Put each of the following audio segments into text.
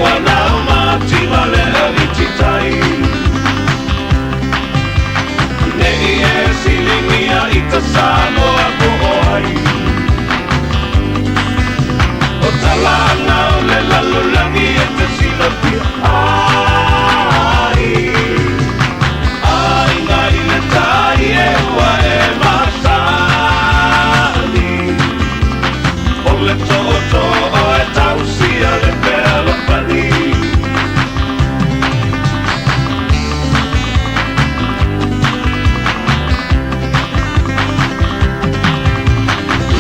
ua nao mativa le alititai. Nei e siligia i ta Samoa po o ai. O talana o le lalolagi e te silafia ai. Aiga i le tai e ua e masani. O le tootoo e tausia le fealofani.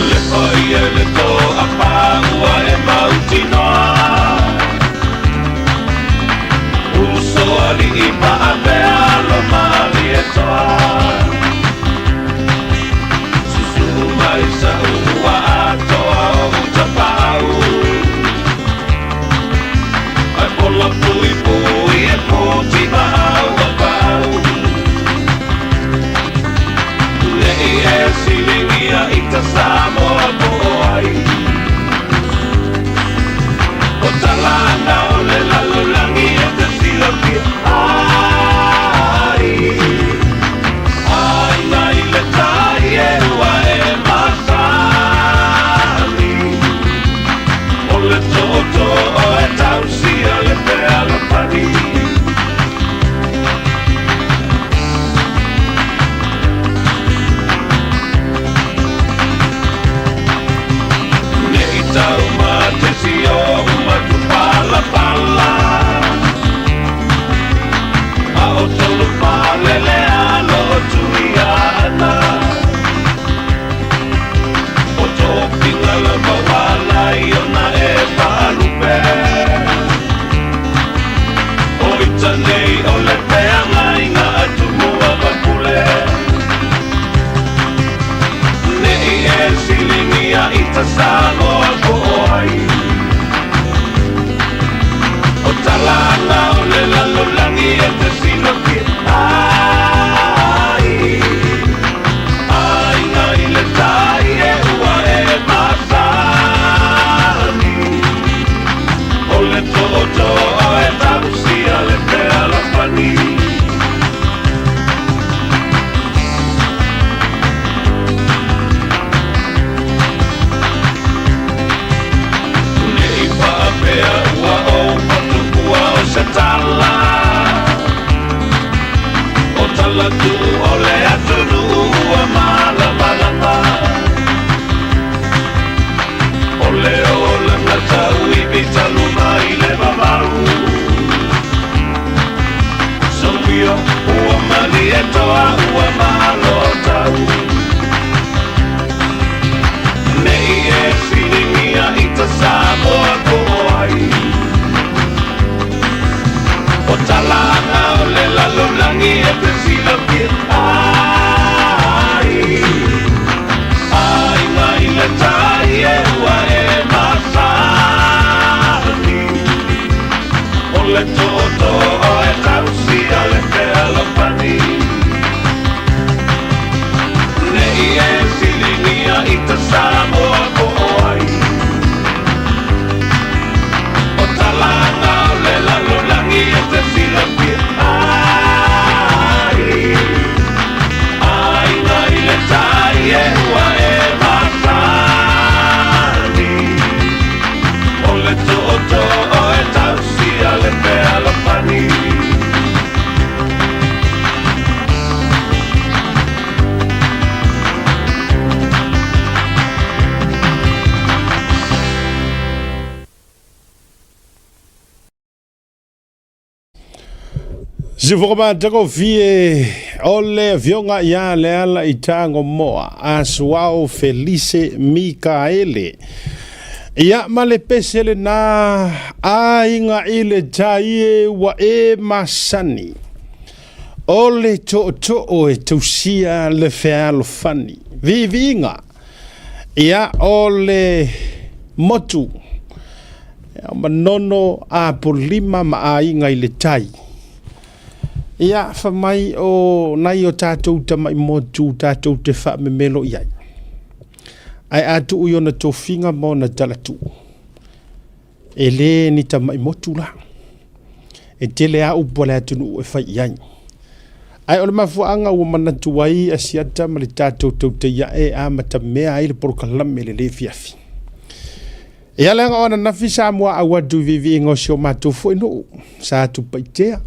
Le paia i le toa ua e mautinoa. Uso alii ma avea alo Malietoa. Susu mai sa ua atoa o Utapau. Ai pola pui pui e puti ma au a pau. Nei e siligia i ta Samoa po o ai. O talana o le lalolagi e te silafia ai. Aiga i le tai e ua e masani. O le tootoo e tausia le fealofani. Nei tau matesi o matupalapala. A o tolu palele alo o Tuiaana. O tofiga lava ua i ona e faalupe. O ita nei o le feagaiga a Tumua ma Pule. Nei e siligia i ta Samoa po o ai. O talana o le lalolagi e te silafia ai. Aiga i le tai e ua e masani. O le tootoo e tausia le fealofani. Nei faapea ua ou fatupua o se tala. O tala tuu o le atunuu ua malamalama. O le olaga tauivi talu mai le vavau. Soia ua Malietoa ua malo tau. Nei e siligia i ta Samoa po o ai. O talana o le lalolagi e te silafia ai. Aiga i le tai e ua e masani. O le tootoo e tausia le fealofani. Nei e siligia i ta Samoa po o ai. O talana o le lalolagi e te silafia ai. Aiga i le tai e ua e masani. O le tootoo e tausia le fealofani. Sifokamatagofie o le afioga ia Leala i Tagomoa, Asuao Felice Mikaele. Ia ma le pese lena aiga i le tai e ua e masani. O le tootoo e tausia le fealofani. Viiviiga ia o le motu o Manono, Apolima ma aiga i le tai. Ia, fa mai o nai o tatou tamai motu tatou te faamemelo i ai. Ae a tuu i ona tofiga ma ona talatuu. E le ni tama'i motu la. E tele a upu a le atunuu e fai i ai. Ae o le mafuaaga ua manatu ai Asiata ma le tatou tautaiae e amatamea ai le polokalame i lenei afiafi. Ia leaga o ananafi sa muaau atu i viiviiga o si o matou foi nuu sa Satupaitea.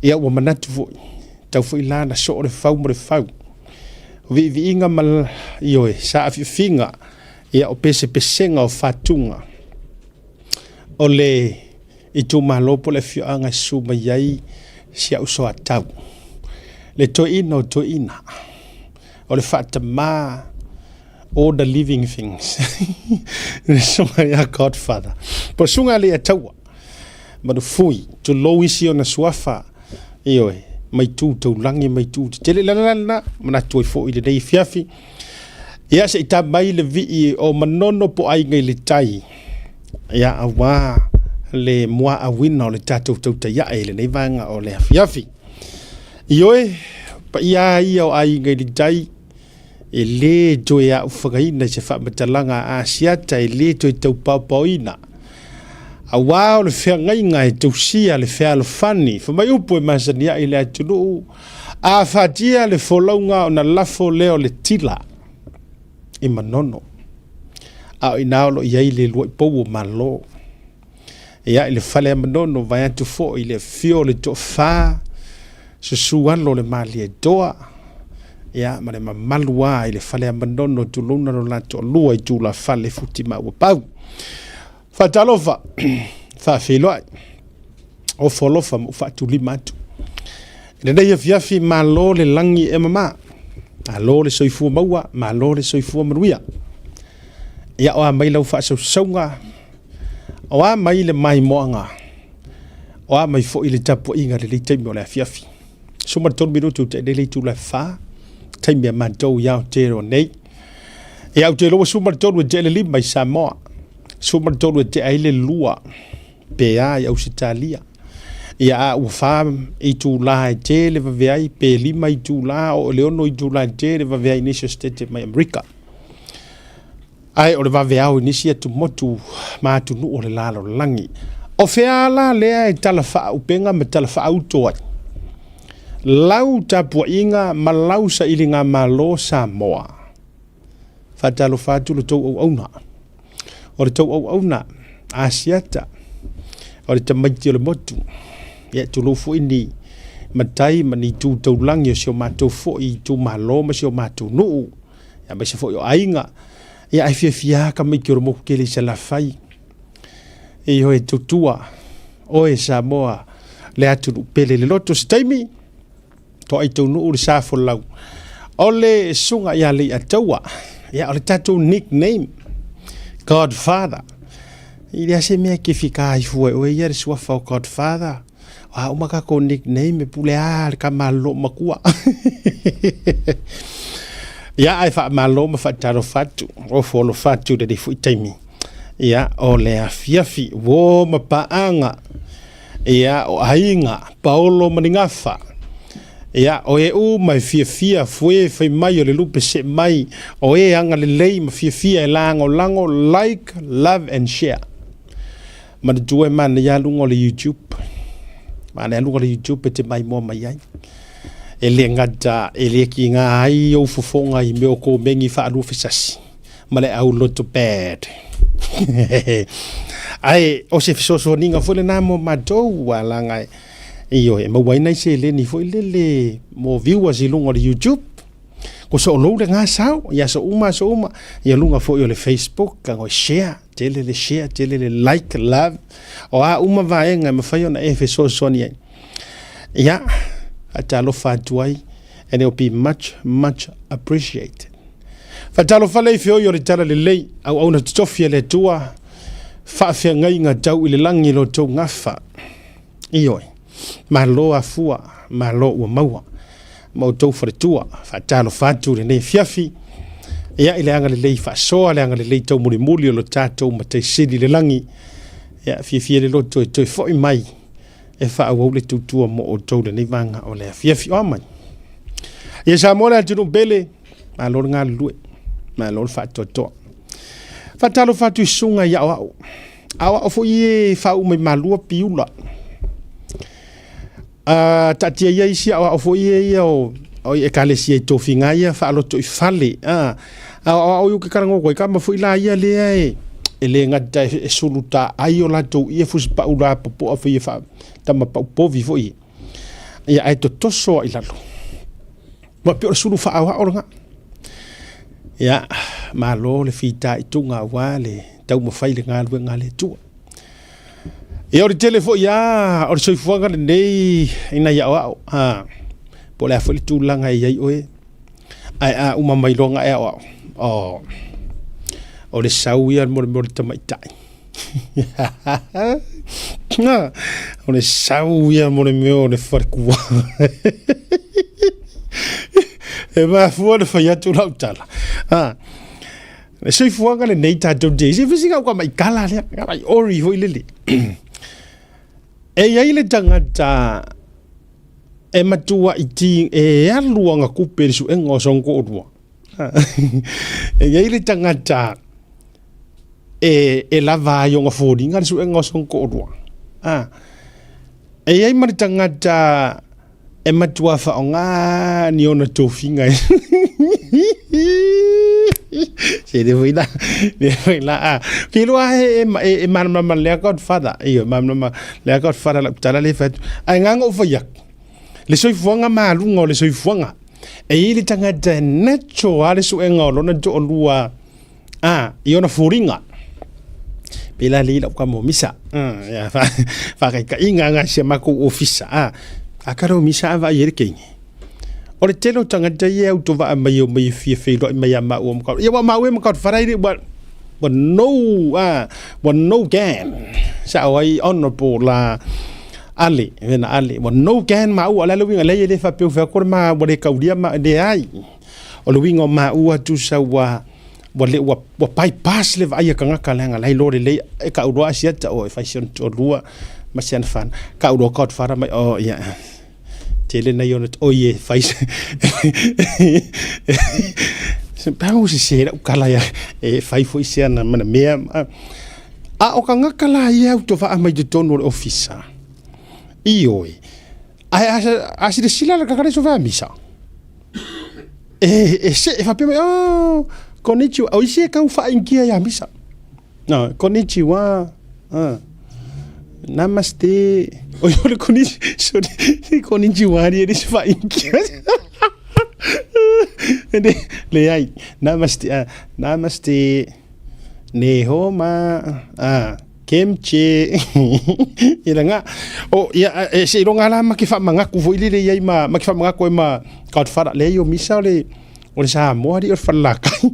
Ia ua manatu foi, tau foi la na soo le fau ma le fau. O viiviiga ma ioe, saafiafiga, ia o pesepesega o fatuga o le itumalo po o le afioaga e susu mai ai si au soatau. Le toeaina o toeaina, o le faatamā all the living things. Le susuga ia Godfather. Po o le susuga ia Leiataua, Manufui, tulou isi ona suafa, ioe, mai tu taulagi mai tu tetele. Le ala lena, manatu ai foi i lenei afiafi. Ia se i ta mai le vii o Manono po o Aiga i le Tai, ia aua le muaauina o le tatou tautaiae i lenei vaega o le afiafi. Ioe, paia ia o Aiga i le Tai, e lē toe aufagaina i se faamatalaga a Asiata, e lē toe taupaopaoina, auā o le feagaiga e tausia le fealofani. Fai mai upu e masani ai le atunuu, a fatia le folauga ona lafo lea o le tila i Manono, a o i ina o lo o i ai le lua'i pou o Malo. Ia, i le fale a Manono, vaeatu foi i le afio o le toafā, susu alo o le Malietoa, ia, ma le mamalu lava i le fale a Manono, tulouna lo la toalua i tulafale futi ma ua pau. Faatalofa, faafeiloai, ofo alofa ma ou faatulima atu. I lenei afiafi, malo le lagi e mama, malo le soifua maua, malo le soifua manuia. Ia, o a mai lau faasausauga, O a mai le maimoaga, o a mai foi le tapuaiga i lenei taimi o le afiafi. 13 minutu i le itula e 4, taimi a matou i Aotearoa nei. Ia, ou te iloa ua 13 e tea le 5 i Samoa, 13 e tea ai le 2 pe a i Ausetalia. Ia, a ua 4 itula e tele vave ai, pe 5 itula, oo i le 6 itula e tele vave ai i nisi o Setete mai Amerika. Ae o le vaveao i nisi atumotu ma atunuu o le lalolagi. O fea la lea e tala faaupega ma tala faauto ai lau tapuaiga ma lau sailigamalo Samoa? Faatalofa atu le tou auauna. O le tou auauna Asiata, o le tamaiti o le motu. Ia, tulou foi ni matai ma ni tu taulagi o si o matou foi itumalo ma si o matou nuu. Aemaise foi o aiga. Ia, ae fiafia lava tamaiti o le motu tele i Salafai. Ioe, tautua oe Samoa, le atunuu pele le loto. Se taimi, toai taunuu le sa folau o le susuga ia Leiataua. Ia, o le tatou nickname, Godfather. I lea se mea ke fika ai fua e oe ia le suafa o Godfather. O a uma tatou nickname e pule a le tama a lou matua. Ia, ae faamalo ma faatalofa atu, ofo alofa atu i lenei foi taimi. Ia, o le afiafi, uo ma paaga, ia, o aiga, paolo ma ni gafa. Ia, o e uma e fiafia fue fai mai o le lupe see mai, o e agalelei ma fiafia e lagolago, like, love and share. Manatua e manaia luga o le YouTube. Manaia luga o le YouTube e te maimoa mai ai. E le gata e le kiga ai ou fofoga i mea o komeni faalua fesasi ma le au loto bad. Ae o se fesoasoaniga foi lena mo matou ua laga ioe e maua ai nai seleni foi lele mo viewers i luga o le YouTube. Ko soolou le gasau i aso uma aso uma ia luga foi o le Facebook ka ngoi share tele le share tele le like love o a uma vaega e mafai ona e fesoasoani ai. Ia, faatalofa atu ai and it will be much much appreciated. Faatalofa le feoi o le tala lelei auauna totofi a le Atua faafeagaiga tau i le lagi lo tou gafa. Ioe, malo afua, malo ua maua ma outou faletua. Faatalofa atu i lenei afiafi, ia i le agalelei faasoa, le agalelei taumulimuli o lo tatou Matai Sili i le lagi. Ia, fiafia le loto e toe foi mai e faaauau le tautua mo outou i lenei vaega o le afiafi. O a mai? Ia Samoa le atunuu pele, malo le galulue, malo le faatoatoa. Faatalofa atu i susuga i aoao. Aoao foi e faauu mai malua piula. A taatia ia isi aoao foi e ia o o i ekalesia i tofiga ia faaloto i fale. A aoao i ke kalago koi ka ma foi la ia lea e e le gata e sulu ta ai o latou ia fusi pau la popoa foi e fa tama pau povi foi. Ia ai totoso ai lalo. Ua pei o le sulu faaoao lena. Ia, malo le fitaituga aua le taumafai i le galuega a le Atua. Ia o le tele foi lava o le soifuaga lenei i nai aoao, a, po o le a foi le tulaga e i ai oe, ae a uma mai loa ona e aoao, o, o le sau ia mo le mea o le tamaitai. O le sau ia mo le mea o le falekua. E mafua le fai atu lau tala. Ha. Le soifuaga lenei tatou te se fisi ka mai kala lea, ka mai ori foi lele. E iai le tagata e matua i ti e alu anga kupe le suega o sona toalua. E i ai le tagata e, e lava ai ona foliga le suega o sona toalua. A, e i ai ma le tagata e matua faaaoga ni ona tofiga e se le foi la, le foi la, a, ke iloa e, e, e malamalama lea Godfather, ioe, malamalama lea Godfather lau tala lea e fai atu. Ae gaga'u fai atu, le soifuaga maluga o le soifuaga, e i ai le tagata e natural lava le suega o lona toalua a i ona foliga. Pei la lei lau kama o misa. Ia faataitaiga na si a matou ofisa a a kalo misa a vaai ai le teine. O le tele o tagata ia e autovaa mai e omai e fia feiloai mai ia maua ma Ia ua maua e ma Godfather i le ua ua no a ua no gan. Sao ai honorable la Ale, vena Ale, ua no gan maua o le a le uiga leai e le faapea ua fai atu le ma ua le kaulia ma leai. O le uiga o maua tusa ua ua le ua ua bypass le vaai a tagata leaga la e iloa lelei e kau loa asiata o e fai si ona toalua ma si ana fanau. Kau loa Godfather mai oh ia tele nai ona oi e fai se pau se se lau kala ia e fai foi se ana mana mea a o tagata la ia autovaa mai totonu o le ofisa. Ioe. Ae a silasila le tagata so misa. E e se e faapea mai, oh, konnichiwa. O isi e tau faainikia ia misa. No, konnichiwa. Namaste. O i o le konnichiwa, sorry, konnichiwa ni e le se faainikia. Leai, namaste, namaste. Ni hao ma, Kimchi. Ia lena. O, ia, e seiloga la ma ke faamanatu foi lele i ai ma, ma ke faamanatu ai ma Godfather. Leai o misa o le, o le Samoa alii o le falelatai.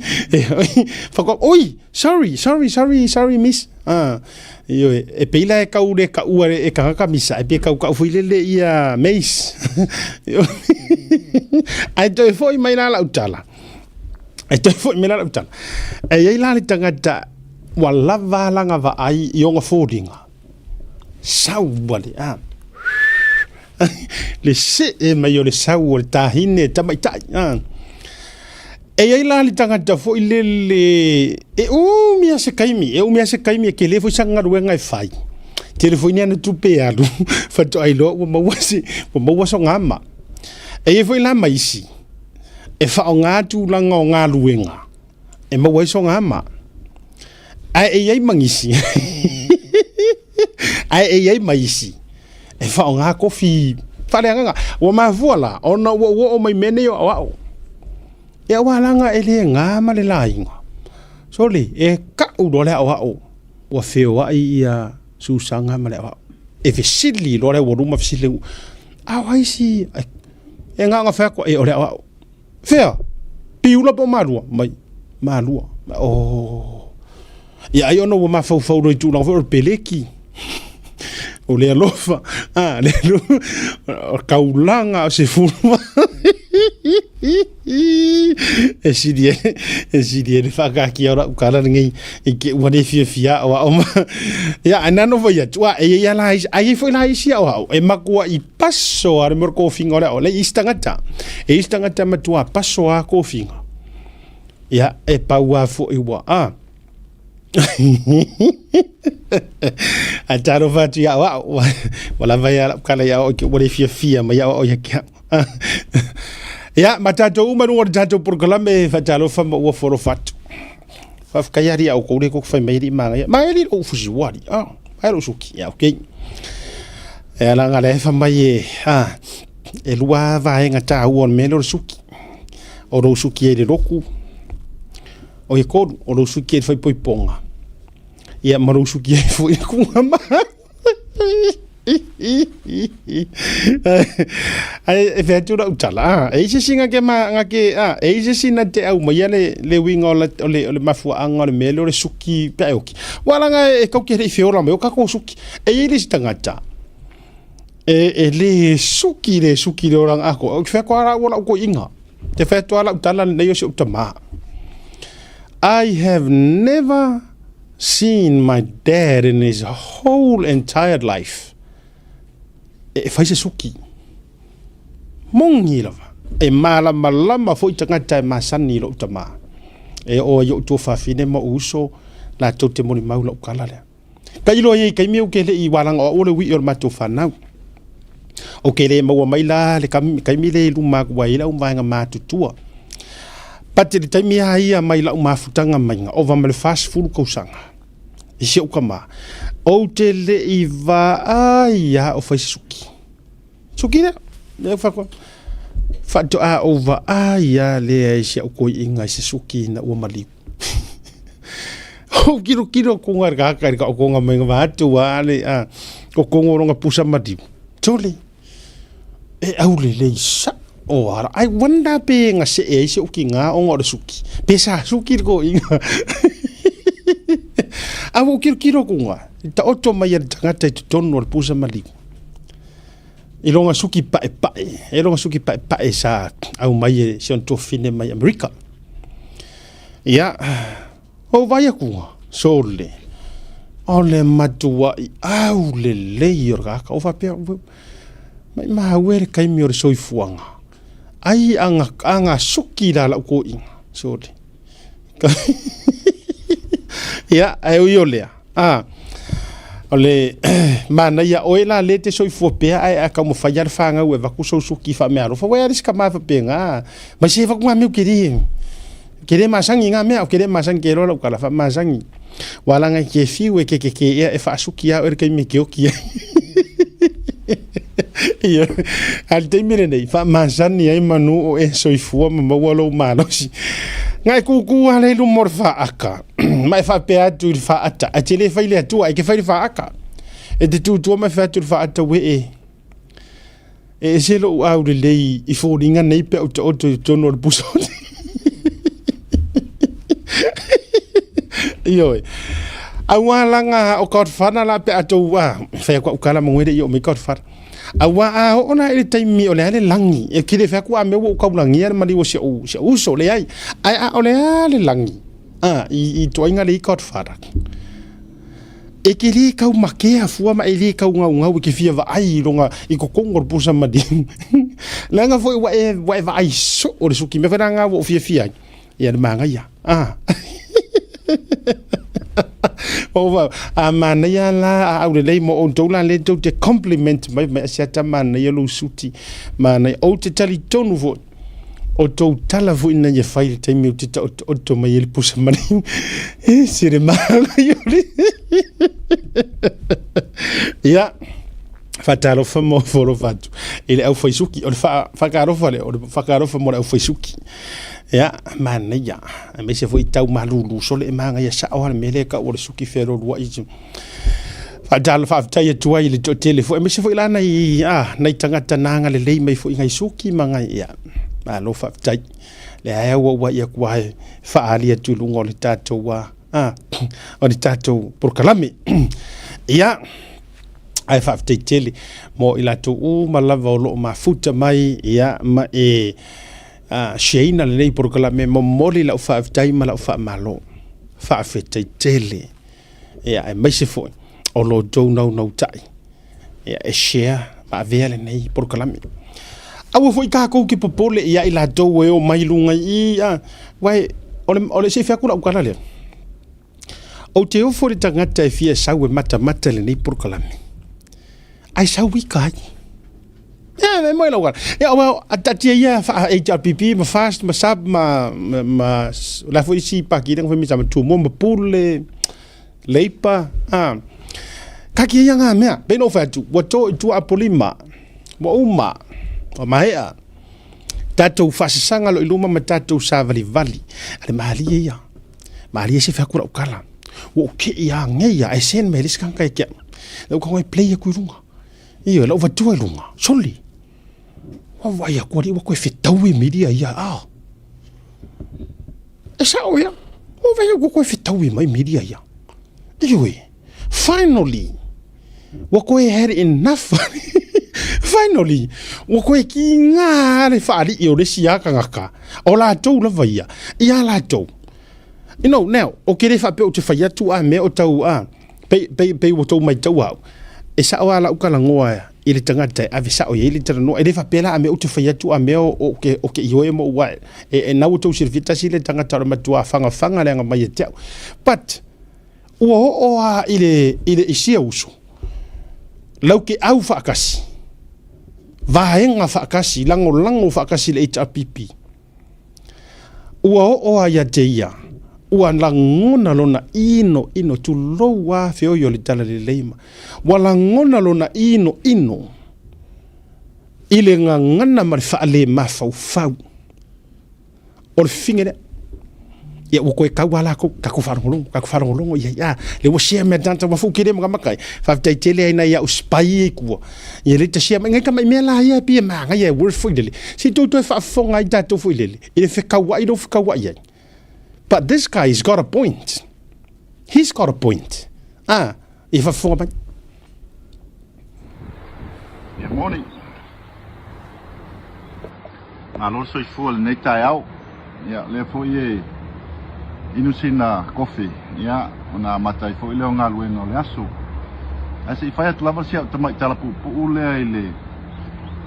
Faatoa, oi, sorry, sorry, sorry, sorry miss. Ah, ioe, e pei la e kau le kaua e tagata misa, e pei e kau kau foi lele ia mace. Ae toe foi mai la lau tala. E toe foi mai la lau tala. E i ai la le tagata Ua lava lana vaai i ona foliga, sau wale a. Le see mai o le sau o le tāhine tamaitai. A. E i ai la le tagata foi lele e umi lava se taimi, e umi lava se taimi e tele foi sana galuega e fai. Tele foi ni ana tupe e alu faatoa iloa ua maua se, ua maua sona ama. E i ai foi la ma isi e faaaoga tulaga o galuega e maua ai sona ama. Ae e i ai ma nisi, ae e i ai ma isi e faaaoga kofi faaleagaga. Ua mafua la ona ua ou oo mai mea nei o aoao. Ia aua leaga e le ga ma le laina. Sole, e kau loa le aoao ua feoai ia Susaga ma le aoao. E fesili loa le aualuma fesili, a o ai si e na ona fai atu, e o le aoao. Fea? Piula po o Malua? Mai, Malua. Oh. Ia ai ona ua mafaufau loa i tulaga foi o le peleki. O le alofa. Ah, le alofa. O kaulaga o se fulu. E sili e, e sili e le whaakakia o lau kala lenei i ke ua le fiafia o ao ma. Ia, ai nano fai atu, a, e ia la isi, ai foi la isi ao ao, e makua i paso a le mea o le kofiga o le ao, le isi tagata. E isi tagata e matua paso a kofiga. Ia, e pau a foi ua, a. Ae talofa atu ia au, ua lava ia lau kala ia au, ua le fiafia mai au ia ke au. Ia, ma tatou uma luga o le tatou polokalame faatalofa ma ua folofa atu. Faafetai alii a outou le koko fai mai alii magaia. Magaia alii lou fusi ua alii. Ah, magaia lou suki. Ia, okay. E ala nga le fa mai e, ah, e lua vaega tāua o le mea lea o le suki. O lou suki ai le loku, o e kolu, o lou suki ai le faaipoipoga. Ia, ma lou suki ai foi le kuga ma. Ae e fai atu lau tala, ah, e i se isi nga ke ma, nga ke, ah, e i se isi na te au mai le, le uiga o, la, o, le, o le mafuaaga o le mea lea o le suki pe a e oki. Ua laga e kau ke le i feola mai o kako suki. E i le isi tagata, e, e le suki le suki le oranga ako. O ke fai atu a lau lau koiinga. Te fai atu a lau tala lenei o si ou tamā. I have never seen my dad in his whole entire life e fai se suki. Moni lava. E malamalama foi tagata e masani i lou tamā. E oo ai i ou tuafafine ma ou uso latou te molimau lau tala lea. Tailo ai i taimi ou te le i walaga o au o le uiʻi o le matou fanau. Ou te le maua mai la le taimi lea i luma atu ai lau vaega matutua. But i le taimi lava ia mai lau mafutaga maiga, ova ma le 40 tausaga i si ou tama, ou te le i vaai lava o fai se suki. Suki lea, lea ua fai atu, faatoa ou vaai lava lea i si au toeaina i se suki ina ua maliu. Ou kilokilo atu i le kaka i le taotoga mai vaeatu a le a totogo o lona pusa maliu. Sole, e aulelei sao lava. I wonder pe na see ai si ou tiga ona o le suki. Pe sa suki le toeaina. A ua ou kilokilo atu i le taoto mai a le tagata i totonu o le pusa maliu. I lona suki paepae, e lona suki paepae sa aumai e si ona tuafafine mai Amerika. Ia, ou vaai atu, sole, o le matuai aulelei o le tagata. Ou faapea, maimau e le taimi o le soifuaga, ai aga suki la lau toeaina, sole. Ia, ae ui o lea, a, o le manaia oe la lea e te soifua pea ae a taumafai lava le fanau e avatu sou suki faameaalofa, ua i ai le isi tama faapena, mai se avatu ngā mea ou te le, ke le masani ngā mea, ou te le masani ke iloa lau tala faamasani. Ua laga e ke fiu e kekeke ea e faasuki lava oe i le taimi e ke oki ai. Ia, a le taimi lenei, faamasani ai manu o e soifua ma maua lou malosi. Nga e kūkū lava le i luma o le faaka, ma e faapea atu i le faata, ae te le fai le Atua, e ke fai le faaka. E te tūtua ma e fai atu i le faata, ue e, e ese lou aulelei i foliga nei pe a ou taoto i totonu o le pusa o le Ioe. Auā laga o Godfather la pe a tou a fai atu au tala ma le i oo mai Godfather. Auā a oo la i le taimi o le a le lagi, e ke le fai atu a mea ua ou taulagia le maliu o si ou si ou uso, leai. Ae a o le a le lagi, a i ituaiga le i Godfather. E te lē tau makea fua ma e lē tau gaugau e te fia vaai i lona i totonu o le pusa maliu. Leaga foi ua e ua e vaai soo le suki mea foi la lena ua ou fiafia ai ia le manaia. Ah. Ua a manaia la a aulelei mo outou la lea tou te compliment mai mai Asiata manaia lou suti manaia. Ou te talitonu foi o tou tala foi ina ia fai i le taimi ou te taotooto mai ai le pusa maliu. E se le manaia o le... Ia, faatalofa ma ofo atu i le aufaisuki. O le faatalofa lea, o le faatalofa mo le aufaisuki. Ia, manaia, aemaise foi tau malulu sole e manaia sao lava le mea lea e tau o le suki fealualuai. Faatalofa faafetai atu ai i le toatele foi, aemaise foi la nai, ah, nai tagata na agalelei mai foi i nai suki ma nai, ia, malo faafetai. Lea e auauai atu lava e faaali atu i luga o le tatou, ah, ah, o le tatou polokalame. Ia, ae faafetai tele mo i latou uma lava o lo o mafuta mai, ia, ma e ah, shareina lenei polokalame, momoli lau faafetai ma lau faamalo. Faafetai tele. Ia, aemaise foi o lo outou naunautai ia, e share ma avea lenei polokalame. Aua foi tatou te popole ia i latou e o mai luga i i, a, uae, o le, o le, se i fai atu lau tala lea. Ou te ofo i le tagata e fia sau e matamata i lenei polokalame. Ai sau ika ai. Ia, e moi lau ala. Ia, well, a taatia ia faa HRPP ma FAST ma SAB ma, ma, ma la foi isi paki lenga foi misa ma Tumua ma Pule, Leipa, a. Kaki ia ngā mea. Pei no whai atu, ua tō i tua apolima, ua uma, ua maea. Tātou whaasasanga lo i luma ma tātou sāvalivali. A le mahalie ia. Mahalie se whaku rau kala. Ua uke ia ngei ia, e sen me le sikanga e kia. Lau ka ngoi play aku i runga. Ioe, lau vatua i luga, soli. Ua vaai atu alii ua toe fetaui miria ia, ah. E sao ia, ua vaai atu ua toe fetaui mai miria ia. Ioe, finally, ua toe had enough. Finally, ua toe kiga le faalii o le isi lava tagata, o latou lava ia, ia latou. You know, now, o ke le faapea ou te fai atu a mea o tau a, pei, pei, pei ua tou maitau au, e sao a lau talanoa i le tagata e ave sao i ai le talanoa. E le faapea la a mea ou te fai atu a mea o, o ke, o ke ioe mo ua e, e nau tou silafia tasi le tagata o le matua whangawhanga le anga mai e te au. But, ua oo a i le, i le isia uso, lau ke au whaakasi, vaenga whaakasi, langolango whaakasi le HRPP, Ua oo a ia te ia, ua lagona lona ino ino, tulou a feoi o le talalelei ma, ua lagona lona ino ino i le gagana ma le faale mafaufau o le fine lea. Ia ua koe kau a lakou, takou faalogologo, takou faalogologo i ai, a, le ua share mea tata, ua fou kele makamaka ai. Faafetai tele ai nai au spy ia i tua. Ia le ta share mai, ngai tamai mea la ia e pei e magaia e worth foi lele. Se i tou toe faafofoga ai tatou foi lele, i le fekauai lea ua fekauai ai. But this guy has got a point. He's got a point. Ah, ia faafofoga mai. Ia moni. Malo le soifua i lenei taeao. Ia, lea foi e inu sina kofi, ia, ona amata ai foi lea o galuega o le aso. Ae se i fai atu lava si au tamai tala puupuu lea i le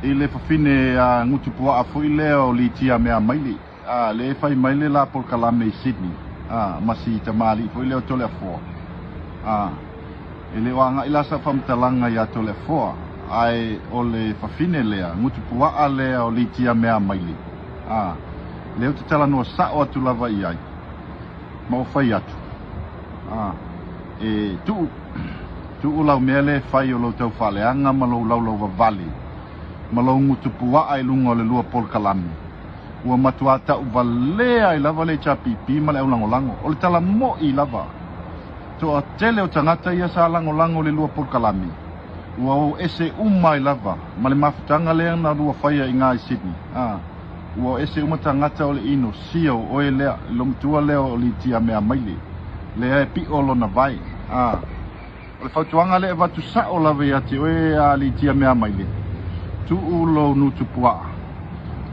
i le fafine a gutupuaa foi lea o Litia Meamaile, a, lea e fai mai le la polokalame i Sydney, a, ma si tamalii foi lea o Toleafoa. A, E le o agai la sau faamatalaga iā Toleafoa, ae o le fafine lea, gutupuaa lea o Litia Meamaile, a, lea ou te talanoa sao atu lava i ai, ma ua fai atu, a, e tuu, tuu lau mea lea e fai o lou taufaaleaga ma lou laulauvavale, ma lou gutupuaa i luga o le lua polokalame, ua matuā tauvalea ai lava le HRPP ma le aulagolago. O le tala moʻi lava. Toatele o tagata ia sa lagolago i le lua polokalame, ua o ese uma ai lava ma le mafutaga lea na lua faia i ga i Sydney. A, ua o ese uma tagata o le ino sia o oe lea, le lomatua lea o Litia Meamaile, lea e piʻo lona vae. A, o le fautuaga lea e avatu sao lava ia te oe a Litia Meamaile, tuu lou nutupuaa.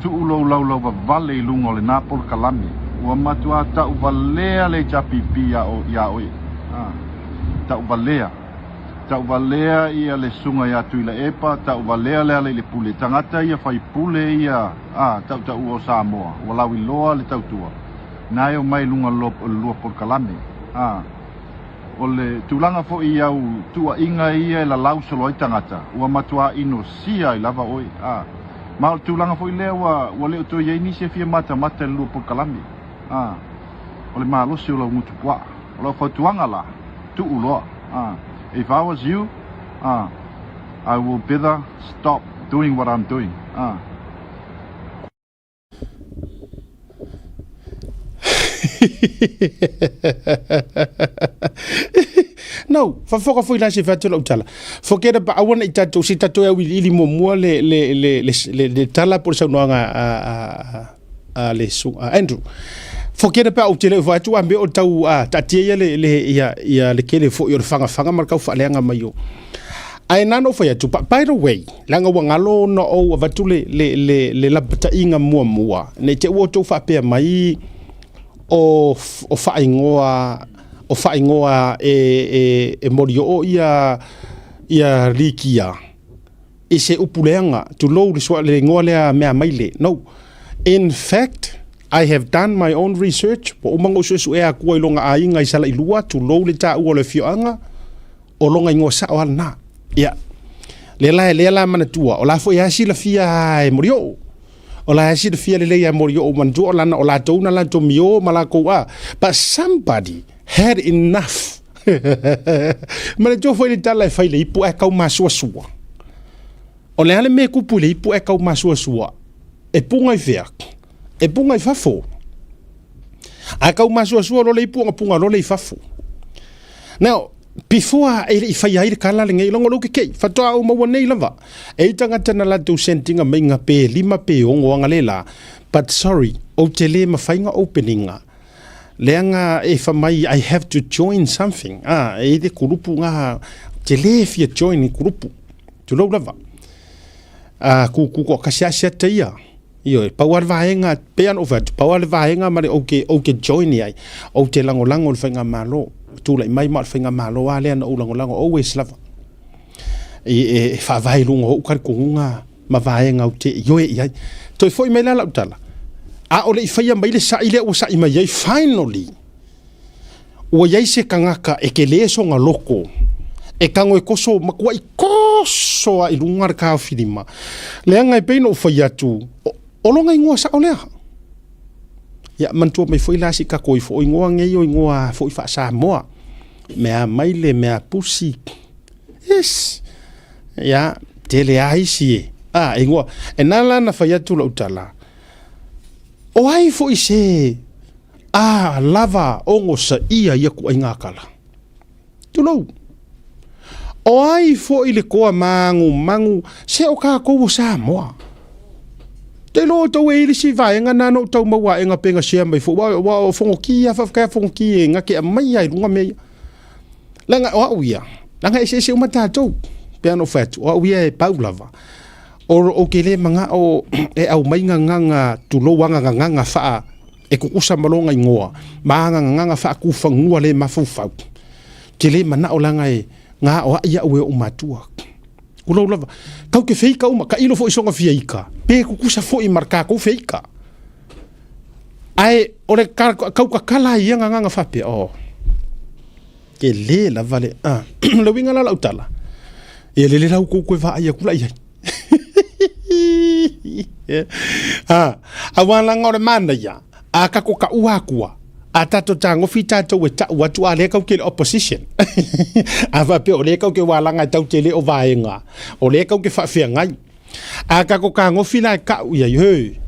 Tuu lou laulauvavale i luga o lena polokalame. Ua matuā tauvalea le HRPP iā oe. Tauvalea. Tauvalea ia le susuga iā Tuilaepa, tauvalea le Alailepule, tagata ia faipule ia a tautaua o Samoa, ua lauiloa le tautua. Na e omai i luga o le lua polokalame. O le tulaga foi i au tuuaiga ia e lalau solo ai tagata, ua matuā inosia ai lava oe. A, ma o le tulaga foi lea ua, ua le o toe i ai nisi e fia matamata i le lua polokalame. A, o le malosi o lau gutu puaa. O lau fautuaga la, tuu loa. A, if I was you, a, I will better stop doing what I'm doing. A. No, faafofoga foi la se fai atu lau tala. Forget about, aua ne i tatou, se i tatou e auiliili muamua le, le, le, le, le, le tala po o le saunoaga a, a, a, a le su, a Andrew. Forget about, ou te le o fai atu a mea o le tau, a, taatia ia le, le, ia, ia le kele foi o le fagafaga ma le taufaaleaga mai o. Ae na ona ou fai atu, but by the way, leaga ua galo ona ou avatu le, le, le, le lapataiga muamua, ne i te i ua outou faapea mai o, o faaigoa, o faaigoa e, e, e molioo ia, ia Likia i se upu leaga, tulou le, sua, le igoa lea Meamaile. No. In fact, I have done my own research, ua uma ona ou suesuea akua i lona aiga i Salailua, tulou le taua o le afioaga, o lona igoa sao lava lena. Ia, lea la, lea la manatua, o la foi lava e silafia e Molioo. O la e silafia lelei e Molioo, manatua o lana, o latou na latou mio ma latou a. But somebody had enough. Manatua foi le tala e fai le ipu ae kau masuasua. O le a le mea e kupu i le ipu ae kau masuasua? E puga i fea? E puga i fafo. Ae kau masuasua loa le ipu ona puga loa lea i fafo. Now, before e le i faia ai le kala lenei, logo lou kekei, faatoa ou maua nei lava. E i tagata na latou sendinga maiga pe lima pe ono aga le la, but sorry, ou te le mafai na openinga. Leaga e fa mai I have to join something. Ah, e i le kulupu nga, te le fia join i kulupu. Tulou lava. A kūkū toatasi lava si ata ia. Ioe, pau lava le vaega, pei lava ona ou fai atu, pau lava le vaega ma le ou te, ou te join i ai, ou te lagolago i le faigamalo. Tulai mai ma o le faigamalo lava lea na ou lagolago always lava. E, e, e faavae i luga o ou talitonuga ma vaega ou te ioe i ai. Toe foi mai la lau tala, a o le i faia mai le sa'i lea ua sa'i mai ai, finally, Ua i ai se tagata e tele sona loko, e tago e koso, matuai koso lava i luga le taofilima. Leaga e pei ona ou fai atu, o lona igoa sao lea. Ia, manatua mai foi la si tatou ifo, o igoa nei o igoa foi faa-Samoa. Mea maile, mea pusi. Yes. Ia, tele lava isi e. A, igoa. E na la na fai atu lau tala, o ai foi se A lava ogosaia ia kuaiga kala. Tulou. O ai foi le koa magumagu se o kakou o Samoa. Te iloa outou e i le isi vaega na na ou tau maua aega pe na share mai foi aua aua o Fogoki a faafetai a Fogoki e na te aumai a i luga mea ia. Leaga o au ia, leaga e eseese uma tatou. Pei ona ou fai atu, o au ia e pau lava. O, ou te le manao e aumai gagaga, tulou aga gagaga faa e tutusa ma lona igoa, ma aga gagaga faakufanua le mafaufau. Te le manao leaga e gaoai au e ou matua. Tulou lava. Tau te feika uma, tailo foi i sona fiaika, pe tutusa foi ma le tatou feika. Ae o le tautatala ai ia gagaga faapea, oh, tele lava le, ah, le uiga la o lau tala, ia lele la outou toe vaai atu la i ai. Ah, aua leaga o le manaia, a tatou taua atua, a tatou tagofi tatou e tau atu a lea tatou te i le opposition. A faapea o lea tatou te walaga e tau te le o vaega, o lea tatou te faafeagai. A tatou tagofi la e tau i ai, he,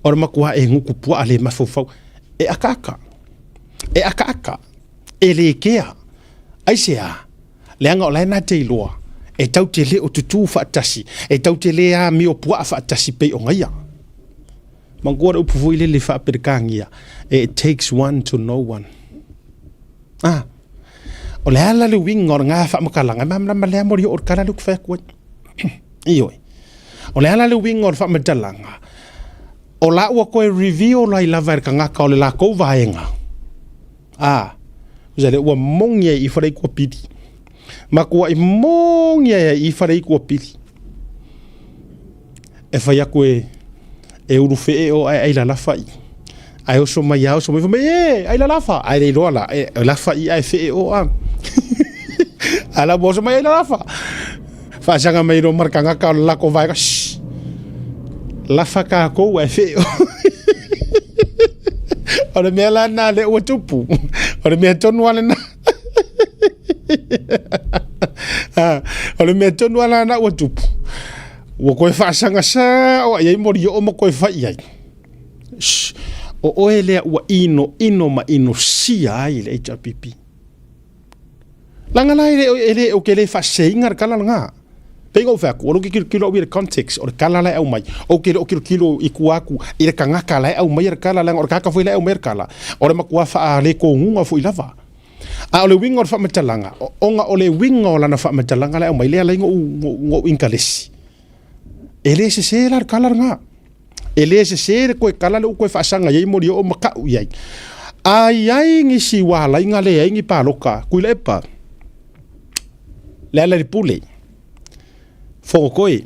o le matua e gutu puaa le mafaufau. E akaaka, e akaaka, e le kea. Aisea? Leaga o la e na te iloa, e tau te le o tutū faatasi, e tau te le amio puaa faatasi pei ona ia. Manatua le upu foi lele faa-Perekania, it takes one to know one. Ah, o le ala le uiga o lena faamatalaga, e malamalama lea mo le oo o le tala lea ou te fai atu ai. Ioe. O le ala le uiga o le faamatalaga, o la ua toe reveal ai lava e le tagata o le latou vaega. A, usa le ua moni ai i Faleikuapili. Matuai moni ai i Faleikuapili. E fai atu e, e ulu fee o ae ai lalafa i. Ae oso mai a oso mai, fai mai, e, ai lalafa. Ae le iloa la, e, lafa i ae fee o a. A la ua oso mai ai lalafa. Faasaga mai loa ma le tagata o le lako vaega, shh, lafa kākou ae fee o. O le mea la lena lea ua tupu. O le mea tonu lava lena. Ah, o le mea tonu lava lena ua tupu. Ua toe faasaga sao i ai molioo ma toe fai i ai. Shh, o oe lea ua inoino ma inosia ai le HRPP. Leaga la e le, e le, ou te le faaseseina le tala lena. Pei ona ou fai atu, o lou te tilotilo au i le context o le tala la e aumai. Ou te le o tilotilo i tua atu i le tagata la e aumaia le tala, leaga o le tagata foi la e aumaia le tala, o le matua faaletonuga foi lava. A o le uiga o le faamatalaga, ona o le uiga o lana faamatalaga la e aumai, lea e ala ai ona ou inkalesi. E le sese la le tala lena. E le sese le toe tala lea ua toe faasaga i ai molioo ma tau i ai. A i ai nisi ua ala ai ona leai ni paloka, Tuilaepa, Lealailepule, Fonotoe,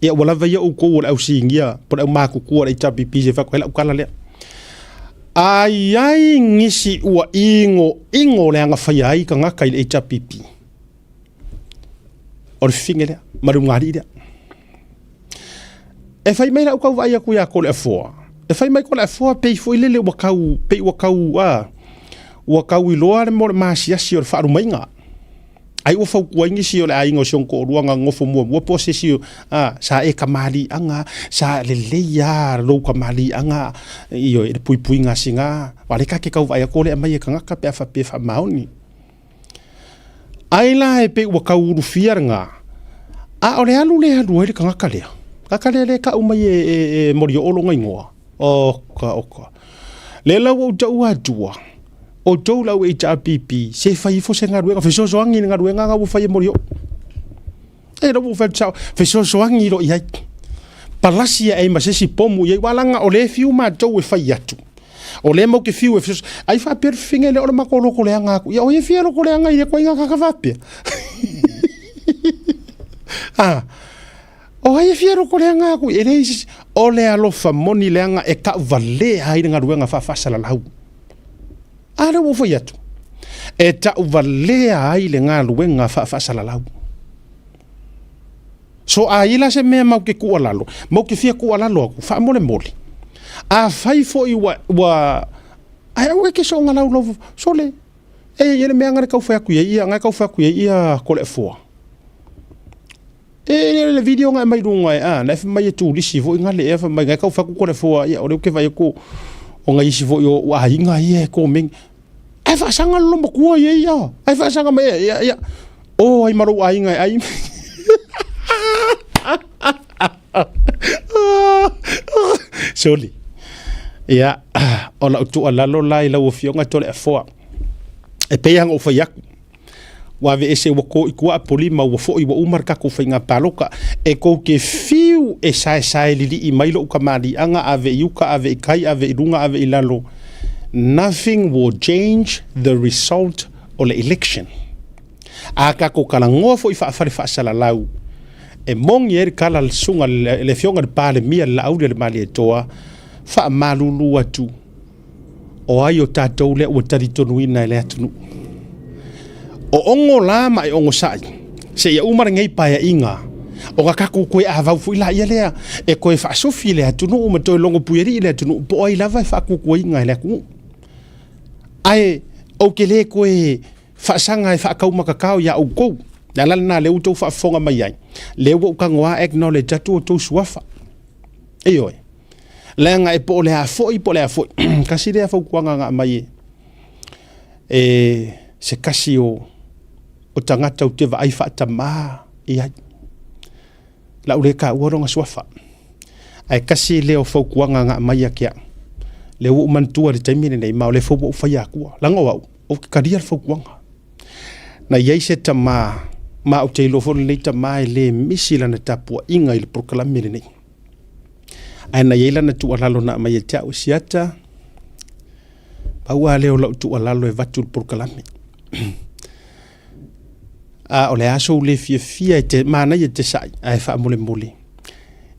ia ua lava ia outou o le au sinia po o le au matutua o le HRPP se i fai atu ai lau tala lea. A i ai nisi ua igoigo le agafaia ai tagata i le HRPP, o le fine lea ma le ulugalii lea. E fai mai lau tau vaai atu ia Toleafoa, e fai mai Toleafoa pei foi lele ua tau, pei ua tau, a, ua tau iloa le mo le masiasi o le faalumaina. Ai ua fautua ai nisi o le aiga o si ona toalua na nonofo muamua po o se isi, a, sa e kamaliiaga, sa lelei lava lou kamaliiaga, ioe, i le puipuiga a sina, aua o lea ta te tau vaai atu o lea e aumai e tagata pe a faapea e faamaoni. Ai la e pei ua tau ulufia lena, a o le alu lea e alu ai le tagata lea, tagata lea lea e tau mai e, e, e Molioo lona igoa, oka, oka. Lea la ua ou taua atua, outou le au HRPP, se fai ifo se galuega, fesoasoani i le galuega na ua fai e Molioo. E la ua ou fai atu sao, fesoasoani loa i ai. Palasi ae ma se isi pomu i ai, aua leaga o lea e fiu matou e fai atu. O lea matou te fiu e fesoasoani. Ai faapea le fafine lea o le matou loto leaga atu. Ia o ai e fia loto leaga i lea ituaiga tagata faapea? Ah, o ai e fia loto leaga atu? E leai se isi. O le alofa moni leaga e tauvalea ai le galuega faafaasalalau. A lea ua ou fai atu, e tauvalea ai le galuega faafaasalalau. So a i la se mea mau te tuualalo, mau te fia tuualalo atu, faamolemole. Afai foi ua, ua ae aua e te soona laulau, sole, e i ai le mea na le tau fai atu i ai ia, na tau fai atu i ai ia Toleafoa. E le le video na aumai luga e a, na e fai mai e turisi foi na le ea fai mai na e tau fai atu Toleafoa, ia o lea ou te vaai atu o nai isi foi o aiga ia e komeni. Ae faasaga le loomatua i ai ia, ae faasaga mai ia, ia, o ai ma lou aiga e ai. Soli. Ia, o lau tuualalo la i lau Afioga Toleafoa, e pei lava ona ou fai atu, ua aveese ua to i tua Apolima ua foi ua uma le tatou faiga palota, e tou te fiu e saesae lilii mai lou kamaliiaga, ave i uta, ave i tai, ave i luga, ave i lalo, nothing will change the result o le election. A tatou talanoa foi faafale faasalalau, e moni ai le tala a le susuga le Afioga i le Palemia le Laaulialemalietoa, faamalulu atu, o ai o tatou lea ua talitonuina e le atunuu. O ogo la ma e ogosaʻi, seia uma lenei paeaiga, ona tatou toe avau foi laia lea e toe faasofi le atunuu ma toe logo puialii le atunuu, po o ai lava e faatuatuaina e le atunuu. Ae ou te le toe faasaga e faataumatatao iā outou. O le ala lena lea ua outou faafofoga mai ai, lea ua ou tago lava acknowledge atu outou suafa. Ioe. Leaga e po o le a foi po o le a foi. Tasi lea fautuaga na aumai e, e se kasi o, o tagata ou te vaai faatamā i ai. Lau le taua lona suafa. Ae tasi lea o fautuaga na aumai ia te au. Lea ua ou manatua i le taimi lenei, ma o lea foi ua ou faia atua. Leaga o au, ou te talia le fautuaga. Na i ai se tama, ma ou te iloa foi lenei tama e le misi lana tapuaiga i le polokalame lenei. Ae na i ai lana tuualalo na aumai ia te au, Siata, pau lava lea o lau tuualalo e avatu i le polokalame. A o le a sou le fiafia e te manaia e te sa'i, ae faamolemole,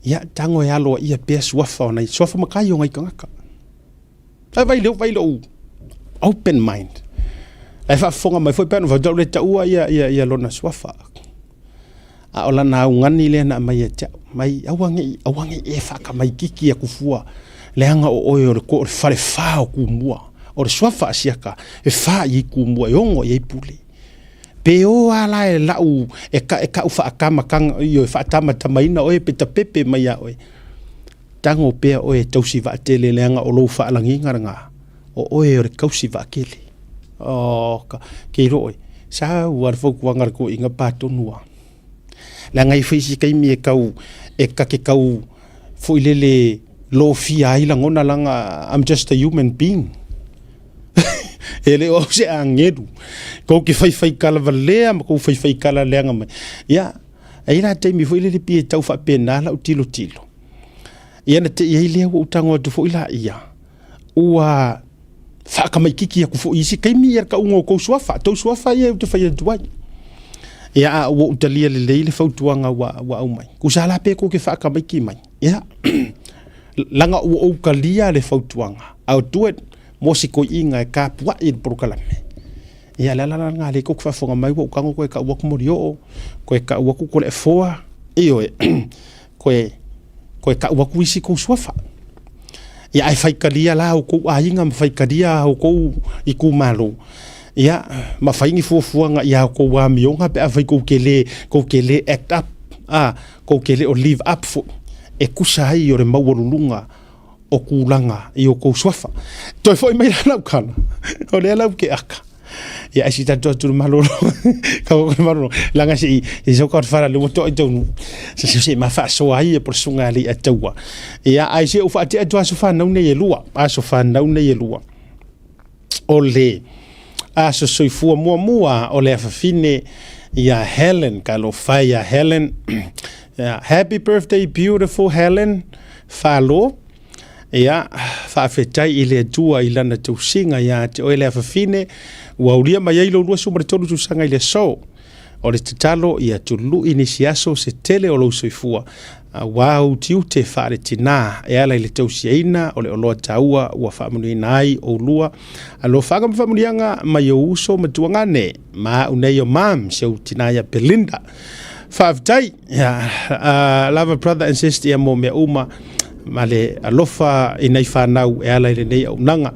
ia tago e aloaia pea suafa o nai suafa matai o nai tagata. Ae vai leu, vai lou open mind. Ae faafofoga mai foi pe ana fai le taua ia ia ia lona suafa. A o lana augani lea na aumai ia te au, mai aua nei aua nei e faatamaititi atu fua, leaga o oe o le o le falefa o Tumua. O le suafa a Siaka e fa i ai Tumua, e ono i ai Pule. Pe o lava la e lau e ka e kau faatamatanga ioe faatamatamaina oe pe tapepe mai ia oe. Tago pea oe e tausi vaatele leaga o lou faalagiga lena, o oe o le tausi vaatele. Oh, ka, ke iloa oe, sa ua le fautuaga a le toeaina pa tonu lava. Leaga e fai si taimi e tau, e ta te tau foi lele lofia ai lagona leaga I'm just a human being. E le o au se agelu. Kou te faifai kala valea ma kou faifai kala leaga mai. Ia, e i ai la taimi foi lele pei e tau faapena lau tilotilo. Ia na te i ai lea ua ou tago atu foi laia, ua faatamaititi atu foi i isi taimi ia le tauga o tou suafa, tou suafa ia ou te fai atu ai. Ia a ua ou talia lelei le fautuaga ua, ua aumai. Tusa la pe tou te faatamaiti mai. Ia, leaga ua ou talia le fautuaga. I'll do it. Mo si toeaina e tapuai i le polokalame. Ia, le ala la lena lea tou te faafofoga mai ua ou tago toe tau atu Molioo, toe tau atu Toleafoa, ioe, toe toe tau atu isi tou suafa. Ia ae faitalia la outou aiga ma faitalia outou itumalo, ia ma fai ni fuafuaga i a outou amioga pe afai tou te le tou te le act up, a, tou te le o live up foi e tusa ai o le maualuluga o tulaga i outou suafa. Toe foi mai la lau tala, o lea la ou te aka. Ia ai si tatou atu le malolo. Ka o le malolo. Langa si i so ka fara le moto i taunu. Se se se ma fa so ai e por sunga le ataua. Ia ai se u fa te atu aso fa nau nei e lua. Aso fa nau nei e lua. O le aso soifua muamua o le afafine ia Helen, ka lo fai ia Helen. Yeah, happy birthday beautiful Helen. Falo. Ia, faafetai i le Atua i lana tausiga ia te oe le afafine, ua aulia mai ai lou 23 tausaga i le aso. O le tatalo ia tului nisi aso se tele o lou soifua, aua ou tiute faale-tina e ala i le tausiaina o le oloa taua ua faamanuiaina ai oulua alofaga ma faamanuiaga mai ou uso ma tuagane, ma au nei o Mom, si ou tina ia Belinda. Faafetai, ia, lava brother and sister ia mo mea uma, ma le alofa i nai fanau e ala i lenei auaunaga,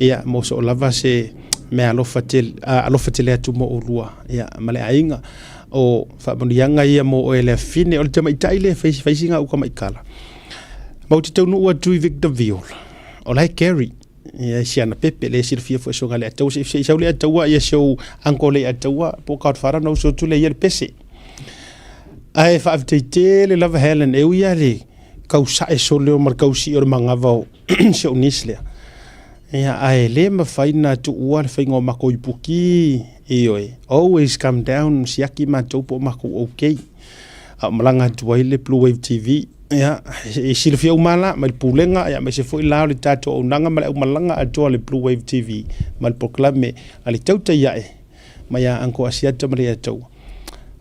ia, mo soo lava se mea alofa tele, alofa tele atu mo oulua, ia, ma le aiga. O faamanuiaga ia mo oe le afine, o le tamaitai lea e fai, fai sina uka maikala. Ma ou te taunuu atu i Victorville, o la e Gary, ia si ana pepe le silafia foi soga le ataua, se se sau le ataua ia si ou uncle le ataua, po godfather na uso atu le ia le pese. Ae faafetai tele lava Helen, e ui lava le kausae sole o ma le kausi o le manava o si ou niece lea. Ia, ae le mafai na tuua le faiga o makou ipuki, ioe, always come down, siaki matou po o makou okay. A o malaga atu ai le Blue Wave TV, ia, e silafia uma la, mai le pulega, ia, aemaise foi la o le tatou auaunaga ma le aumalaga atoa a le Blue Wave TV, ma le polokalame a le tautai ae, mai a Uncle Asiata ma le Ataua.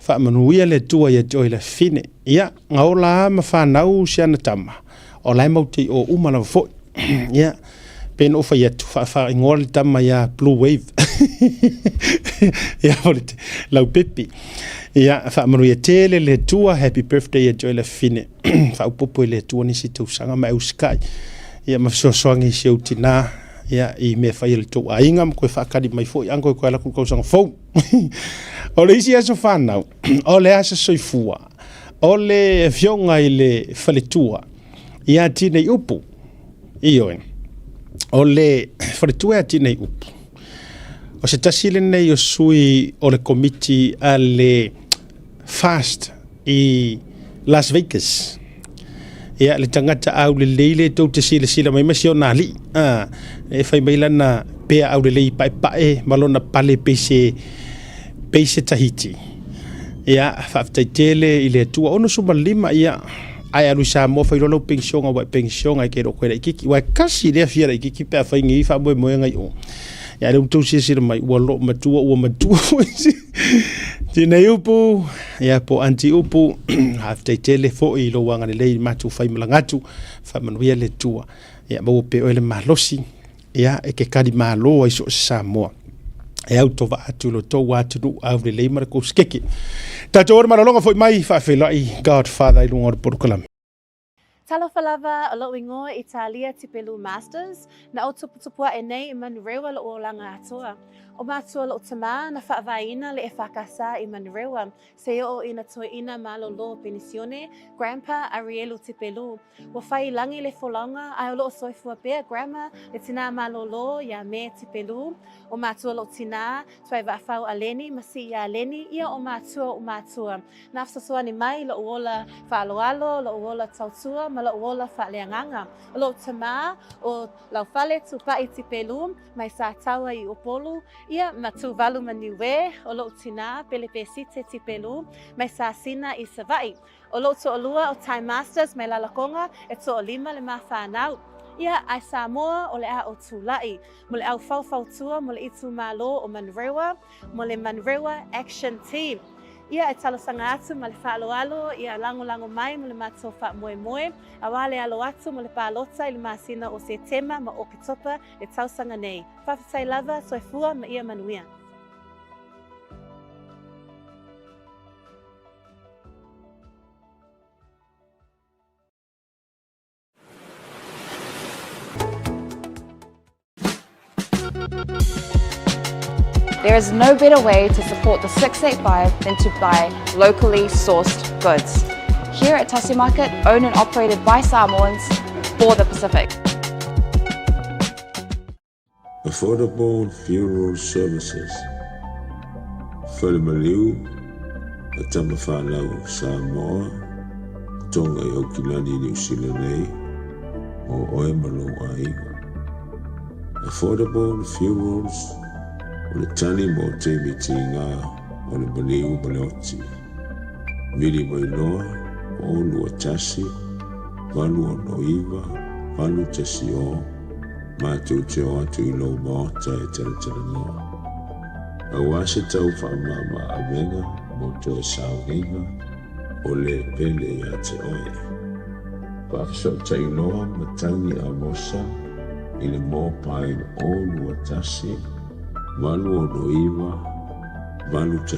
Faamanuia le Atua ia te oe le afine. Ia, na ola lava ma fanau si ana tama, o la e mau te i o uma lava foi. Ia, pei ona ou fai atu, faafaaigoa le tama ia Blue Wave. Ia, o le laupepe. Ia, faamanuia tele le Atua, happy birthday ia te oe le afine. Faaopoopo i le Atua nisi tausaga ma e usikai. Ia, ma fesoasoani i si ou tinā, ia, i mea fai a le tou aiga ma toe faatali mai foi uncle e toe alu atu i le tausaga fou. O le isi aso fanau, o le aso soifua, o le afioga i le faletua ia Tinei Upu. Ioe, o le faletua ia Tinei Upu, o se tasi lenei o sui o le komiti a le Fast i Las Vegas. Ia, le tagata aulelei lea tou te silasila mai ma si ona alii. A, e fai mai lana pea aulelei paepae ma lona pale pei se, pei se Tahiti. Ia, faafetai tele i le Atua. 65, ia, ae alu i Samoa fai loa lau penisiona ua e penisiona e ke loo koe laitiiti. Ua e kasi lea fia laitiiti pe afai nei faamoemoega i o. Ia, lea ua tou silasila mai, ua loo matua, ua matua foi. Tinei Upu, ia po Aunty Upu, faafetai tele foi i lou agalelei i le matou faimalaga atu, faamanuia le Atua. Ia maua pea oe le malosi, ia e te tali malo ai so o se Samoa. E autovaa atu i lo tou atunuu aulelei ma le tou sikeke. Tatou o le malologa foi mai, faafeiloai Godfather i luga o le polokalame. Talofa lava, o lo'u igoa Italia Tipelu Masters, na ou tuputupu a'e nei i Manurewa lo'u olaga atoa. O matua lo'u tamā na fa'avaeina le EFKS i Manurewa, se o'o ina toeʻina malōlō penisione, Grandpa Arielu Tipelu. Ua fai i lagi le folauga, ae o lo'o soifua pea Grandma le tinā malōlō iā Me Tipelu. O matua lo'u tinā, Tuaivaafau Aleni ma Siia Aleni, ia o matua o'u matua. Na fesoasoani mai i loʻu ola faaaloalo, loʻu ola tautua ma loʻu ola faaleagaga. O loʻu tamā, ʻo Laufale Tupaʻi Tipelu, mai Sataua i Upolu, ia ma Tuvalu ma Niue, ʻo loʻu tinā, Pelepesite Tipelu, mai Sasina i Savaʻi. ʻO loʻu toʻalua, ʻo Ty Masters, mai Lalakoga, e toʻalima le ma whānau. Ia, ae Samoa, o le a ʻo Tulaʻi, mo le au faufautua mo le itumalo o Manurewa, mo le Manurewa Action Team. Ia, e talosaga atu ma le faaaloalo, ia lagolago mai mo le matou faamoemoe, aua le alo atu mo le palota i le masina o Setema ma Oketopa le tausaga nei. Faafetai lava, soifua ma ia manuia. There is no better way to support the 685 than to buy locally sourced goods. Here at Tasi Market, owned and operated by Samoans for the Pacific. Affordable Funeral Services, Falemaliu, a Tamafanau Samoa, Tonga i Aukilani Niu Sila nei, mo oe ma lou aiga. Affordable Funerals, o le tali mo taimi tiga o le maliu ma le oti. Vili mai loa, 0 2 1 8 6 9 8 1 0, Matou te o atu i lou maota e talatalanoa. Aua se tau faamama avega mo toe sauniga o le pele ia te oe. Faafesootai loa matagi Amosa i le mobile 0 2 1 8 6 9 8 1 0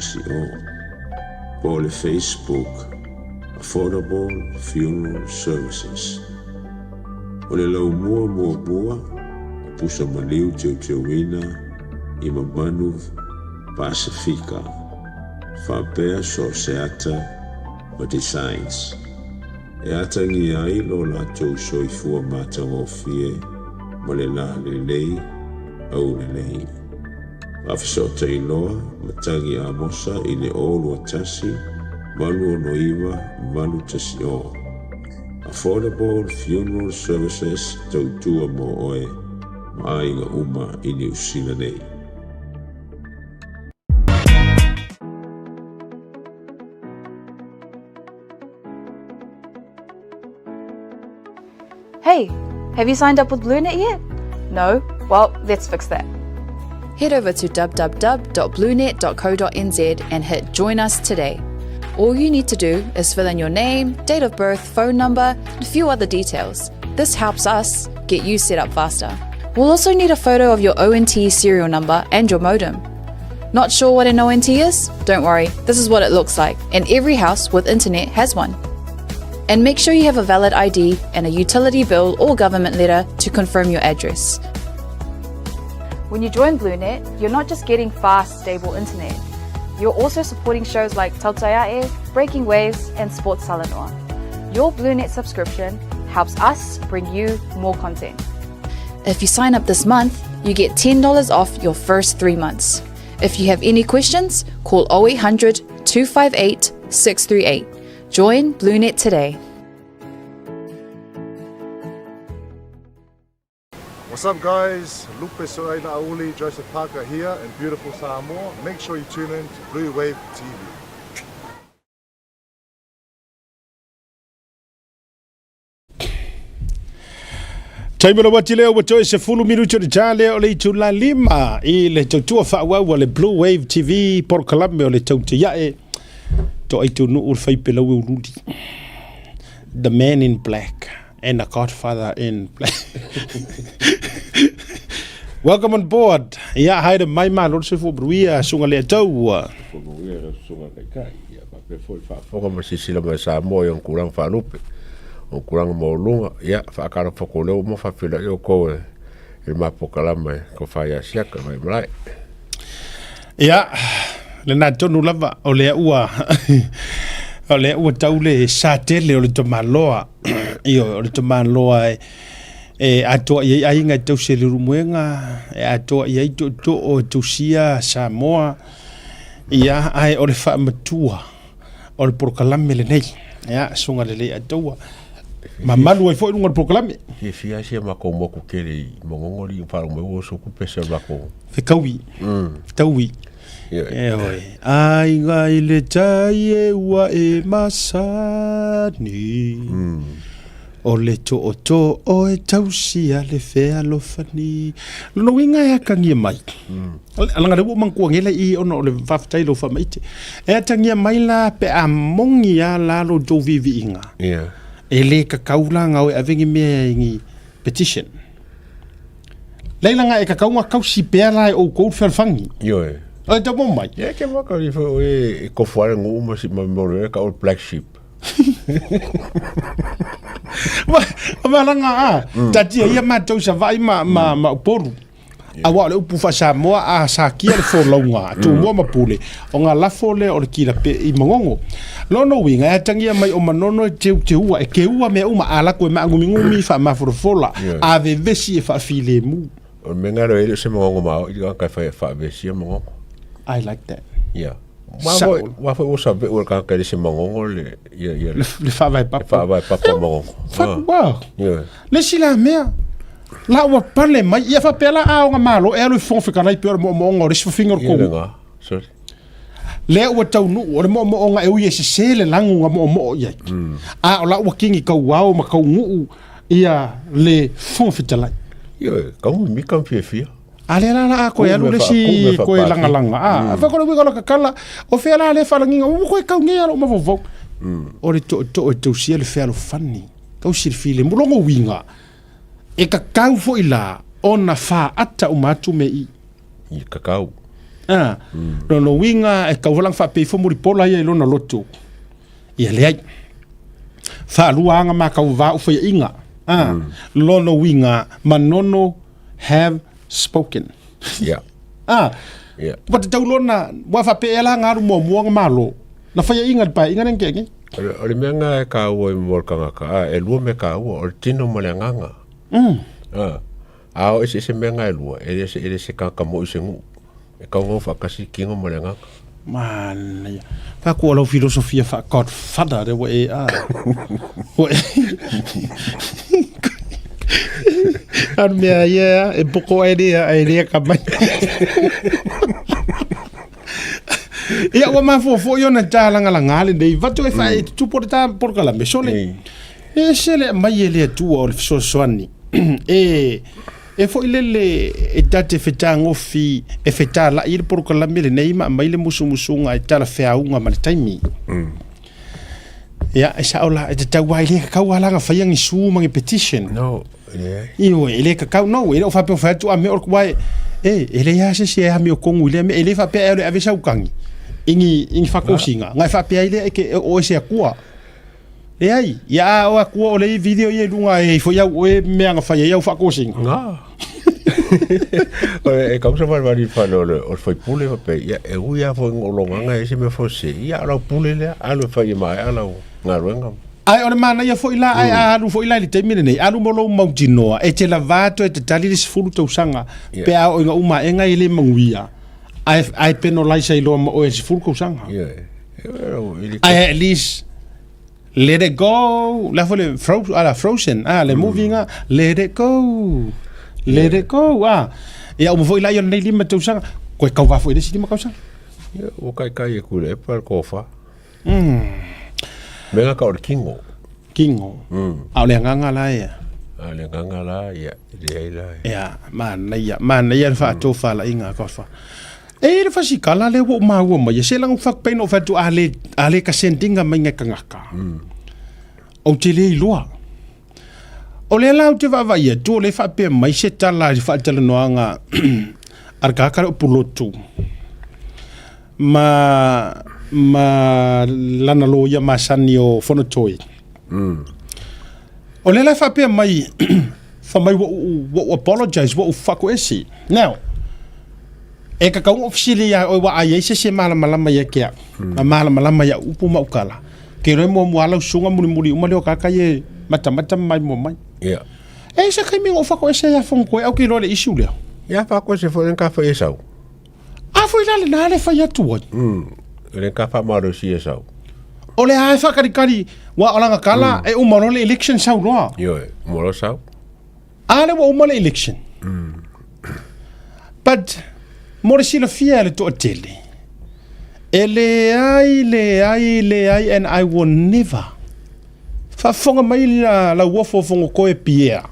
po o le Facebook Affordable Funeral Services. O le laumua muamua o pusa maliu teuteuina i mamanu Pasefika faapea so o se ata ma designs e atagia ai lo latou soifua matagofie ma le lalelei aulelei. Faafesootai loa matagi Amosa i le 0 2 1 8 6 9 8 1 0. Affordable Funeral Services tautua mo oe ma aiga uma i Niu Sila nei. Hey, have you signed up with BlueNet yet? No? Well, let's fix that. Head over to www.bluenet.co.nz and hit Join Us today. All you need to do is fill in your name, date of birth, phone number, and a few other details. This helps us get you set up faster. We'll also need a photo of your ONT serial number and your modem. Not sure what an ONT is? Don't worry, this is what it looks like, and every house with internet has one. And make sure you have a valid ID and a utility bill or government letter to confirm your address. When you join BlueNet, you're not just getting fast, stable internet. You're also supporting shows like Tautaiae, Breaking Waves, and Sports Talanoa. Your BlueNet subscription helps us bring you more content. If you sign up this month, you get $10 off your first 3 months. If you have any questions, call 0800 258 638. Join BlueNet today. What's up guys? Lupe Soaina Auli, Joseph Parker here in beautiful Samoa. Make sure you tune in to Blue Wave TV. Taimi o le uati lea ua toe 10 minuti o le ta lea o le itula 5 i le tautua faaauau a le Blue Wave TV polokalame o le Tautiae Toaitunu'u le faipelaue ululi The Man in Black and the Godfather in Black. Welcome on board. Ia, haere mai malo le soifua manuia, susuga le Ataua. Manuia lau susuga i le Taitai, ia faapea foi le faafofoga ma le silasila mai a Samoa i ona tulaga faalupe, ona tulaga maualuga. Ia, faatalofa atu o lea ua uma faafeiloai outou e le ma polokalame e tofa ia Siaka mai malae. Ia, lena tonu lava o lea ua o lea ua tau le sa tele o le tamaloa. Ioe, o le tamaloa e e atoa i ai aiga e tausi e le Ulumoega, e atoa i ai tootoo e tausia Samoa, ia, ae o le faamatua o le polokalame lenei. Ia, susuga lelei ataua. Mamalu ai foi luga o le polokalame. Fiafia si a matou motu tele i Mangogo alii ma faalogo mai ua oso atu pese o le matou. Fetaui. Fetaui. E oe. Aiga i le tai e ua e masani. O le tootoo e tausia le fealofani. Lona uiga e atagia mai. Leaga lea ua ou manatua nei la i i ona o le faafetai i lou faamaite. E atagia mai la pe a moni lava la lo outou viiviiga. E le tatau la ona o e ave ni mea i ni petition. Leai leaga e tatau ona tausi pea la e outou le fealofani. Ioe. O le tau mai. Ia ke waka i fo e kofo ale ngu ma si ma mo le ka o black sheep. Ma langa a tatia ia matou Savaii ma ma ma Upolu. Aua o le upu faa-Samoa a sakia le folauga a Tumua ma Pule, o ngā lafo lea o le kilape i Magogo. Lona uiga, e atagia mai o Manono e teuteua, e keua mea uma, a lako e maagumigumi, faamafolafola, a vevesi e faafilemu. O le mea lena e le o se Magogo ma o i le tagata e fai e faavesia Magogo. I like that. Yeah. Wa foi ua save'u e le tagata e le se Magogo le ia ia le le faavae papa. Le faavae papa o Magogo. Fuck wow. Le isi la mea, la ua pale mai, ia faapea la a ona malo e alu i Fofoga Fetalai pei o le moomooga o le isi fafine o le kou. Sorry. Lea ua taunuu, o le moomooga e ui e sese le lagu na moomoo i ai. A o la ua kini tauao ma taunuu ia le Fofoga Fetalai. Ioe, kau mimika ma fiafia. A lea la la a koe alu le isi koe lagalaga. A, fai ko le uiga o la kakala, o fea la lea faalagiga, ua koe kau nei a lou mafaufau. O le tootoo e tausia le fealofani, tausi le filemu. Lona uiga, e kakau foi la ona faata uma atu mea i. I kakau. A, lona uiga, e kau lana faapea ifo mulipola ia i lona loto. Ia leai. Faalua aga ma kau vā ufaiaiga. A, lona uiga, Manono have spoken. Yeah. Ah. Yeah. Ua tatau loa na, ua faapea ea la nga alu muamua nga Malo. Na faiaiga i le paeaiga lea na tea nei. O le, o le mea nga e kāua i mua o le kangaka, a, e lua mea kāua, o le tino ma le agaga. A, a o eseese mea nga e lua, e le se, e le se kanaka mo'i se nu'u. E kaugau faatasi tino ma le agaga. Manaia. Faku o lau filosofia faa Godfather lea ua e a. Ua e. Ar mea ia e poko ai lea ai lea ka mai. Ia ua mafua foi ona tālagalaga lenei vatu e whae tupu o le tā polokalame sole. E se le mai e le Atua o le fesoasoani. E E foi lele e ta te fetagofi e fetala'i ai le polokalame lenei ma aumai le musumusuga e talafeauga ma le taimi. Ia, e sa'o la, e tatau lava, e le kakau lava la ona faia ni sue ma ni petition. No, e leai. Ioe, e le kakau, no, e le o faapea o fai atu a mea o le uae, e, e leai lava se isi e amiotonu i lea mea, e le faapea e alu e ave sau tagi i ni, i ni faatosina, na e faapea ai lea e ke, o oe se Atua. Leai, ia a o atua o le video ia i luga e ifo iau oe mea na fai ai au faatosina. Nga. O e kau sa valivali i fale o le o le faipule faapea, ia e ui lava foi o lou agaga e ese mea foi sese, ia a o lau pule lea, alu e fai e maea lau galuega. Ae o le manaia foi la, ae a alu foi la i le taimi lenei, alu mo lou mautinoa, e te lava atu e te tali le 10 tausaga, pe a oo ina uma aega e le manuia, ae, ae penalize ai loa ma oe i le 10 tausaga. Ia, e, Ae at least Let it go. La foi le fro, ala Frozen, ah, le movie nga Let it go. Let it go. Ah. Ia uma foi la ia nei lima tausaga. Koe kau va foi le isi lima tausaga. Ia, ua kaikai e kule e pa le kofa. Me nga ka o le kingo. Kingo. A o le agaga la ia. A le agaga la, ia, leai la. Ia, manaia, manaia le faatofalaiga a Kofa. E i ai le fasikala lea ua ou maua mai, se laga fak pei na ou fai atu a le, a le ka sendinga mai ngai kangaka. Ou te le iloa. O lea la ou te vaavaai atu, o lea e faapea mai se tala i le faatalanoaga a le tagata lea o Pulotu ma, ma lana loia masani o Fonotoi. O lea la e faapea mai, fai mai ua ou, ua ou apologize, ua ou faakoese. Now, e kakau ona ou fesili ia oe ua a i ai se isi e malamalama ia te au, a malamalama i au upu ma au tala. Ke iloa e muamua lava lau susuga mulimuli uma lea o tagata ia e matamata ma maimoa mai. Ia. E i se taimi na ou faakoese ai ia Fonotoe, au ke iloa le issue lea. Ia, faakoese foi le ka fai e sau. A foi la lena le fai atu ai. Le ka faamalosi e sau. O le a e faakalikali, ua o lana tala e uma loa le election sau loa. Ioe, uma loa sau. A lea ua uma le election. But mo le silafia e le toatele, e leai, leai, leai and I will never. Faafofoga mai Lauofo o Fogotoe Pierre.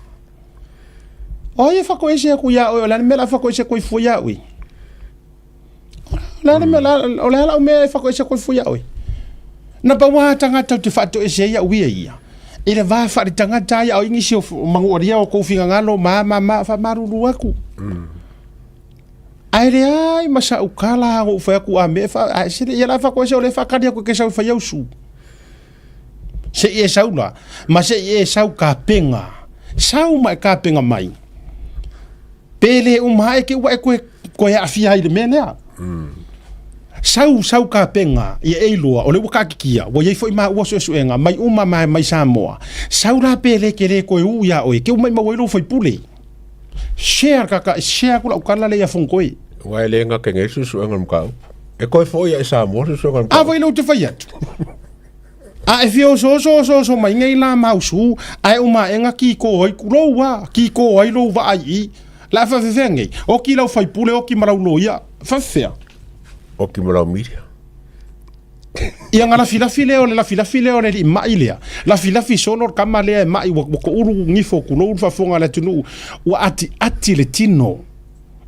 O ai e fatoese atu ia oe, o le a le mea o le a fatoese atu ai fua ia oe? O le a le mea, o le a lau mea e fatoese atu ai fua ia oe? Na pau lava tagata ou te faatoese ai au ia ia, i le va faaletagata ia, o ai nisi o manualia o tou finagalo ma ma ma, faamalulu atu. Ae leai ma sa'u tala na ou fai atu a mea fa ae sele ia la faatoese o lea e faatali atu e te sau e fai au su. Se i e sau la ma se i e sau kapega. Sau ma e kapega mai. Pe le uma ae ke ua e koe koe aafia ai i le mea lea. Sau sau kapega ia e iloa o lea ua taatitia ua i ai foi maua suesuega mai uma mai mai Samoa. Sau la pe le ke le toe ū iā oe ke ua maimau ai lou faipule. Share kaka, share aku lau tala lea ia Fonotoe. Aua e le gata nei suesuega o le mataupu. E toe foi ia i Samoa suesuega o le A mataupu. foi lea ou te fai atu. A e fia osooso osooso mai nei la mausu, ae uma aega kiko ai, kulou a, kiko ai lou vaai i i. La faafefea nei, oki lau faipule, oki ma lau loia, faafefea. Oki ma lau media. Ia na lafilafi lea o le lafilafi lea o le alii ma'i lea, lafilafi solo le tama lea e ma'i ua toulu gifo tulou le faafofoga a le atunuu, ua atiati le tino,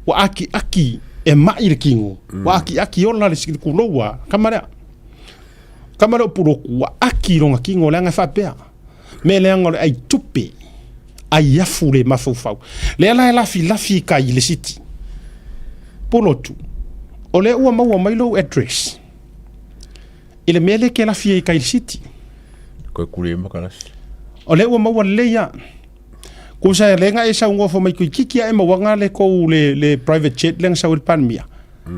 ua akiaki e ma'i le tino, ua akiaki ola le tulou a tama lea. Tama lea o Pulotu ua aki lona tino leaga e faapea, mea leaga o le ai tupe, ai afu le mafaufau. Lea la e lafilafi i tai i le siti. Pulotu, o lea ua maua mai lou address. I le mea lea e te lafi ai i tai i le siti. Koe kuli ma kalasi. O lea ua maua lelei a. Kusa e lenga e saunoa fai mai toeitiiti a e mauaga le tou le, le private jet lea na sau ai le Palemia.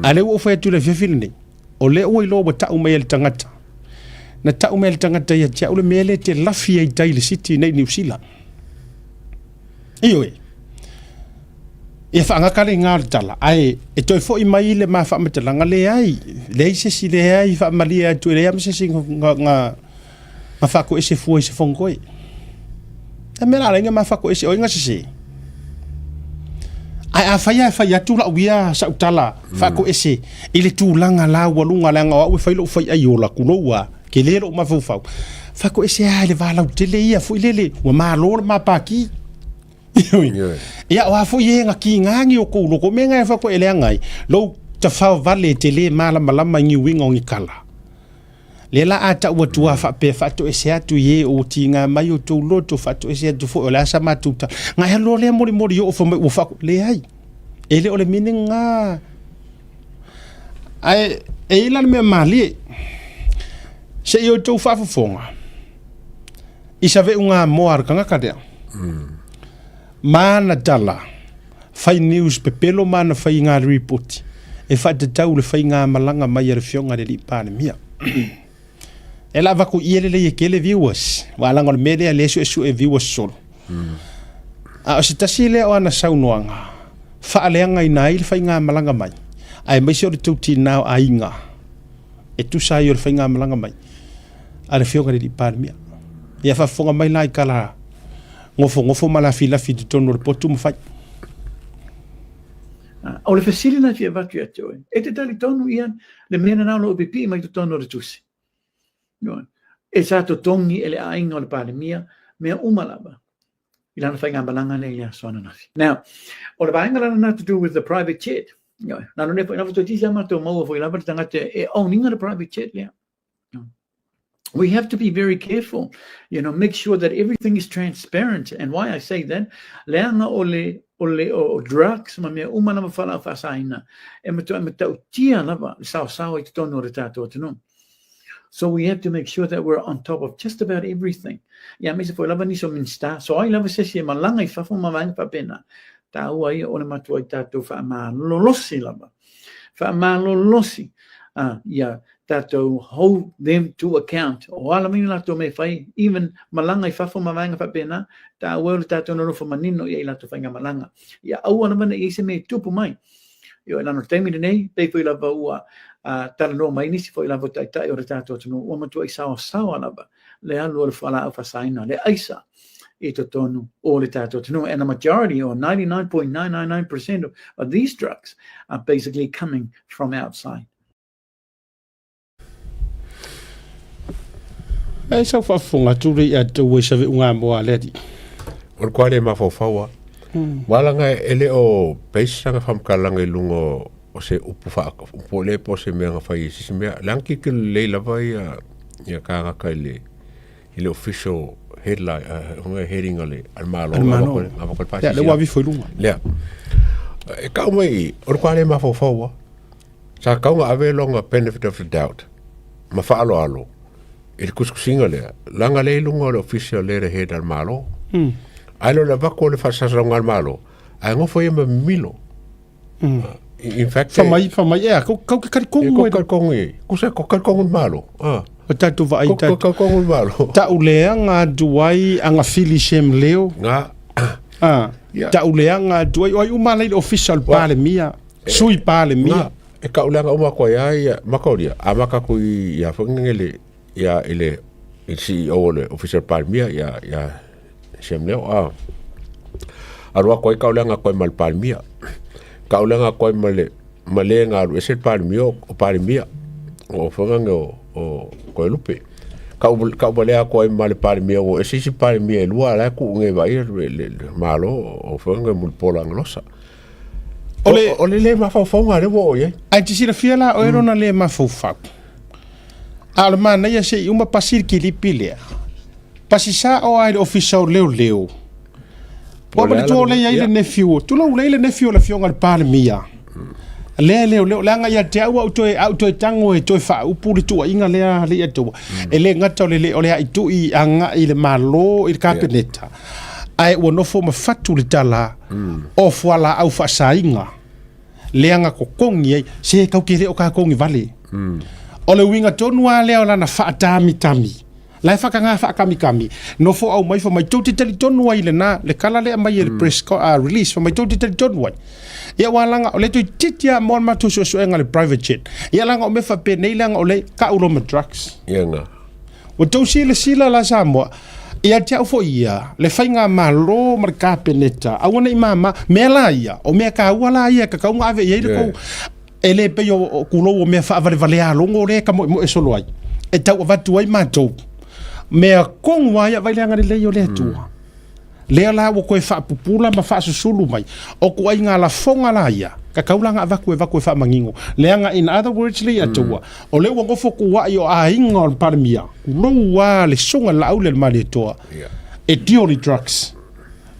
A lea ua ou fai atu i le afiafi lenei, o lea ua iloa ua tau mai e le tagata. Na tau mai e le tagata ia te au le mea lea e te lafi ai i tai i le city nei i Niu Sila. Ioe. Ia faagata le iga o le tala, ae e toe foi mai le ma faamatalaga, leai, leai se isi, leai, faamalie atu, e leai lava ma se isi na, na, na faatoese fua i se Fonotoe. E mea la ala ai na ma faatoese, o ai na sese? Ae afai lava e fai atu lau ia sau tala faatoese i le tulaga laualuga, leaga o au e fai lou faiai ola, tulou a, tele lou mafaufau, faatoese lava i le va lautele ia foi lele, ua malo le ma pati. Ia, o a foi e na kiga ni o kou loko, mea na e whako e leaga ai, lou tawhaovale e te le malamalama i ni uiga o ni kala. Lea la a tau atu a faapea faatoese atu i e o tiga mai o tou loto, faatoese atu foi o le a sa matou tala. Nga e alu loa lea molimoli oo fai mai ua faako, leai, e le o le meaning na. Ae e i ai la le mea malie, se i outou faafofoga i save'uga moa a le tagata lea. Ma ana tala, fai news pepelo ma ana faiga ripoti e faatatau le faigamalaga mai a le Afioga i le Alii Palemia. E la avatu i i e lelei e tele viewers, aua leaga o le mea lea lea e suesue viewers solo. A o se tasi lea o ana saunoaga, faaleagaina ai le faigamalaga mai, aemaise o le tou tinā o aiga e tusa ai o le faigamalaga mai a le Afioga i le Alii Palemia. Ia faafofoga mai la i tala nofonofo ma lafilafi i totonu o le potu ma fai. O le fesili lena e fia avatu ia te oe, e te talitonu ia le mea lena o lo o pipii mai totonu o le tusi? E sa totogi e le aiga o le Palemia mea uma lava i lana faigamalaga lea i le aso ananafi. Now, o le vaega la lena to do with the private jet, nalo lea foi lava toeitiiti lava matou maua foi lava le tagata e own ina le private jet lea. We have to be very careful, you know, make sure that everything is transparent. And why I say that, leaga o le, o le o drugs ma mea uma lava fualaau faasaina, e matuai matautia lava le saosaoa i totonu o le tatou atunuu. So we have to make sure that we're on top of just about everything. Ia, aemaise foi lava nisi o Minista, so ai lava se isi e malaga i fafo ma vaega faapena, taua ia o le matuai tatou faamalolosi lava. Faamalolosi ia tatou hold them to account. O a lava ni latou mea e fai, even malaga i fafo ma vaega faapena, taua o le tatou nonofo manino i ai latou faigamalaga. Ia aua lava ne i i ai se mea e tupu mai. Ioe, leaga o le taimi lenei, pei foi lava ua talanoa mai nisi foi lava o taitai o le tatou atunuu, ua matuai saoasaoa lava le alu o le fualaau faasaina, le aisa i totonu o le tatou atunuu. And the majority, or 99.999% of these drugs are basically coming from outside. Ae sau faafofoga atu le ia te ua i uga moa a le alii. O le koa le mafaufau a. Ua laga e le o base sana faamatalaga i luga o se upu faa po o le po o se mea na fai e se isi mea. Leaga tilotilo lelei lava ia ia kānaka i le i le official headline uh, heading a le a le Malo. A le Malo. Ia, lea ua avifo i luga. Lea. E kau mai o le koa le mafaufau a. Sa kau na ave longa benefit of the doubt ma faaaloalo i le tusitusiga lea, leaga lea i luga o le official letterhead a le Malo. Ae le o le avatu o le faasalalauga a le Malo, ae nofo ia ma mimilo. In fact, Fa mai, fa mai, ea, kau, kau ke talitonu e. Kau talitonu e. Kusa, kau talitonu le Malo. Ah. O tatou vaai Kau talitonu le Malo. Tauleaga atu ai agafili sem leo. Nga. Ah. Tauleaga atu ai, o ai uma la i le ofisa o le Palemia, Sui Palemia. Nga. E kauleaga uma atu ai lava ia Makaolia, amata atu i ia foi le ia i le i le CEO o le Ofisa o le Palemia ia ia Sam Leo a alu atu ai kauleaga atu ai ma le Palemia. Kauleaga atu ai ma le ma le na alu ese le Palemia o Palemia o foi o o Toelupe. Kau kau valea atu ai ma le Palemia ua ese isi Palemia e lua la e tuu nei vaai le, le, le Malo o foi Mulipola Anarosa. O le, o le le mafaufauga lea ua oo i ai. Ae te silafia la oe lona le mafaufau. A o le manaia se i uma pasi le kilipi lea. Pasi sao lava i le ofisa o leoleo. Ua manatua o lea e i ai le nephew, tulou lea e i ai le nephew o le afioga i le Palemia. Lea e leoleo, leaga ia te au, a ou toe, a ou toe tago e toe faaupu le tuuaiga lea le ia te au. E le gata o le, o le aaitui agai i le Malo i le Kapeneta. Ae ua nofo ma fatu le tala o fualaau faasaina lea na totogi ai, se kau ke le o kakou ni vale. O le uiga tonu lava lea o lana faatamitami. La e faataga faakamikami, nofo aumai fai mai tou te talitonu ai i lena, le tala lea aumai e le press release, fai mai tou te talitonu ai. Ia ua laga, o lea toeitiiti lava mo le matou suesuega i le private jet. Ia laga o mea faapenei leaga o lea tau loa ma drugs. Ia na. Ua tou silasila la Samoa, ia te au foi ia, le faigamalo ma le Kapeneta, aua ne i mama, mea la ia, o mea taua la ia e tatau ona ave i ai le tou, e le pei o tulou o mea faavalevaleā logo lea e tamoemoe solo ai, e tau avatu ai matou. Mea tonu lava ia, vaai le agalelei o le Atua. Lea la ua toe faapupula ma faasusulu mai, o tuaiga lafoga la ia, tatau la ona avatu e avatu e faamanino. Leaga in other words Leiataua, o lea ua nofo tuai o aiga o le Palemia, tulou lava le susuga i le Laauli a le Malietoa, e deal i drugs.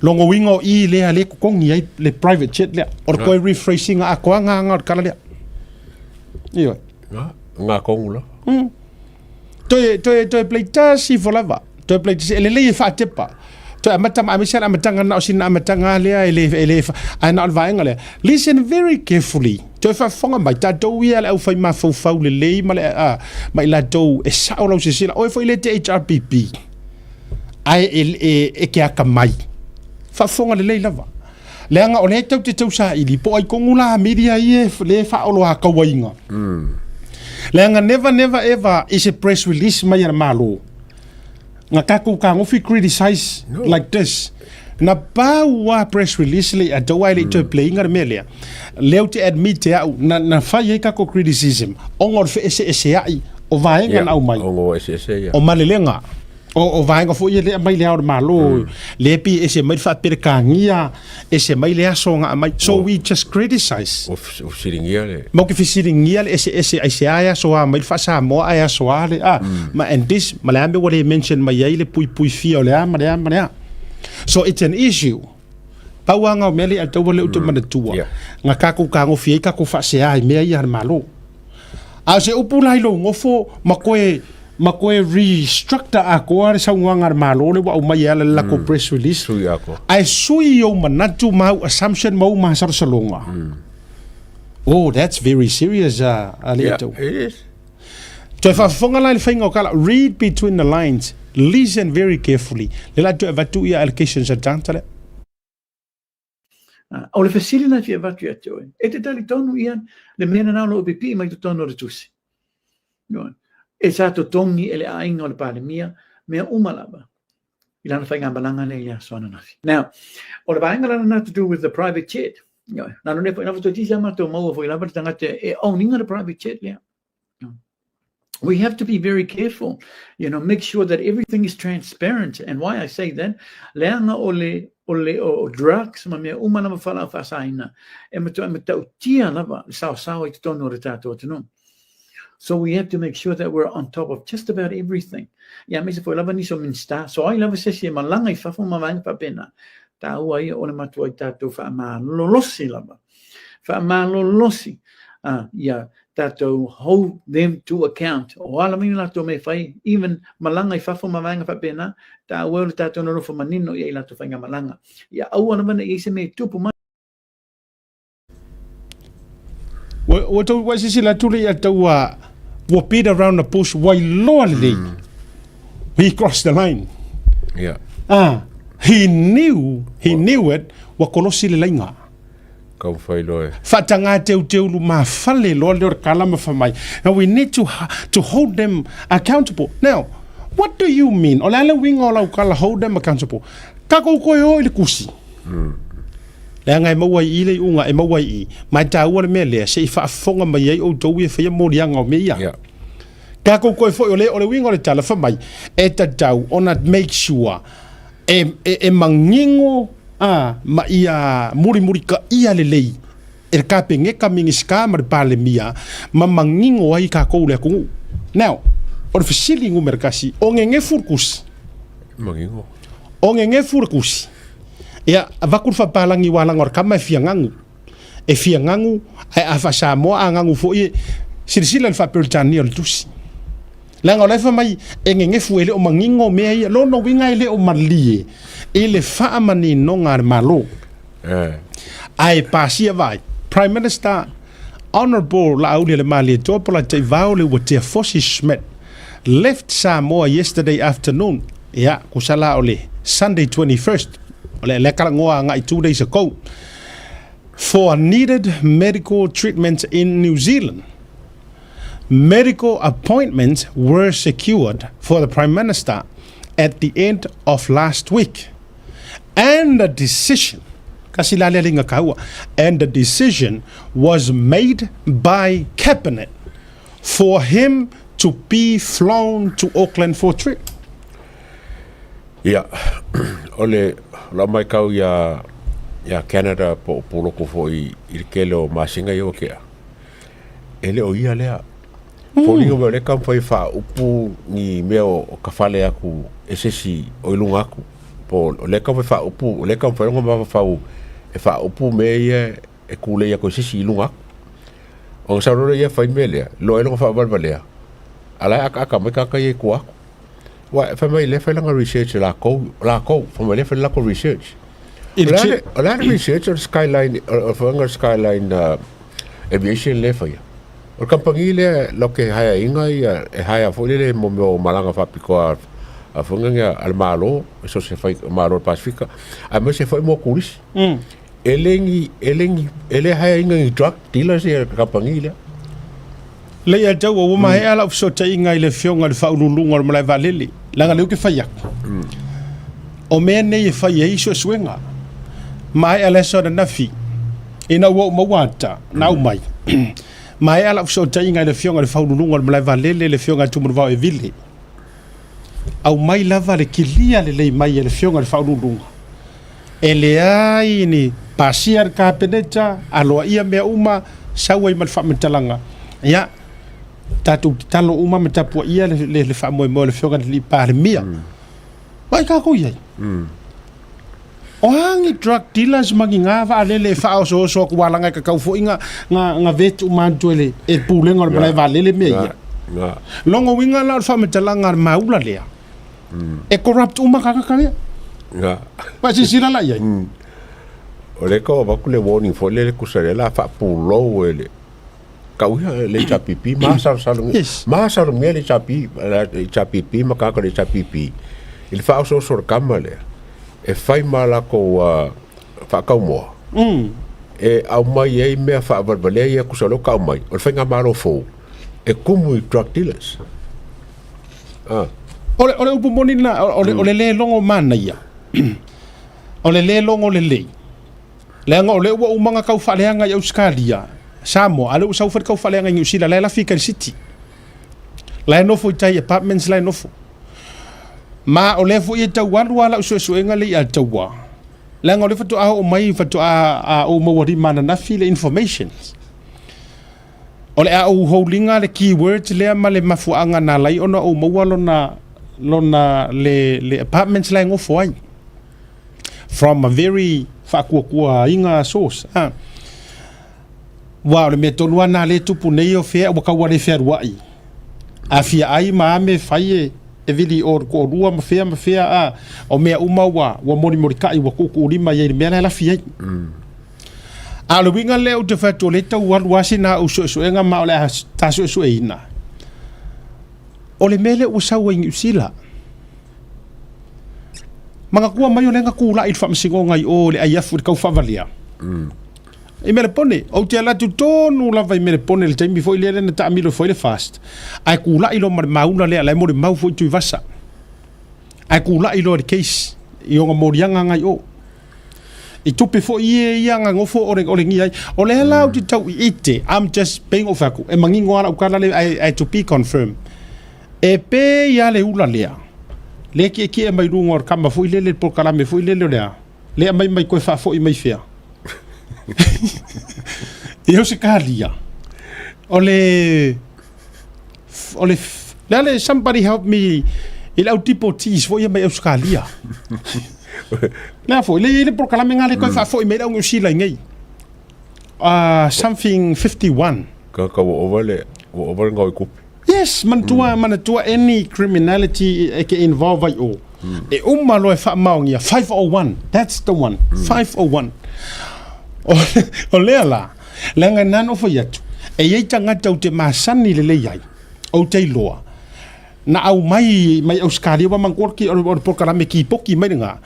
Lona uiga o i lea lea e totogi ai le private jet lea. O le toe rephrase ina atoaga aga o le tala lea. Ioe. Nga tonu lava. Toe, toe, toe play tasi ifo lava. Toe play tasi, e lelei e faatepa. Toe amata ma aemaise le amataga na o sina amataga lea e le, e le, ae na o le vaega lea. Listen very carefully. Toe faafofoga mai, tatou ia le aufai mafaufau lelei ma le, ma i latou e sao lau silasila. Oe foi le te HRPP, ae e, e, e ke akamai. Faafofoga lelei lava. Leaga o lea tou te tausaili po o ai tonu la media ia lea e faaoloatauaina. Leaga never never ever is a press release mai a le Malo na tatou tagofi criticize no. like this. Na pau lava press release le ia tou ae le i toe play ina le mea lea. Lea ou te admit e au na, na fai ai tatou criticism ona o le feeseeseai o vaega Yeah, na aumai. ona ua eseese ia. O malelega. O, o vaega foi ia lea aumai le Ao o le Malo, mm. lea pei e ese mai le faaperekania, ese mai le aso na aumai. So we just criticize. Ua fesiligia le... Ma ke fesiligia le ese ese ai se ai aso a mai le faasamoa ai aso a le a. Ma and this, ma le a mea ua le mention mai ai le puipui fia o le a ma le a ma le a. So it's an issue. Pau lava na o mea lea e taua lea ou te manatua. Yeah. Na tatou tagofi ai tatou faasea i mea ia a le Malo. A o se upu la i lou nofo ma koe ma koe restructure atoa le saunoaga a le Malo lea ua aumai e ala i le latou press release. Sui atoa. Ae sui i ou manatu ma au assumption ma ou masalosaloga. Oh, that's very serious, a Yeah, Leiataua. it is. Toe faafofoga la i le faiga o tala, read between the lines, listen very carefully. Lea la toe avatu ia allocations a le tagata lea. O le fesili lena e fia avatu ia te oe, e te talitonu ia le mea lena o lo o pipii mai totonu o le tusi. E sa totogi e le aiga o le Palemia mea uma lava i lana faigamalaga lea i le aso ananafi. Now, o le vaega la lena to do with the private jet. Nā lona foi lava toeitiiti lava matou maua foi lava le tagata e own ina le private jet lea. We have to be very careful, you know, make sure that everything is transparent. And why I say that, leaga o le, o le o, o drugs ma mea uma lava faalaau faasaina, e matuai matautia lava le saosaoa i totonu o le tatou atunuu. So we have to make sure that we're on top of just about everything. Ia, aemaise foi lava nisi o Minista, so ai lava se isi e malaga i fafo ma vaega faapena. Taua ia o le matuai tatou faamalolosi lava. Faamalolosi ia tatou hold them to account. O a lava ni latou mea e fai, even malaga i fafo ma vaega faapena, taua o le tatou nonofo manino i ai latou faigamalaga. Ia aua lava ne i ai se mea e tupu mai. Ua tou ua silasila atu le ia tau ua ua beat around the bush ua iloa lelei. He crossed the line. Yeah. Ah, he knew, he knew it, ua kolosi le laiga. Taumafai loa e. Faatagā teuteu lumafale loa lea o le kala ma fai mai. Now we need to, to hold them accountable. Now, what do you mean? O le a le uiga o lau kala hold them accountable? Takou koe o i le kusi. Leaga e maua i i le iuga e maua i i. Ma e taua le mea lea, se i faafofoga mai ai outou ia e faia moliaga o mea ia. Yeah. Takou koe foi o le, o le uiga o le tala, fai mai, e tatau ona make sure e, e, e manino a, ma ia mulimulitaia lelei e le Kapeneta, Minisita ma le Palemia ma manino ai tatou le atunuu. Now, o le fesili numera tasi, o gegefu le tusi? Manino. O gegefu le tusi? Ia, avatu le faapalagi ua laga o le tama e fia ganu. E fia ganu, ae a faa-Samoa a ganu foi e, silasila i le faa-Peretania o le tusi. Leaga o la e fai mai e gegefu e le o manino mea ia. Lona uiga e le o malie i le faamaninoga a le Malo. Ae pasia vai. Prime Minister Honourable Laauli Polataivao Leuatea Fosi Schmidt left Samoa yesterday afternoon, ia, kusa la o le Sunday 21st, o le lea talanoa agai 2 days ago, for needed medical treatment in New Zealand. Medical appointments were secured for the Prime Minister at the end of last week. And the decision, kasi la lea linga kaua, and the decision was made by Cabinet for him to be flown to Auckland for treatment. Ia, o le lau maitau iā, iā Canada po o Puloko foi i le tele o masina ia ua tea, e le o ia lea. Foliga mai o lea e taumafai e faaupu ni mea o ka fale atu e se isi o i luga atu. Po o lea e taumafai e faaupu, o lea e taumafai lona mafaufau e faaupu mea ia e tulei atu e se isi i luga atu. Ona sau loa lea ia fai le mea lea, iloa ai lona faavalevalea, a o la e akaaka mai tagata ia i tua atu. Aua fai mai o lea e fai lana research e latou, latou, fai mai o lea e fai le latou research. I O le le a chi- le, o le a le research o le Skyline, o le faiga o le Skyline Aviation lea e faia? O le kamupani lea latou te hire ina ia, e hire foi lele mo mea o malaga faapitoa a foi lea a le Malo, so o se fai Malo o le Pasefika, aemaise foi mo turisi. E le ni, e le ni, e le hire ina ni drug dealers ia le kamupani lea. Leiataua, ua maea lau fesootaiga i le Afioga i le Faauluuluga o le Malae Vaalele, leaga lea ou te fai atu. O mea nei e fai ai suesuega. Maea le aso ananafi, ina ua ou maua ata, na aumai. Maea lau fesootaiga i le Afioga i le Faauluuluga o le Malae Vaalele, le Afioga ia Tumanuvao Evile. Aumai lava le kilia lelei mai e le Afioga i le Faauluuluga. E leai ni pasia le Kapeneta, aloaia mea uma, sau ai ma le faamatalaga. Ia, tatou tatalo uma ma tapuaia le, le, le faamoemoe o le Afioga i le Alii Palemia. Vaai tatou i ai. O a ni drug dealers ma ni ngā vaalele e faaosooso atu alaga e tatau foi na, na, na vet uma atu e le, e le pulega o le malae vaalele mea ia. Na. Lona uiga la o le faamatalaga a le maula lea, E corrupt uma tagata ia. Nga. Vai silasila la i ai. O lea tau avatu le warning foi lele tusa lea la faapulou e le tau ia le HRPP masalosalo Yes. masalomia le HRP le HRPP ma tagata o le HRPP i le faaosooso o le tama lea e fai ma latou faataumoa e aumai ai mea faavalevalea ia tusa o lea ua tau mai o le faigamalo fou e tumu i drug dealers. Ah. O le, o le upu moni lena, o le, o le lē logo manaia, o le lē logo lelei, leaga o lea ua uma ona tau faaleaga i Ausetalia, Samoa, a o lea ua sau foi le tau faaleaga i Niu Sila, la e lafi i Kanisiti. La e nofo i tai apartments la e nofo. Ma o lea foi e tau alu a lau suesuega le ia taua. Leaga o lea faatoa oo mai faatoa a ou maua lima ananafi le informations. O le a ou hold-iga le keywords lea ma le mafuaaga na ala ai ona ou maua lona lona le le apartments la e gofo ai. From a very faakuakuaina source. Ah. Ua o le mea tonu lava lena lea e tupu nei o fea ua tau lava le fealuai. A fia ai ma a mea e fai e e vili i o i le toalua ma fea ma fea a o mea uma ua ua molimolitai ua tuutuulima i ai i le mea la e lafi ai. A o le uiga lea ou te fai atu o lea e tau alu lava sina au suesuega ma o le a ta suesueina, o le mea lea ua sau ai i Niu Sila. Manatua mai o lea na tulai i le faamasinoga i o i le aiafu i le taufaavalia. I Melepone, ou te alu atu tonu lava i Melepone i le taimi foi lea na taamilo ifo ai le FAST, ae tulai loa ma le maula lea, la e molimau foi Tuivasa. Ae tulai loa i le case i ona moliaga na i o. I tupe foi ia ia na nofo o le, o le gia ai. O lea la ou te tau i ite, I'm just pei ona ou fai atu, e manino lava lau tala lea, ae to be confirmed. E pei lava le ula lea, lea e tietie mai luga o le kama foi lele, le polokalame foi lele o le a? Le aumai mai toe faafoi mai fea? I Ausetalia, o le, o le, le a le, somebody help me, i le au deportees foi ia mai Ausetalia. Le a foi, le i ai le polokalame nga le toe faafoi mai le au Niu Sila i nei. Something 51. Ka, ka ua ova le, ua ova le ngau i kupi. Yes, manatua, mm. manatua any criminality e ke involve ai o. Mm. E uma loa e faamaonia, 501, that's the one, mm. 501. O, o lea la, leaga nā no fai atu, e iai tagata ou te masani lelei ai, ou te iloa, na au mai mai Australia wa manatua o le, o le polokalame kipoki mai lena,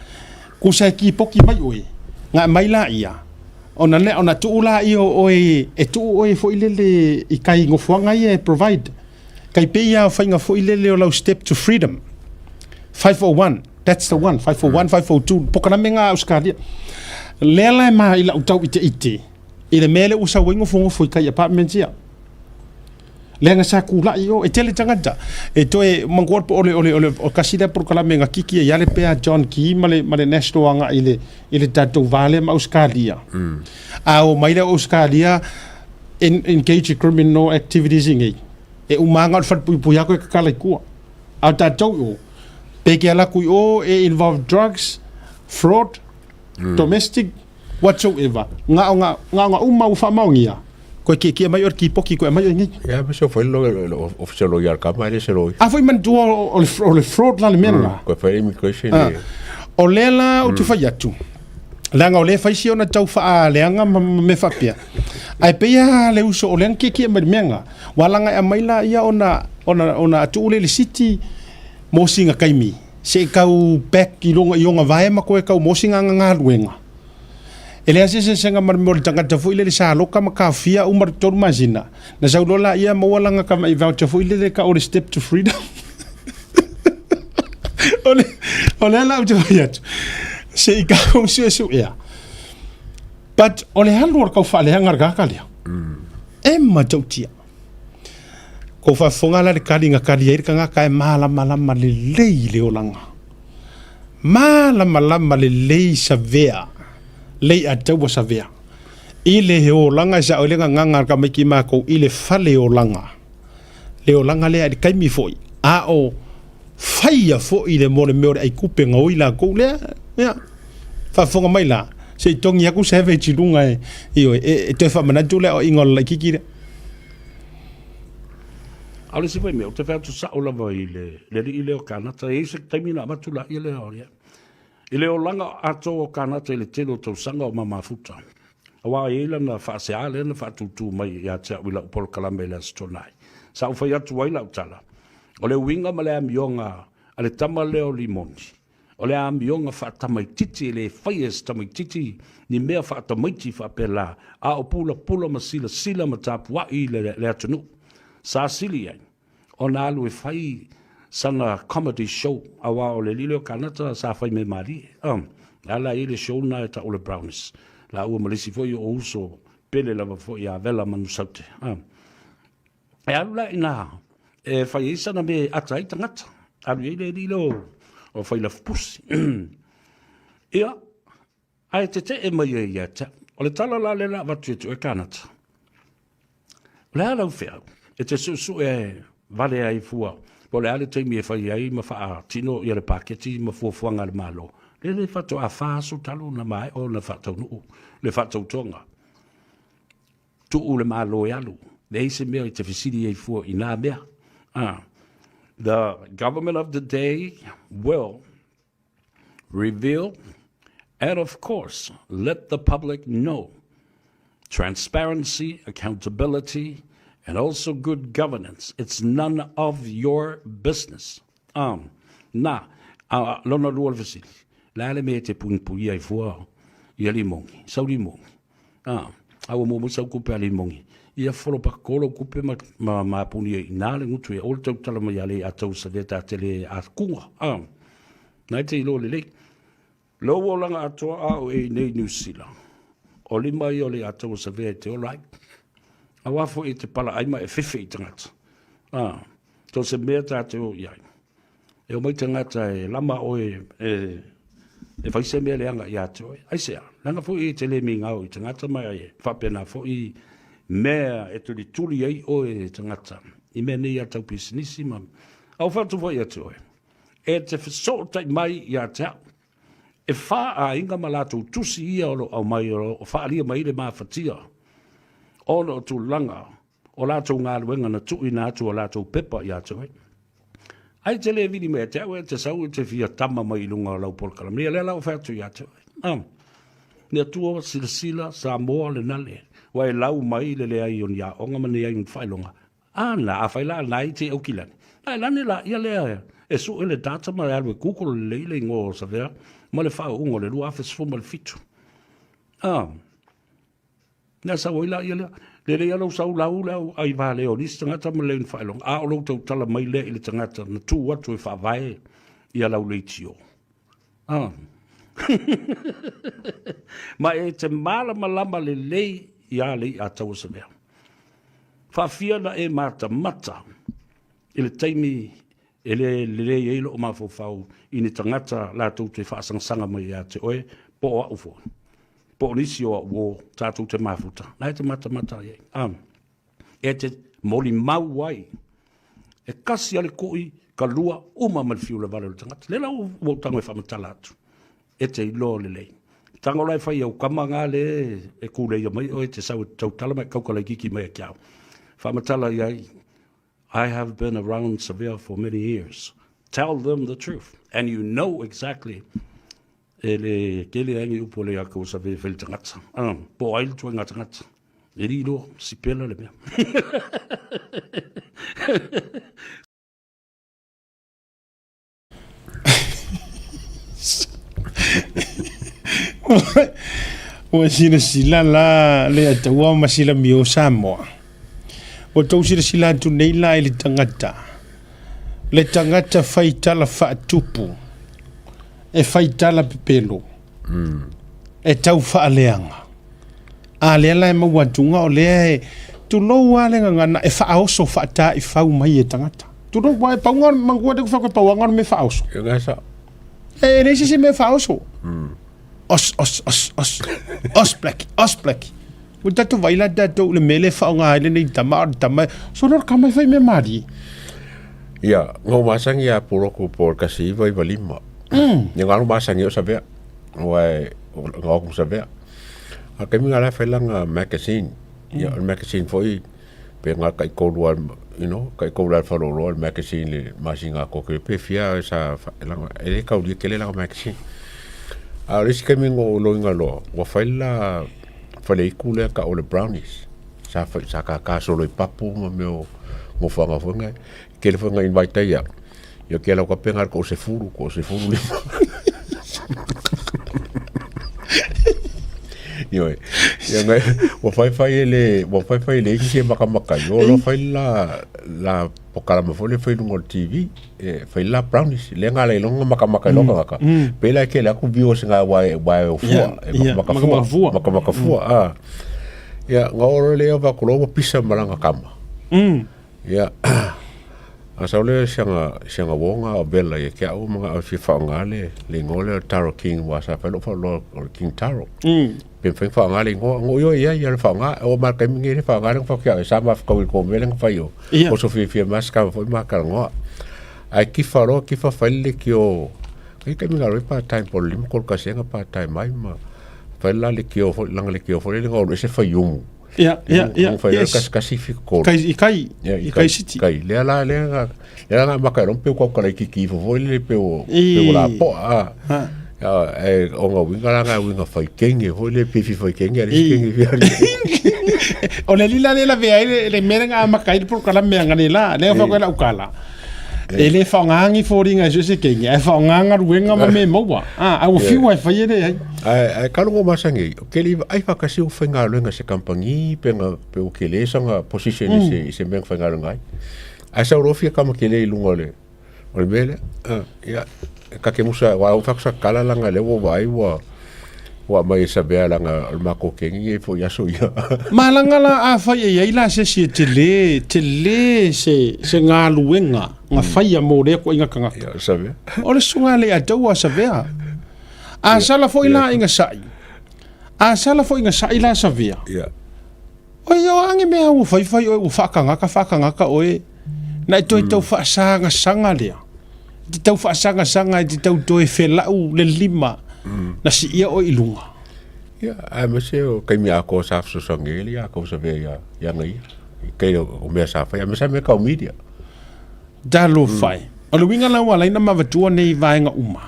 kusa e kipoki mai oe, nga mai la ia, ona ne, ona tuu la ia o oe, e tuu oe foi lele i kai gofoaga ia e provide. Kai pei ia o faiga foi lele o lau step to freedom. 501, that's the one, 501, 502, polokalame nga a Australia. Lea la e ma i lau tau ite ite, i le mea lea ua sau ai gofogofo i kai apartments ia. Leaga sa kulaʻi o, e tele tagata. E toe manatua o le, o le, o le, o kasi lea polokalame na kiki ai ale pea John Key ma le, ma le National agai i le, i le tatou va lea ma Ausetalia. Mm. A o mai lea o Ausetalia en, engage in criminal activities i nei. E umanga o le falepuipui ako e kakala i kua. A o tatou i o, pe ke ala kui o e involve drugs, fraud, mm. domestic, whatsoever. Nga o nga, nga o nga uma ua faamaonia. Koe kiekie mai o le kipoki koe aumai oe nei. Ia ma se fai lo lo officer lo ia ka mai le se lo. A foi manatua o le o le fraud la le mea la. Koe fai immigration le. O lea la ou te fai atu. Leaga o lea e fai si ona tau faaleaga ma mea faapea. Ae pei lava le uso o lea na kiekie mai le mea lena. Ua laga e aumai laia ona ona ona tuu lea i le city mo sina taimi se i tau back i luga i ona vae ma toe tau mo sina galuega. E leai se eseesega ma le mea o le tagata foi lele sa loka ma taofia uma le 3 masina, na sau loa laia maua lana tamai voucher foi lele tau o le Step to Freedom. O le, o lea la ou te fai atu, se i tau suesuea. But o le alu o le tau faaleaga le tagata lea, e matautia. Kou faafofoga la le kali na kali ai le tagata e malamalama lelei i le olaga. Malamalama lelei savea, lei ataua savea. I le olaga e sao ai le gagaga a le tamaiti matou i le fale olaga. Le olaga lea i le taimi foi, a o faia foi le mo le mea o le aikupe na oi latou lea, ia, faafofoga mai la, se i togi atu se average i luga e, ioe, e, e toe faamanatu le aoaiga o le laitiiti lea. A o le isi foi mea, ou te fai atu sao lava i le, le alii lea o Kanata, e i ai se taimi na avatu laia lea o ia. I le olaga atoa o Kanata i le tele o tausaga o mamafuta, aua e i ai lana faasea lea na faatūtū mai ia te au i lau polokalame i le Aso Toonai. Sa ou fai atu ai lau tala, o le uiga ma le amioga a le tama lea o Limoni, O le amioga faatamaitiiti e le faia e se tamaitiiti ni mea faatamaiti faapela, a o pulapula ma silasila ma tapuai i le, le atunuu. Sa sili ai ona alu e fai sana comedy show, aua o le alii lea o Kanata sa fai mea malie. Um, ala i le show na e tau o le Brownies. Laua ma le isi foi o uso pele lava foi ia Vela Manusaute. Um, e alu la i ina E fai ai sana mea e ata ai tagata. Alu i ai le alii lea o Failafupusi. Ia, ae tete'e mai ai ia te au. O le tala la lea o le a avatu ia te oe Kanata. O le a lau feau e te suesue vale ai fua po o le a le taimi e fai ai ma faatino ia le paketi ma fuafuaga a le Malo? Lea le faatoa fa aso talu ona maea ona faataunuu le faatautoga. Tuu le Malo e alu. Leai se mea e te fesili ai fua i nā mea. Ah. The government of the day will reveal and of course let the public know transparency, accountability and also good governance. It's none of your business. Um, na, a, lona lua le fesili, le a le mea e te puipuia ai fua ia limogi, sau limogi. A, a ua muamua sau kupe a limogi. Ia folo pakoko lou kupe ma, ma, ma puni ai ina le gutu e o le tautala mai a le a tau sa ta tele a kunga. A, na e te iloa lelei. Lou olaga atoa a o e nei Niu Sila. O lima ia o le ataua savea e te ola ai. Auā foi e te pala ai ma e fefe i tagata. A, to se mea tā te o i ai. E o mai tagata e lama oe e, e fai se mea leaga ia te oe. Aisea, leaga foi e te le migao i tagata ma e faapena foi mea e tulituli ai oe e tagata i mea nei a tau pisinisi ma au whatu foi atu oe. E te fesootai mai ia te au. E whā āinga ma lātou tusi ia o lo aumai o lo whaalia mai le mafatia ona o tulaga o lātou galuega na tuuina atu o lātou pepa ia te oe. Ai te le vili mai te au e te sau e te fia tama mai i lunga o lau polokalame. Ia lea la o whai atu ia te oe. Ah. Ni atua silasila Samoa le nale. Wa e lau mai le leai o ni aoga ma ni ai ni whailonga. Ana, afai la na i te Aukilani. Na e lani la ia lea e sue le data ma e alu e Google lelei le ingoa o Savea ma le faauuga o le 2017. Ah, na sau ai la ia lea. Lelei a lou sau lau le au ai vale o nisi tagata ma le faailoga. A o lou tautala mai lea i le tagata na tuu atu e faavae ia lau leitio. Ah. Ma e te malamalama lelei ia le i'a taua Savea. Faafia na e matamata i le taimi e le lelei ai loo mafaufau i ni tagata latou te faasagasanga mai ia te oe, po o au foi, po o nisi o au uō tatou te mafuta. Na e te matamata ai ai. Ah, e te molimau ai. E kasi a le kui, ka lua, uma ma le fiu le vale o le tagata. Le la ua ou tago e faamatala atu. E te iloa lelei. Tango la e fai au kama ngā le e kūleia mai oe te sau e tautala mai kauka laikiki mai a ki au. Faamatala i ai, I have been around Savea for many years. Tell them the truth. And you know exactly e le kele ai ni upu o le aka o Savea fai le tagata. Ah, po ai le tuaiga tagata. E riro, sipela le mea. Ua silasila la le Atua ma silamia o Samoa. Ua tou silasila atu nei la i le tagata, le tagata fai tala faatupu, e fai tala pepelo, e tau faaleaga. A lea la e maua atuga o lea e tulou lava le gagana e faaoso faataifau mai e tagata. Tulou aua e pau nga manatua te ku fai pau nga o le mea faaoso. E nga sa. E leai se isi mea faaoso. Os os os os os black os black. Ua tatou vaai la tatou i le mea lea e faaaoga ai lenei tama a o le tama solo le kama e fai mea malie. Ia, na ou masani ia Poloku po o le 1995. Ia na alu masani o Savea. Aua e na o Savea. A taimi na la e fai lana magazine. Ia o le magazine foi pe na taitolu lava you know, taitolu lava i le faleoloa le magazine i le masina atoa pe fia sa e le taulia tele lana magazine. A o le isi taimi na ou iloaina loa, ua fai le la faleitu lea tau o le brownies. Sa fai sa tata solo i papu ma mea o nofoaga foi nei. Tele foi na invite ai au. Ia ke lau kapenga ko se fulu, ko se fulu lima. Ioe. Ia ngai, ua faifai e le, ua faifai e le isi e makamaka i o lo fai la, la pokalama foi le fai lunga o le TV, e fai la brownies, le nga le longa makamaka i loka ngaka. Pe la ke le aku viewers nga wa wa o fua, e makamaka fua, makamaka fua, ah. Ia, nga oro le va ko lo pisa malanga kama. Ia. A sau lea siaga siaga uoga o Bella ia te au ma au fia faaaoga le le igoa lea o Taro King aua sa fai lou faaloa o le King Taro. Pe mafai ona faaaoga le igoa na ou ioe i ai ia le faaaoga oo mai le taimi lenei le faaaoga lea na fai atu sa mafutaui i le mea lea na fai o oso fiafia mai sa foi ma talanoa. Ae kifa loa kifa fai le leitio i taimi na alu ai part time po o le 5 3 kasega part time ai ma fai la leitio foi lana leitio foi lele na alu ese faiumu. Ia, ia, ia. Fai yes. kasi kasi fi kolo. Kai i kai, yeah, i kai city. Kai lea la lea na lea na maka ron pe ko kala ki ki fo foi le pe o pe o la po a. Ya e o nga winga la nga winga fai kenge foi le pe fi fai kenge ale kenge fi ale. O le lila le la vea le le mea nga maka i pro kala mea nga le la le fa ko la ukala. E le whaongaangi fōringa e se kenge, e whaongaanga ruenga ma me maua. Ah, a ua fiu ai whai ere ai. Ae, ae kalogo masani, o keli ai whakasi o whaingaluenga se kampangi, pe nga, pe o kele sanga position i se, i se mea whaingaluenga ai. Ae sau rofia kama kele i lunga o le, o le mea lea. Ah, ia, kake musa, wa o whakusa kala langa le ua vai ua, ua mai e sabea langa o le mako kengi e fo iaso ia. Malanga la a whai e ai la se si e te le, te le se, se ngaluenga, nga whaia mō lea ko inga kangaka. Ia, sabea. O le sunga le a tau a sabea. A sala foi la inga sai. A sala foi inga sai la sabea. Ia. O ia o ange mea ua whai whai oe, ua whaakangaka whaakangaka oe. Na i toi tau whaasanga sanga lea. Te tau whaasanga sanga i te tau toe whelau le lima. Na si ia oe i lunga. Ia, ae ma se o kaimi a ko sa fesoasoani ai ia ko sabea ia ia ngai. I kai o o mea sa fai, a me sa mea kau media. Talofa e. O le uiga la ua ala ai ona mavatua nei vaega uma.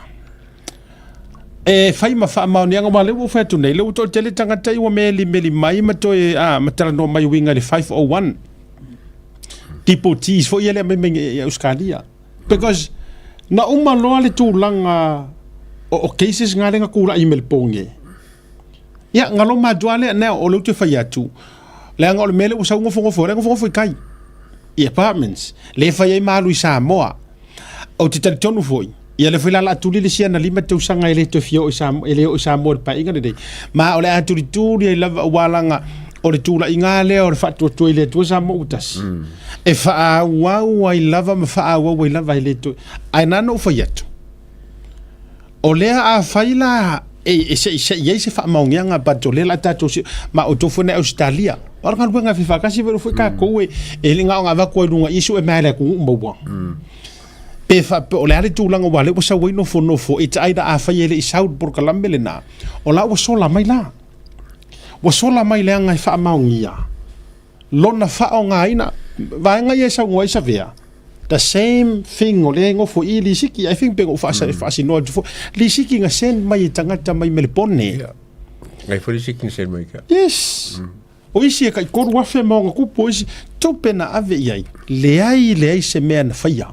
E fai ma faamaoniaga aua o lea ua ou fai atu nei, lea ua toatele tagata ia ua melimeli mai ma toe a ma talanoa mai e uiga i le 501 deportees foi ia lea aumai mai i Ausetalia. Because na uma loa le tulaga o, o cases nga lea na kula'i mai le poge. Ia, galo matua lea, now, o lea ou te fai atu, leaga o le mea lea ua sau nofonofo, lea e nofonofo i tai, i apartments, lea e fai ai ma alu i Samoa. Ou te talitonu foi, ia lea foi la o le a tuli le isi ana 5 tausaga e le toe fia oo i Samoa, e le oo i Samoa i le paeaiga lenei. Ma o le a tulituli ai lava aua leaga o le tulaiga lea o le faatuatua i le Atua Samoa ua tasi, e faaauau ai lava ma faaauau ai lava e le toe. Ae na ona ou fai atu, O lea a fai la e, e se i se i ai se faamaoniaga but o lea la tatou si ma outou foi na Ausetalia. O le galuega e fai faatasi foi foi tatou e e le na ona avatu ai luga i sue mea le atunuu maua. Pe fa pe o le a le tulaga aua lea ua sau ai nofonofo it's either a fai e le i sau le polokalame lena o la ua sola mai la. Ua sola mai leaga e faamaonia. Lona faaaogaina, vaega ia e saunoa ai Savea, the same thing o lea e nofo i i lisiki, I think pe na ou faasinoa atu foi, lisiki na send mai e tagata mai Melepone. Ia. Ngai foi lisiki na send mai kia. Yes. O isi e tai 3,000 ma ona kupu, o isi, tupe na ave i ai, leai leai se mea na faia.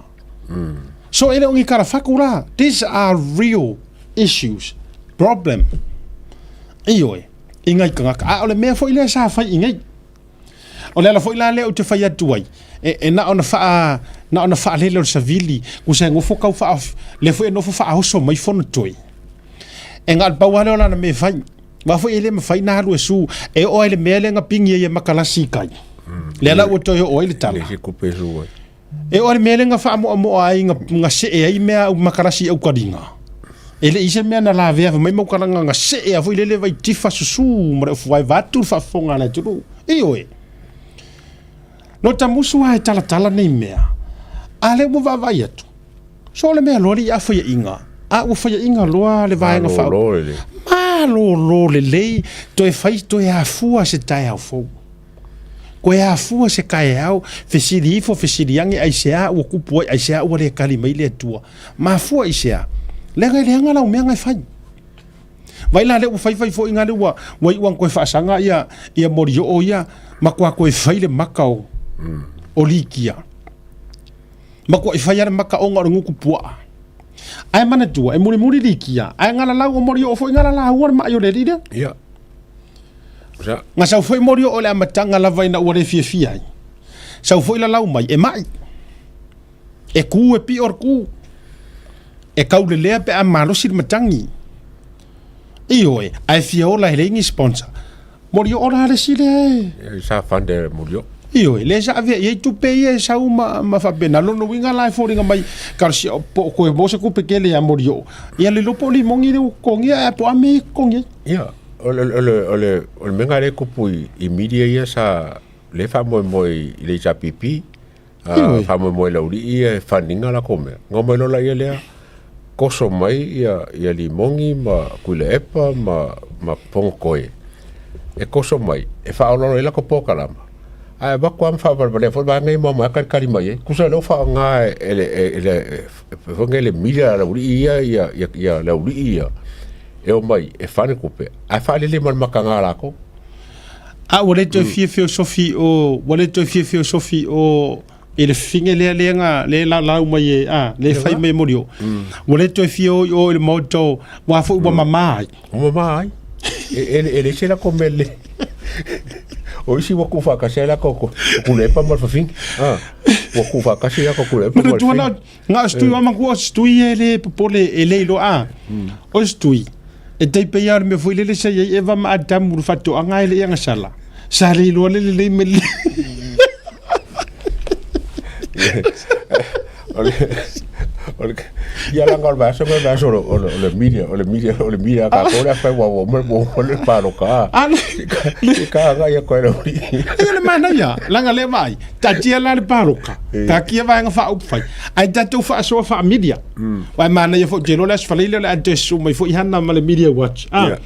So e le o ni kalafaku la, these are real issues, problem. Ioe. I ngai tagata. A o le mea foi lea sa fai i nei. O le ala foi la lea ou te fai atu ai, e, e na ona faa, na ona faalele o le savili, kusa e nofo kau faa, lea foi e nofo faaoso mai fono toe. E na o le pau lava lea o lana mea e fai. Aua foi e le mafai ona alu e su, e oo lava i le mea lea na pingi ai e makalasi i kai. Lea la ua toe oo ai le tala. Le isi kupe e su ai. E oo i le mea lea na faamoamoa ai, na see ai mea au makalasi i aukaliga. E le i se mea na lavea fai mai maukalaga na see a foi lele vai tifa susu ma le ofu ai vaeatu le faafofoga a le atunuu. Ioe. No tamusu lava e talatala nei mea, a lea ua vaavaai atu. So o le mea loa le i a faiainga, a ua faiainga loa le vaega faa... Malolo lelei. Malolo lelei, toe fai, toe afua se taeao fou. Koe afua se kaeao, fesili ifo, fesili age, aisea ua kupu ai, aisea ua le kali mai le Atua. Mafua aisea? Leaga e leaga lau mea e fai. Vai la lea ua fai fai foi nga le ua ua iu anga koe faasaga ia ia molioo ia matua koe fai le maka o o Likia. Matua i fai a le maka ona o le gutu puaa. Ae manatua e mulimuli Likia, ae galalau o molioo foi galalaua le ma'i o le alii lea. Ia. Sa. Ga sau foi molioo i le amataga lava ina ua le fiafia ai. Sau foi lalau mai e ma'i. E ku e pio le ku. E kaulelea pe a malosi le matagi. Ioe, ae fia ola e leai ni sponsor. Molioo la le isi lea e. Sa fund e Molioo. Ioe, lea sa avea i ai tupe ia e sau ma, ma faapena. Lona uiga la e foliga mai, talosia po o koe maua se tupe tele ia Molioo, ia le iloa po o limogi lea ua totogia ae po o a mea ia e totogi ai. Ia, o le, o le, o le, o le mea lena lea e tupu i, i media ia sa, lea e faamoemoe i le HRPP, Ioe. faamoemoe i le aualii ia e fund ina latou mea. Ona omai loa laia lea, koso mai ia, ia limogi ma Tuilaepa ma, ma Fonotoe e koso mai e faaoloolo ai latou polokalama, ae avatu lava ma faavalevalea foi le vaega ia ma omai lava talitali mai ai. Tusa o lea ua faaaoga e le, e le, foi lenei le media a le aualii ia, ia, ia, ia le aualii ia e omai e fund le tupe, ae faalele ma le mataga a latou. A ua le toe fia feosofi o, ua le toe fia feosofi o i le fine lea lea na le lalau mai e a le fai mai e Molioo. Ua le toe fia o i o i le maota o ua foi ua mama ai. Ua mama ai. E, e, e leai se latou mea lelei. O isi ua tuufaatasi ai latou o Tuilaepa ma le fafine. Ah, ua tuufaatasi latou Tuilaepa ma le Manatua fafine. na na o se tui matua o se tui e le popole e le iloa a. O se tui e tai pei lava o le mea foi lele sa i ai Eva ma Adamu i le faatoaga ae le i agasala. Sa le iloa le lelei ma le O le o le ia laga o le vaiaso ma le vaiaso o le o le o le media o le media o le media a tatou le a fai ua ua uma ua uma le paloka a. A le I ka agai atu ai le aualii. Ia le manaia, laga lea vaai, taatia la le paloka, taatia vaega faaupufai, ae tatou faasoa faa-media. Aua e manaia foi, ou te iloa le Aso Faraile o le a toe susu mai foi Hana ma le Media Watch. A,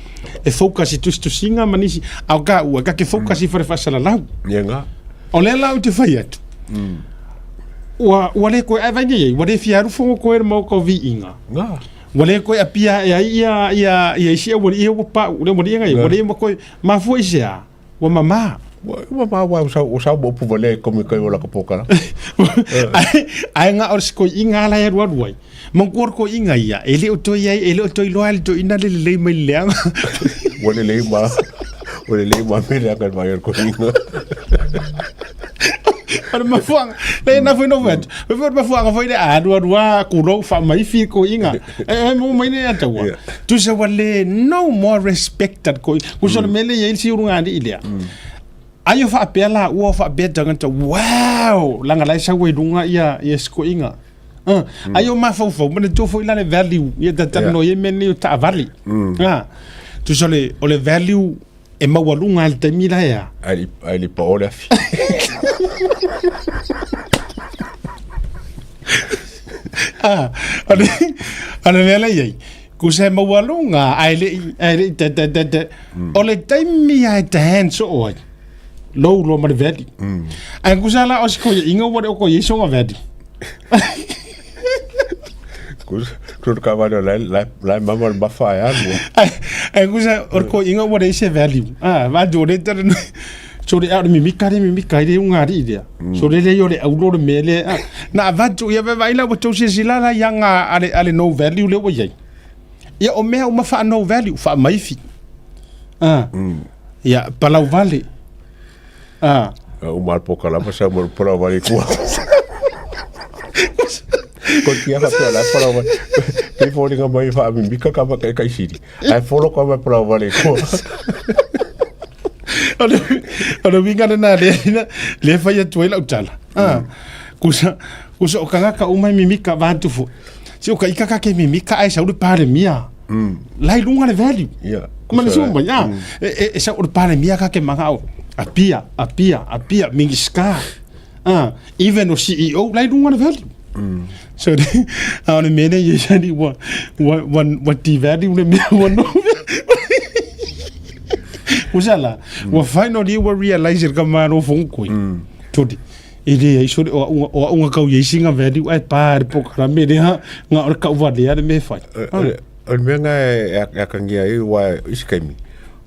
e focus i tusitusiga ma nisi, a o taua, ta te focus i fale faasalalau. Ia na. O lea la ou te fai atu, ua, ua le toe, ae vaai nei ai, ua le fia alu Fonotoe i le maota o Viiga. Na. Ua le toe apia ae ai ia, ia, ia isi aualii ia ua pau, le aualii ia, ua le ma toe, mafua i se a? Ua mama. Ua mama aua ua sau, ua sau ma upu valea i komika i o laka pōkala. Ae, ae na o le sikoiiga la e alualu ai. Manatua o le koiiga ia, e le o toe i ai, e le o toe iloa e le toeaina le lelei mai le leaga. Ua lelei ma, ua lelei ma mea leaga i le vaai o le koiiga. O le mafuaaga, le na foi no fai atu. Foi o le mafuaaga foi le a alualu a kulou faamaifi koiiga. E e mo mai le ataua. Tusa ua le no more respected koiiga. Kusa o le mea lea e i ai le siurugalii lea. Ai o faapea laua o faapea tagata, wow, leaga la e sau ai luga ia ia sikoiga. Ai o mafaufau, manatua foi la le value, ia talanoa i ai mea nei o taavale. Tusa o le, o le value e maualuga i le taimi la e a. Ae le pao le afi. Ah, o le, o le mea la i ai, kusa e maualuga, ae le i, ae le i te, te, te, te. O le taimi a e tahan soo ai, lou loa ma le value. Ae kusa la o se koiaiga ua le o koiai soga value. Kusa ka wale la la la mama le mafa e alu. Ae kusa o le koiaiga ua leai se value. Ah, va jo le tara so le au le mimika le mimika i le ungari lea. So le le o le aulo le mea lea. Ah, na avatu ia vaai la ua tou silasila la ia nga ale ale no value le ua iai. Ia o mea uma faa no value faamaifi. Ah. Ia palau vale. Ah. O mal poka lava sa mo palau vale kua. Ko tia ka pea la palau vale. Pe fōlinga mai wha mimika ka maka e kaisiri. Ai folo ka mai palau vale kua. O le, o le uiga lena lea, lea fai atu ai lau tala. Ah. Kusa, kusa o tagata uma e mimika vaeatu foi. Se o ka ika ka ke mimika ae sau le Palemia. La i luga le value. Ia. Ma le sua mai, ah. E, e, e sau o le Palemia ka ke mangao. Apia, apia, apia, Minista. Ah, even o CEO, la i luga le value. So, a o le mea lea i ai ua, ua, ua, ua devalue le mea ua no. Usa la, ua finally ua realize e le ka malo Fonotoe. Toli, e leai sole o auga, o auga kau i ai singa value ae pa le polokalame lea na o le kauvalea le mea e fai. O le o le mea na e e akagia ai aua i se taimi,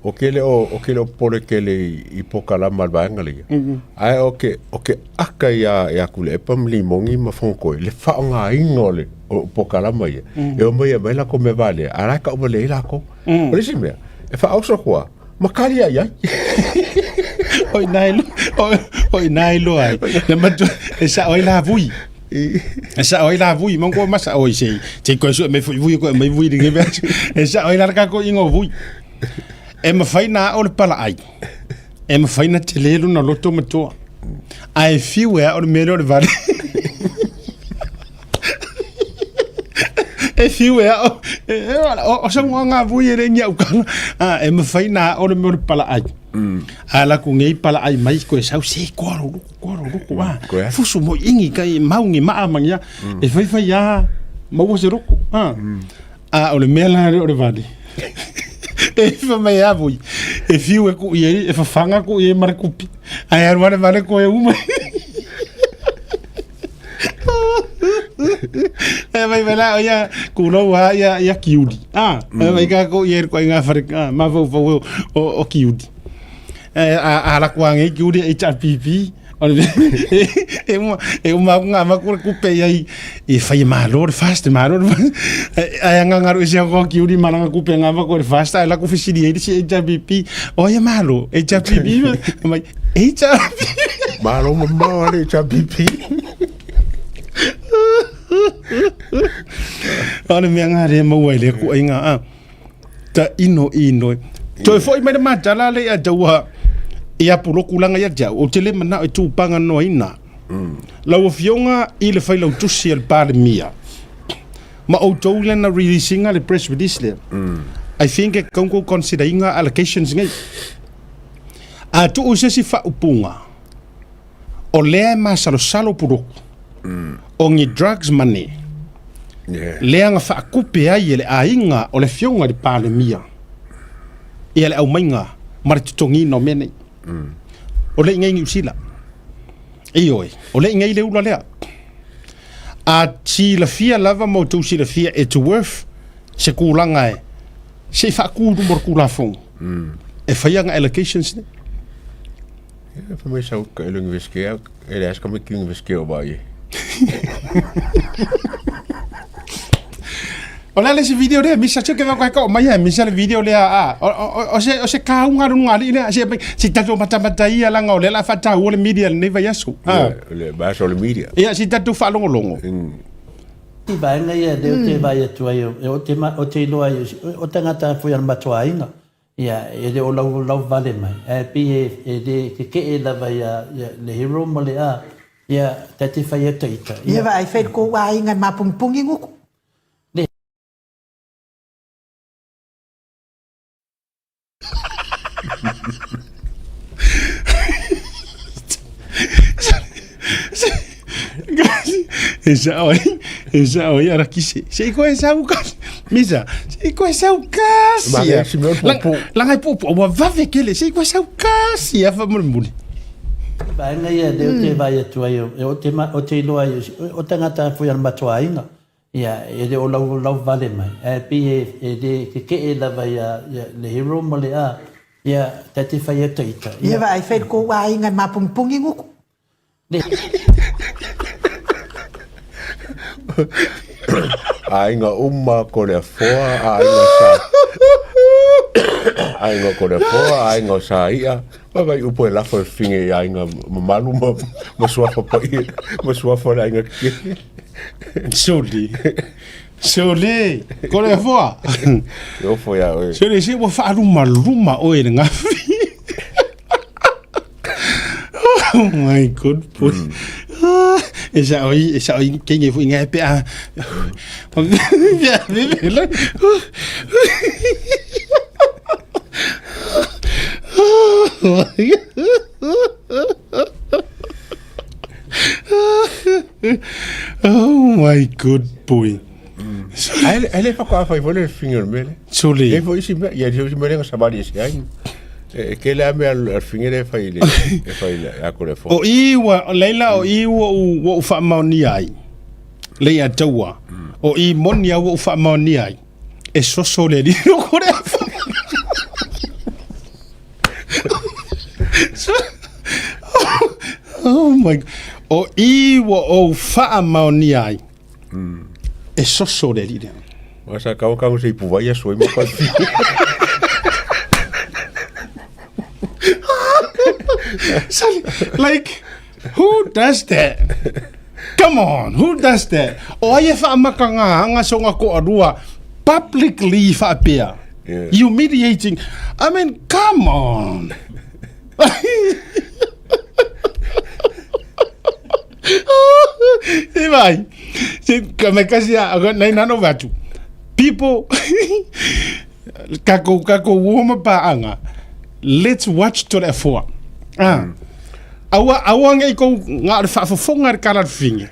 o ke le o o ke le o popole tele i i polokalama a le vaega lea, ae o ke o ke aka iā iā Tuilaepa ma Limogi ma Fonotoe le faaaogaina o le o polokalama ia, e omai e aumai latou mea valea, a o la e tauvalea ai latou. O le isi mea, e faaoso atu lava, ma kali ai ai. O ina e o ina e loa ai. Le matu e sao ai la vui. E sao ai la vui, mango ma sao ai sei. Te koe sue me fui vui koe mai vui ringi vea. E sao ai la ka ko ingo vui. E mawhai nā o le pala ai. E mawhai na te lelu na loto matua. Ae fiu e ao le mea lea o le vale. E fiu e ao, o sau ngā vui e le ngi au kala. E mawhai nā o le mea o le palaai. A la ku ngei palaai mai koe sau se koa ro ruku, koa ro ruku. A, fusu mo ingi kai maungi maa mangia. E whai whai a, maua se roku. A, a o le mea la o le vale. E fa mai a vui. E fiu e ku i e whawhanga ku i e mara kupi. Ai aru ale vale koe uma. E mai vela o ia kulou a ia ia kiuli. Ah, e mai ka ko ia ko inga whare ah, ma fau fau o o kiuli. E a a la kuange kiuli HRPP. O le e uma e uma ngā makura kupe ia i i whai malo le fast malo le ai anga ngaru isi ko kiuli maranga kupe ngā makura le fast ai la ku fisili e si HRPP. O ia malo HRPP mai HRPP. Malo mamao ale HRPP. O le mea ngā rea maua i le ku ai ngā a. Ta ino ino. Toe foi mai le matala le ia taua i apu loku langa ia te au. O te le mana e tūpanga noa ina. Lau afioga i le failautusi a le Palemia. Ma outou lena release-inga le press release lea. I think e kaunkou consider inga allocations nei. A tuu se isi faaupuga, o lea e masalosalo puloku, o ni drugs money, lea na faakupe ai e le aiga o le afioga i le Palemia ia le aumaiga ma le totogiina o mea nei. O le i nei Niu Sila. Ioe, o le i nei le ula lea. A silafia lava ma outou silafia it's worth se kulaga e se i faatu i luma o le Tulafono e fai ana allocations nei. Ia, fai mai sau ka elo university au, e le aska mai ki university o vai. O le a le isi video lea, misa tio ke vau kai mai e misa le video lea a o se o se kaunga runga ali lea se se tatou matamata ia langa o le la faataua le media lenei vaiaso. A. Le vaiaso o le media. Ia si tatou faalogologo. I vaega ia lea ou te vaai atu ai, ou te, ou te iloa ai, o tagata foi a le matou aiga, ia, e le o lau, lau vale mai, ae pei e, e le kekeʻe lava ia, ia le hero ma le a, ia, ta te fai ata ita, ia. Ia vaai, fai le kou aiga e mapungipungi nguku. Le. E sao ai, e sao ai ara kise. Se i koe sau kasi. Misa, se i koe sau kasi. Ma ke si mea pupu. Langa i pupu, ua vave kele, se i koe sau kasi a whamulimuli. Vaega ia lea ou te vaai atu ai, ou te, ou te iloa ai, o tagata foi a le matou aiga, Ia, e le o lau, lau vale mai, ae pei e, e le kekeʻe lava ia, ia le hero ma le a, ia, ta te fai ata ita, Ia ia. vaai, fai le kou aiga e mapungipungi nguku. Le. Aiga uma ko le afoa, aiga sa aiga ko le afoa, aiga o sa ia. Vaai upu e lafo e finge i aiga mamalu ma, ma suafa paia, ma suafa o le aiga kekele. Soli. Soli. Ko le afoa. E ofo ia oe. Soli, se ua faalumaluma oe i le gafi. Oh my god boy. Ah, e sao i, e sao i kenge fu inga pe a. Oh my good boy. Ai ai le whakaawhai foi le whingi o le mele. Suli. E foi isi mea, ia isi mea lenga savali e se ai. E ke le ame al whingi le whai le, e whai le ako le fo. O i ua, o leila o i ua u, ua u whaamaonia ai. Le ia taua. O i moni a ua u whaamaonia ai. E soso le lilo ko le awha. Oh my God. O i ua ou whaamaonia ai. E soso le alii lea. Wa sa kau kau se ipu vai aso i mo ka Sali, like, who does that? Come on, who does that? O ai e whaamaka ngā hanga songa ko arua publicly whaapea. Yeah. Humiliating. I mean, come on. Se vai. Se ka me kasi a nei nano vatu. People kako kako uoma paanga. Let's watch to le foa. Ah. Aua aua ngai ko nga le faafofoga le kala finge.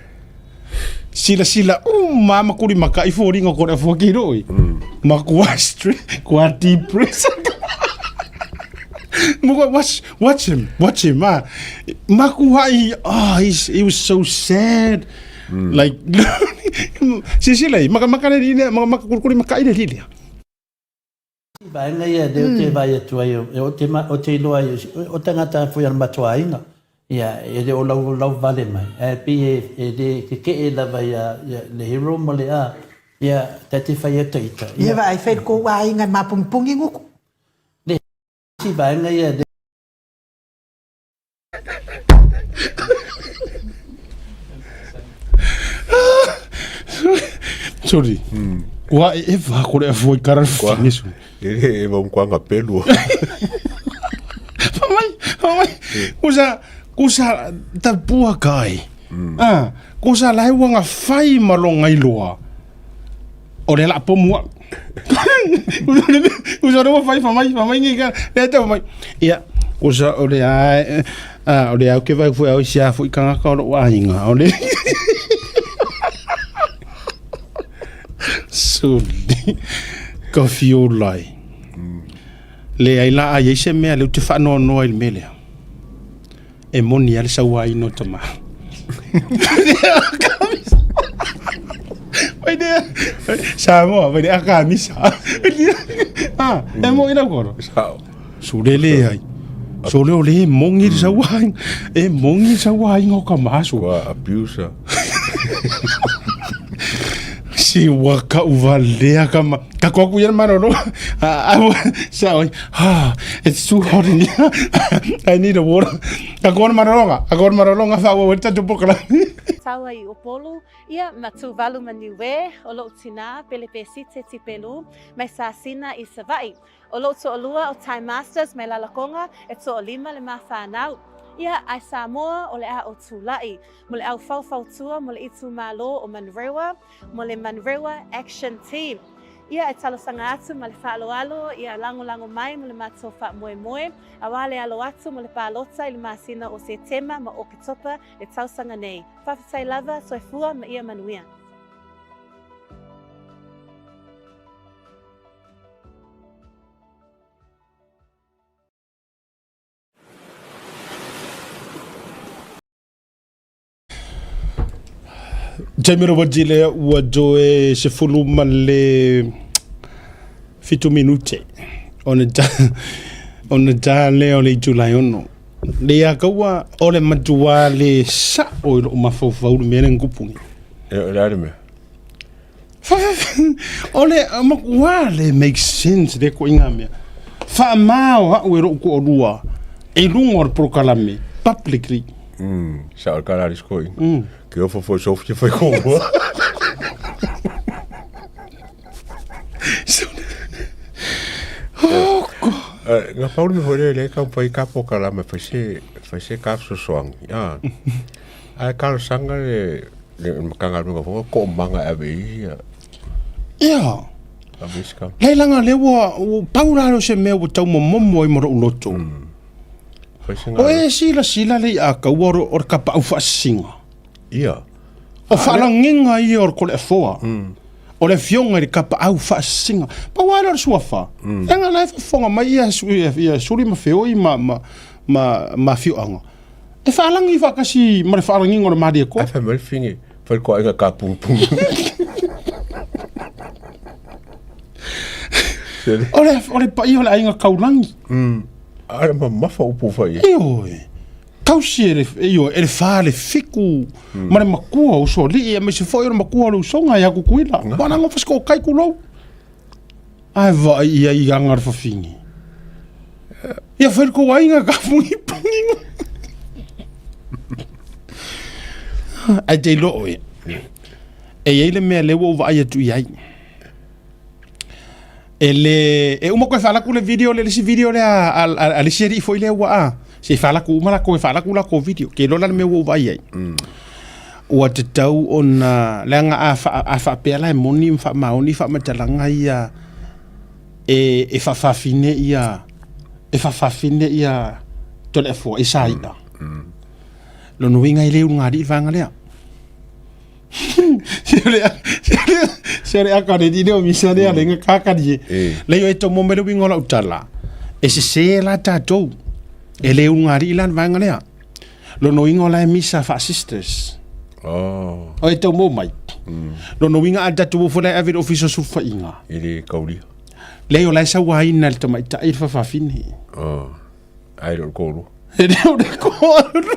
Sila sila uma ma kuri maka i fōringa ko le foa ki roi. Ma kua street kua depress. Muka watch watch him watch him ah. Makuai oh he's, he was so sad. Like sisila i maka maka le lile maka maka kuri maka i le lile. Vaega ia lea ou te vaai atu ai, o te, o te iloa ai, o tagata foi a le matua aiga, ia, e le o lau, lau vale mai, ae pei e, e le keke'e lava ia, ia le hero ma le a, ia, ta te fai ata ita, Ia ia. vaai fai le kou aiga e mapungipungi guku. Le isi vaega ia lea. Sorry. Kua e eva ko le afua i kara whine su. E le e mau kwa nga pelu. Famai, famai. Kusa, kusa ta pua kai. Ah, kusa lai ua nga fai malonga iloa. O le la pomua. Kusa o le fai famai, famai ngi ka. Le te famai. Ia, kusa o le ai, ah, o le au ke vai fue au sia fu kanga ka o ainga. O le Suli. Ka fiolai. Le ai la ai ai se mea le u te whaanoa i le mea lea. E moni a le sauaina o tama. Vai de Samoa, vai de akamisa. Ah, e mo ina koro. Sao. Sule le ai. Sole o le mongi le sauaina. E mongi le sauaina o ka maso. Ua abuse. Si ua ka uvalea ka ma. Ka koku ia maroro. Ah, sa ah, it's too hot in here. I need a water. Ka koa marolonga, ka koa marolonga fa ua weta tu pokala. Taua i Upolu, ia ma Tuvalu ma Niue, o lou tinā, Pelepesite Tipelu, mai Sasina i Savaii. O lou toalua o Time Masters mai Lalakonga, e toalima le ma whanau. Ia, ai Samoa, o le a o Tula'i, mo le au faufautua mo le itumalo o Manurewa, mo le Manurewa Action Team. Ia e talosaga atu ma le faaaloalo ia lagolago mai mo le matou faamoemoe, auā le alo atu mo le palota i le masina o Setema ma Oketopa le tausaga nei. Faafetai lava, soifua ma ia manuia. Taimi o wati lea ua toe 17 minute ona ta ona ta lea o le itula e ono. Le ia kaua o le matua le sa'o i lou mafaufau le mea lea na tupu nei. E o le a le mea? O le matua le make sense le koiga mea. Faamao a'u e lou toalua i luga o le polokalame publicly. Sa o le kala aris koi. Ke ofo foi sofi fai ko. Nga pauli me foi le ka fai ka polokalame fai se fai se ka sosoangi. Ah. Ai kalo sanga le le Matagaluega foi ko manga e ave i ia. Ia. Ave isi ka. Lei langa le ua, ua pau la o se mea ua tau momomo ai ma lou loto. Fai se O e sila sila le a ka ua o le kapa'au fa'asisiga. Ia. O fa'alagiga ia o le kole'afoa. O le afioga i le kapa'au fa'asisiga. Pau lava lea o le suafa. Leaga la e fofoga mai ia, ia, ia suli ma feoi ma, ma, ma, ma afio'aga. E faalagi faatasi ma le faalagiga o le Malietoa. Ae fai mai le fine, fai le toaiga ka punupunu. O le, o le paia o le aiga kaulagi. A le mamafa upu fai ai. Ioe. Tausi e le, ioe, e le falefiku ma le makua o Usoalii aemaise foi o le makua o le usoga ia Kukuila. Ua laga o fasikokai kulou. Ae vaai ia i aga le fafine. Ia fai le kou aiga ka pungipungi. Ae te iloa oe, e i ai le mea lea ua ou vaai atu i ai. E le, e uma koe faalaku le video le, le isi video lea a, a, a le isi alii foi lea ua a, se i faalaku uma lakou e faalaku lakou video. Ke iloa la le mea ua ou vaai ai. Ua tatau ona, leaga a, fa, a faapea la e moni ma faamaoni faamatalaga ia e, e faafafine ia, e faafafine ia Toleafoa i Saia. Mm. Mm. Lona uiga e le ulugalii le vaega lea. Se le aka le lile o misa lea le nga kaka ni. Le yo e tomo me le wingo la utala. E se se la tatou. E le ulugalii la le vaega lea. Lona uiga o la e misa faa-sisters. Oh. O e tau mau mai. Lona uiga a tatou o foi la e ave i le ofisa o sulufaiga. E le kaulia. Leai o la e sauaina e le tamaitai le fafafine. Oh. Ai le o le toalua. E le o le toalua.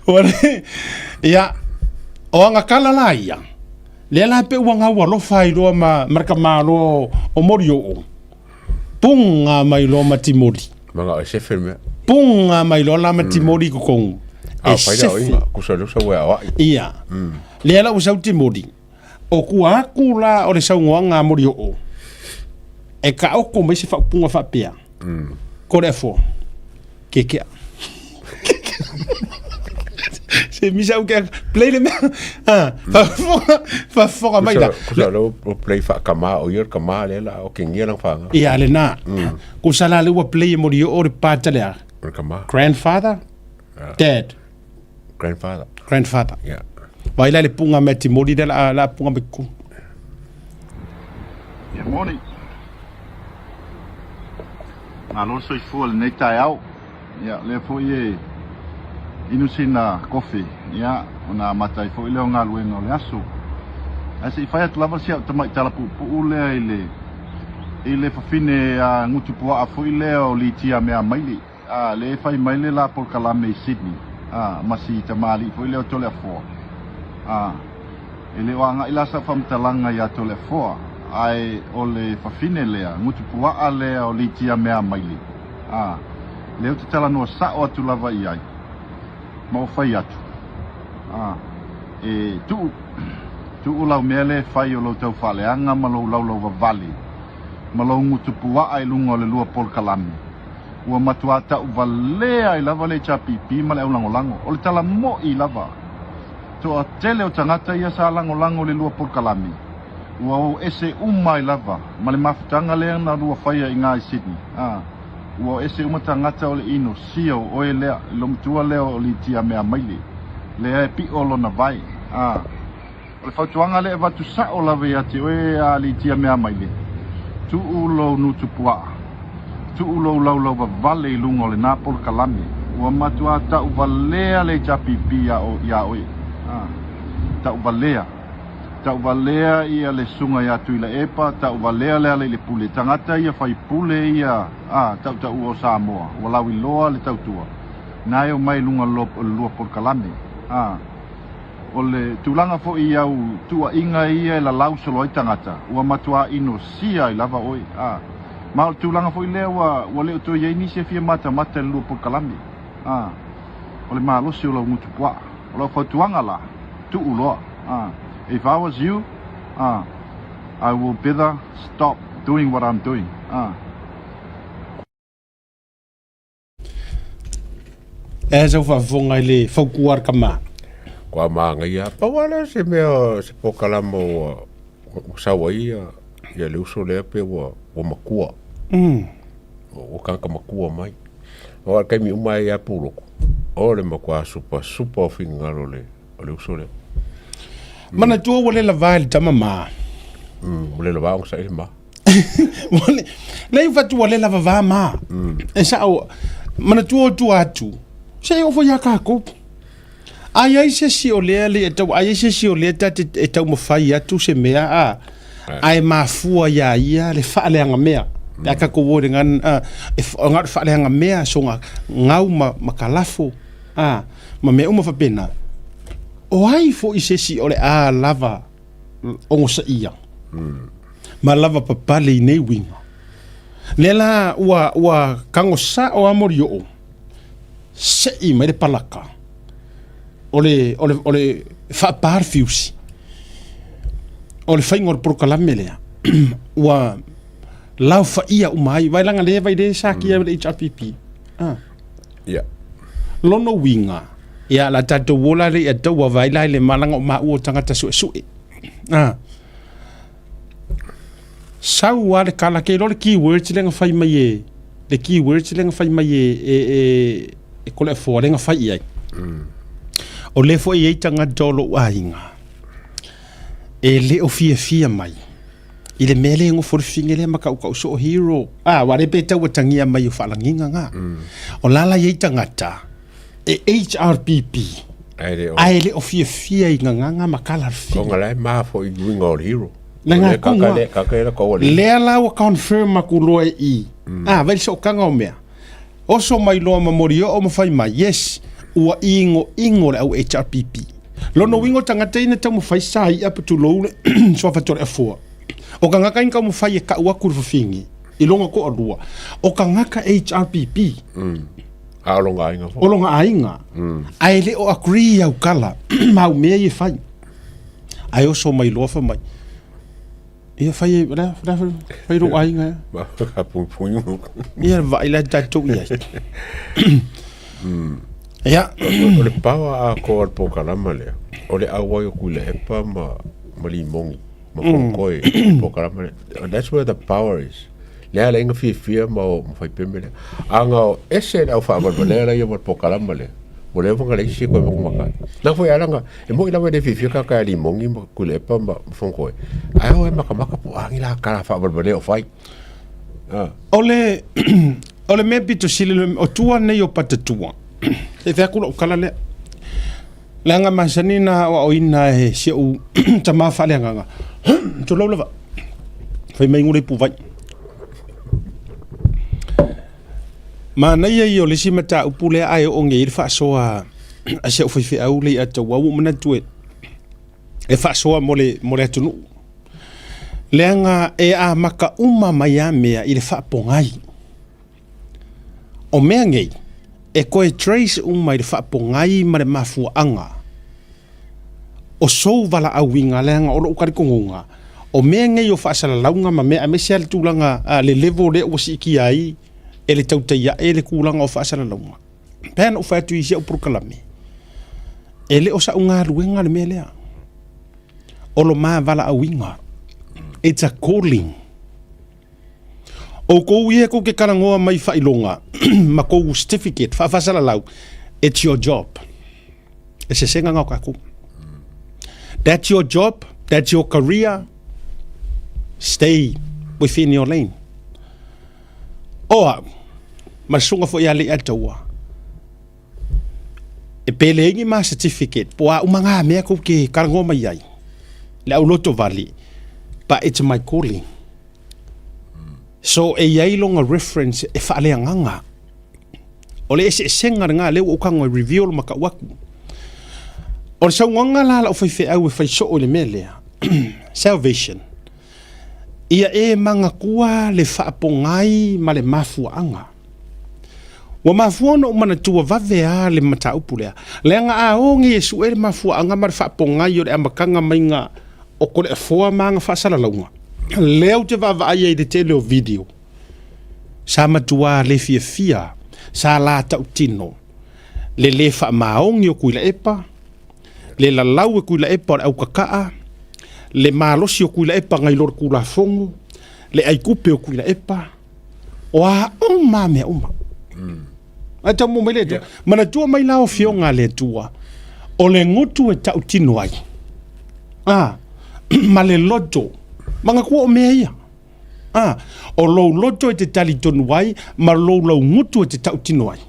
Ua le, ia, o agakala la ia, lea la pe ua gau alofa ai loa ma, ma le tamaloa o Molioo. Puga mai loa ma Timoli. Manga e sefe le mea. Puga mai loa la ma Timoli i totonu. E sefe. Kusa leo sau e aoai. Ia. Lea la ua sau Timoli. O tua atu la o le saunoaga a Molioo, e taoto mai se faaupuga faapea, Koleafoa, kekea. Se misa au ke play le mea. Ah, faafofoga, faafofoga mai la. Kusa leo o play faakama o ia le kama lea la o kengia lana faga. Ia lena. Kusa la le ua play e Molioo le pata lea. O le kama. Grandfather, dad. Grandfather. Grandfather. Yeah. Vai la le punga mea Timoli lea la, la punga mai ku. Ia moni. Malo le soifua i lenei taeao. Ia, lea foi e inu sina kofi, ia, ona amata ai foi lea o galuega o le aso. Ae se i fai atu lava si au tamai tala puupuu lea i le, i le fafine a gutupuaa foi lea o Litia Meamaili, a, lea e fai mai le la polokalame i Sydney, a, ma si tamalii foi lea o Toleafoa. A, e le o agai la sau faamatalaga ia Toleafoa, ae o le fafine lea, gutupuaa lea o Litia Meamaili. Ā, lea ou te talanoa sao atu lava i ai, ma ou fai atu, ā, e tuu, tuu lau mea lea e fai o lou taufaaleaga ma lou laulau vavale, ma lou gutu puaa i luga o le lua polokalame. Ua matuā tauvalea ai lava le HRPP ma le aulagolago. O le tala moʻi lava. Toatele o tagata ia sa lagolago i le lua polokalame. Ua o ese uma ai lava ma le mafutaga lea na lua faia i nga i Sydney. A, ua o ese uma tagata o le ino sia o oe lea, le lomatua lea o Litia Meamaile, lea e piʻo lona vae. A, o le fautuaga lea e avatu sao lava ia te oe a Litia Meamaile, tuu lou nutu puaa, tuu lou laulau vavale i luga o lena polokalame, ua matuā tauvalea le HRPP ia oe. A, tauvalea. Tauvalea ia le susuga ia Tuilaepa, tauvalea Lealailepule, tagata ia faipule ia a tautaua o Samoa, ua lauiloa le tautua, na e omai i luga o le lua polokalame. A o le tulaga foi i au tuuaiga ia e lalau solo ai tagata, ua matuā inosia ai lava oe. A ma o le tulaga foi lea ua ua le o toe i ai nisi e fia matamata i le lua polokalame. A o le malosi o lau gutu puaa. O lau fautuaga la, tuu loa. Ah, if I was you, ah, I will better stop doing what I'm doing. Ah. E sau faafofoga i le fautua a le tama. Kua māngaia. Pau lava lea se mea, se polokalama ua, ua sau ai ia, ia le uso lea pe ua, ua matua. Ua tagata matua mai. Aua o le taimi uma ai lava Pulotu, o le matua supasupa o finagalo o le, o le uso lea. Manatua ua le lava e le tama ma. Ua le lava ona saili ma. Ua le, leai fatu ua le lava va ma. E sao, manatua o tua atu, se i oo foi ia kākou. A i ai se isi o lea le e tau, a i ai se isi o lea ta te e taumafai atu se mea a, ae mafua iā ia le faaleaga mea. Pe a tatou o i le ngan, a, e na o le faaleaga mea soga gau ma, ma kalafo, a, ma mea uma faapena. O ai foi se isi o le a lava ogosaia ma lava papale i nei uiga. Lea la ua, ua tago sao a Molioo, sei mai le palaka o le, o le, o le faapā le fiusi. O le faiga o le polokalame lea, ua laofaia uma ai, vai laga lea vai le sakia le HRPP. Ah. Ia. Lona uiga, ia la tatou ola le ia taua vai la le malaga o maua o tagata suesue. Ah. Sau a le kala ke lo le keywords le nga fai mai e le keywords le nga fai mai e e e e kole fo le nga fai i ai. O le foi e tagata o lou aiga e le o fiafia mai i le mea lea e gofo le fine lea ma kaukau soo hero. Ah, wa le pe tau atagia mai o faalagiga ga. O la la i ai tagata e HRPP Ae ae le o fiafia i gagaga ma kala le fine. Onga la e ma foi i uiga o le hero. Le O nga lea kaka konga. lea kaka ela kaua le. Lea la ua confirm aku loa e i. Ah, vai le sootaga o mea. Oso mai loa ma molioo ma fai mai, yes, ua igoigo le au HRPP. Lona uiga o tagata ia na taumafai sa i'a pa tulou le suafa Toleafoa. O tagata ia na taumafai e ka'u aku i le fafine i lona toalua, o tagata HRPP. A o lona aiga foi. O lona aiga. Ae le o agree i au kala ma au mea ia e fai. Ae oso mai loa fai mai, Ia fai e, la, la, fai lou aiga ea. Ma ka puipui. Ia vaai la tatou i ai. Ia. O le power atoa o le polokalama lea, o le auai o Tuilaepa ma, ma Limogi, ma Fonotoe i le polokalama lea. That's where the power is. Lea ala ai na fiafia ma o ma faipeme lea. A na o ese le au faavalevalea la ia ma le polokalama lea, ua leva ona leai se isi e toe matamata ai. Na foi ala na, e moni lava e le fiafia tagata ia Limogi ma Tuilaepa ma Fonotoe, ae o e matamata po o a ni la tala faavalevalea o fai. Ah. O le, o le mea pito sili, o tua nei o Patatua, e fai atu lau tala lea. Leaga masani na aoaoina e si ou tama faaleagaga. Tulou lava. Fai mai gula i puvai. Manaia ia o le isi mataupu lea ae oo nei i le faasoa a si au faifeau le ia taua ua ou manatu e e faasoa mo le mo le atunuu. Leaga e amata uma mai lava mea i le faapogai. O mea nei, e toe trace uma i le faapogai ma le mafuaaga o sou valaauina leaga o lou talitonuga, o mea nei o faasalalauga ma mea aemaise lava le tulaga le level lea ua siitia ai e le tautai ae le tulaga o faasalalauga. E pei ona ou fai atu i si au polokalame, e le o sau galuega le mea lea. O lo ma valaauina. It's a calling. Oukou ia kou ke talanoa mai faailoga ma kou certificate faafasalalau, it's your job. E sesega na o tatou. That's your job, that's your career, stay within your lane. O au, ma le susuga foi ia Leiataua, e pe leai ni ma certificate po o a uma na mea kou te talanoa mai ai, le au lotovale, but it's my calling. So e i ai lona reference e faaleagaga. O le eseesega lena lea ua ou tago e reveal ma tau atu. O le saunoaga la a lau faifeau e fai soo i le mea lea, salvation, ia e manatua le faapogai ma le mafuaaga. Ua mafua ona ou manatua vave lava le mataupu lea, leaga a o nei e sue le mafuaaga ma le faapogai o le amataga maiga o Toleafoa ma ana faasalalauga, lea ou te vaavaai ai i le tele o video, sa matua le fiafia, sa la tautino le lē faamaoni o Tuilaepa, le lalau e Tuilaepa o le autakaa, le malosi o Tuilaepa nai lo le Tulafono, le aitupe o Tuilaepa, o a uma a mea uma. Ae tau mai le Atua. Manatua mai la o afioga a le Atua, o le gutu e tautino ai, a, ma le loto, manatua o mea ia. A, o lou loto e te talitonu ai, ma lou laugutu e te tautino ai.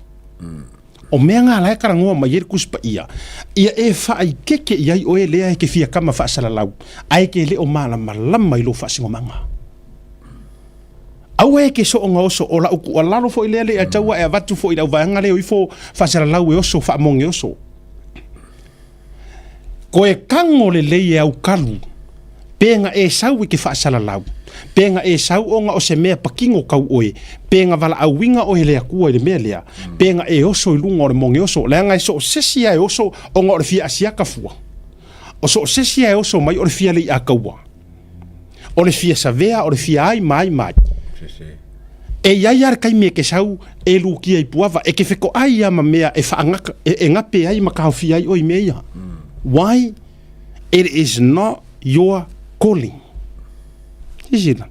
O mea ngā la e karangoa mai ai le Tusi Paia, ia e whaaikeke i ai oe lea e ke fia kama faasalalau, ae ke le o malamalama i lou faasinomaga. Aua e ke soonga oso, o lau tuualalo foi lea le ataua e avatu foi i le auvaega lea o ifo faasalalau e oso faamoge oso. Koe kago lelei e aukalu, pe na e sau i ke faasalalau, pe na e sau ona o se mea patino kau oe, pe na valaauina oe e le Atua i le mea lea, pe na e oso i luga o le moge oso, leaga e so o se isi lava e oso ona o le fia asiata fua. O so o se isi lava e oso mai o le fia lei'ataua. O le fia savea, o le fia ai ma ai ma ai. E i ai a le taimi e ke sau e lukia i Puava, e ke fekoʻai ia ma mea e whaangaka, e, e ngape ai ma kaofia ai oe i mea ia. Why? It is not your calling. Silasila.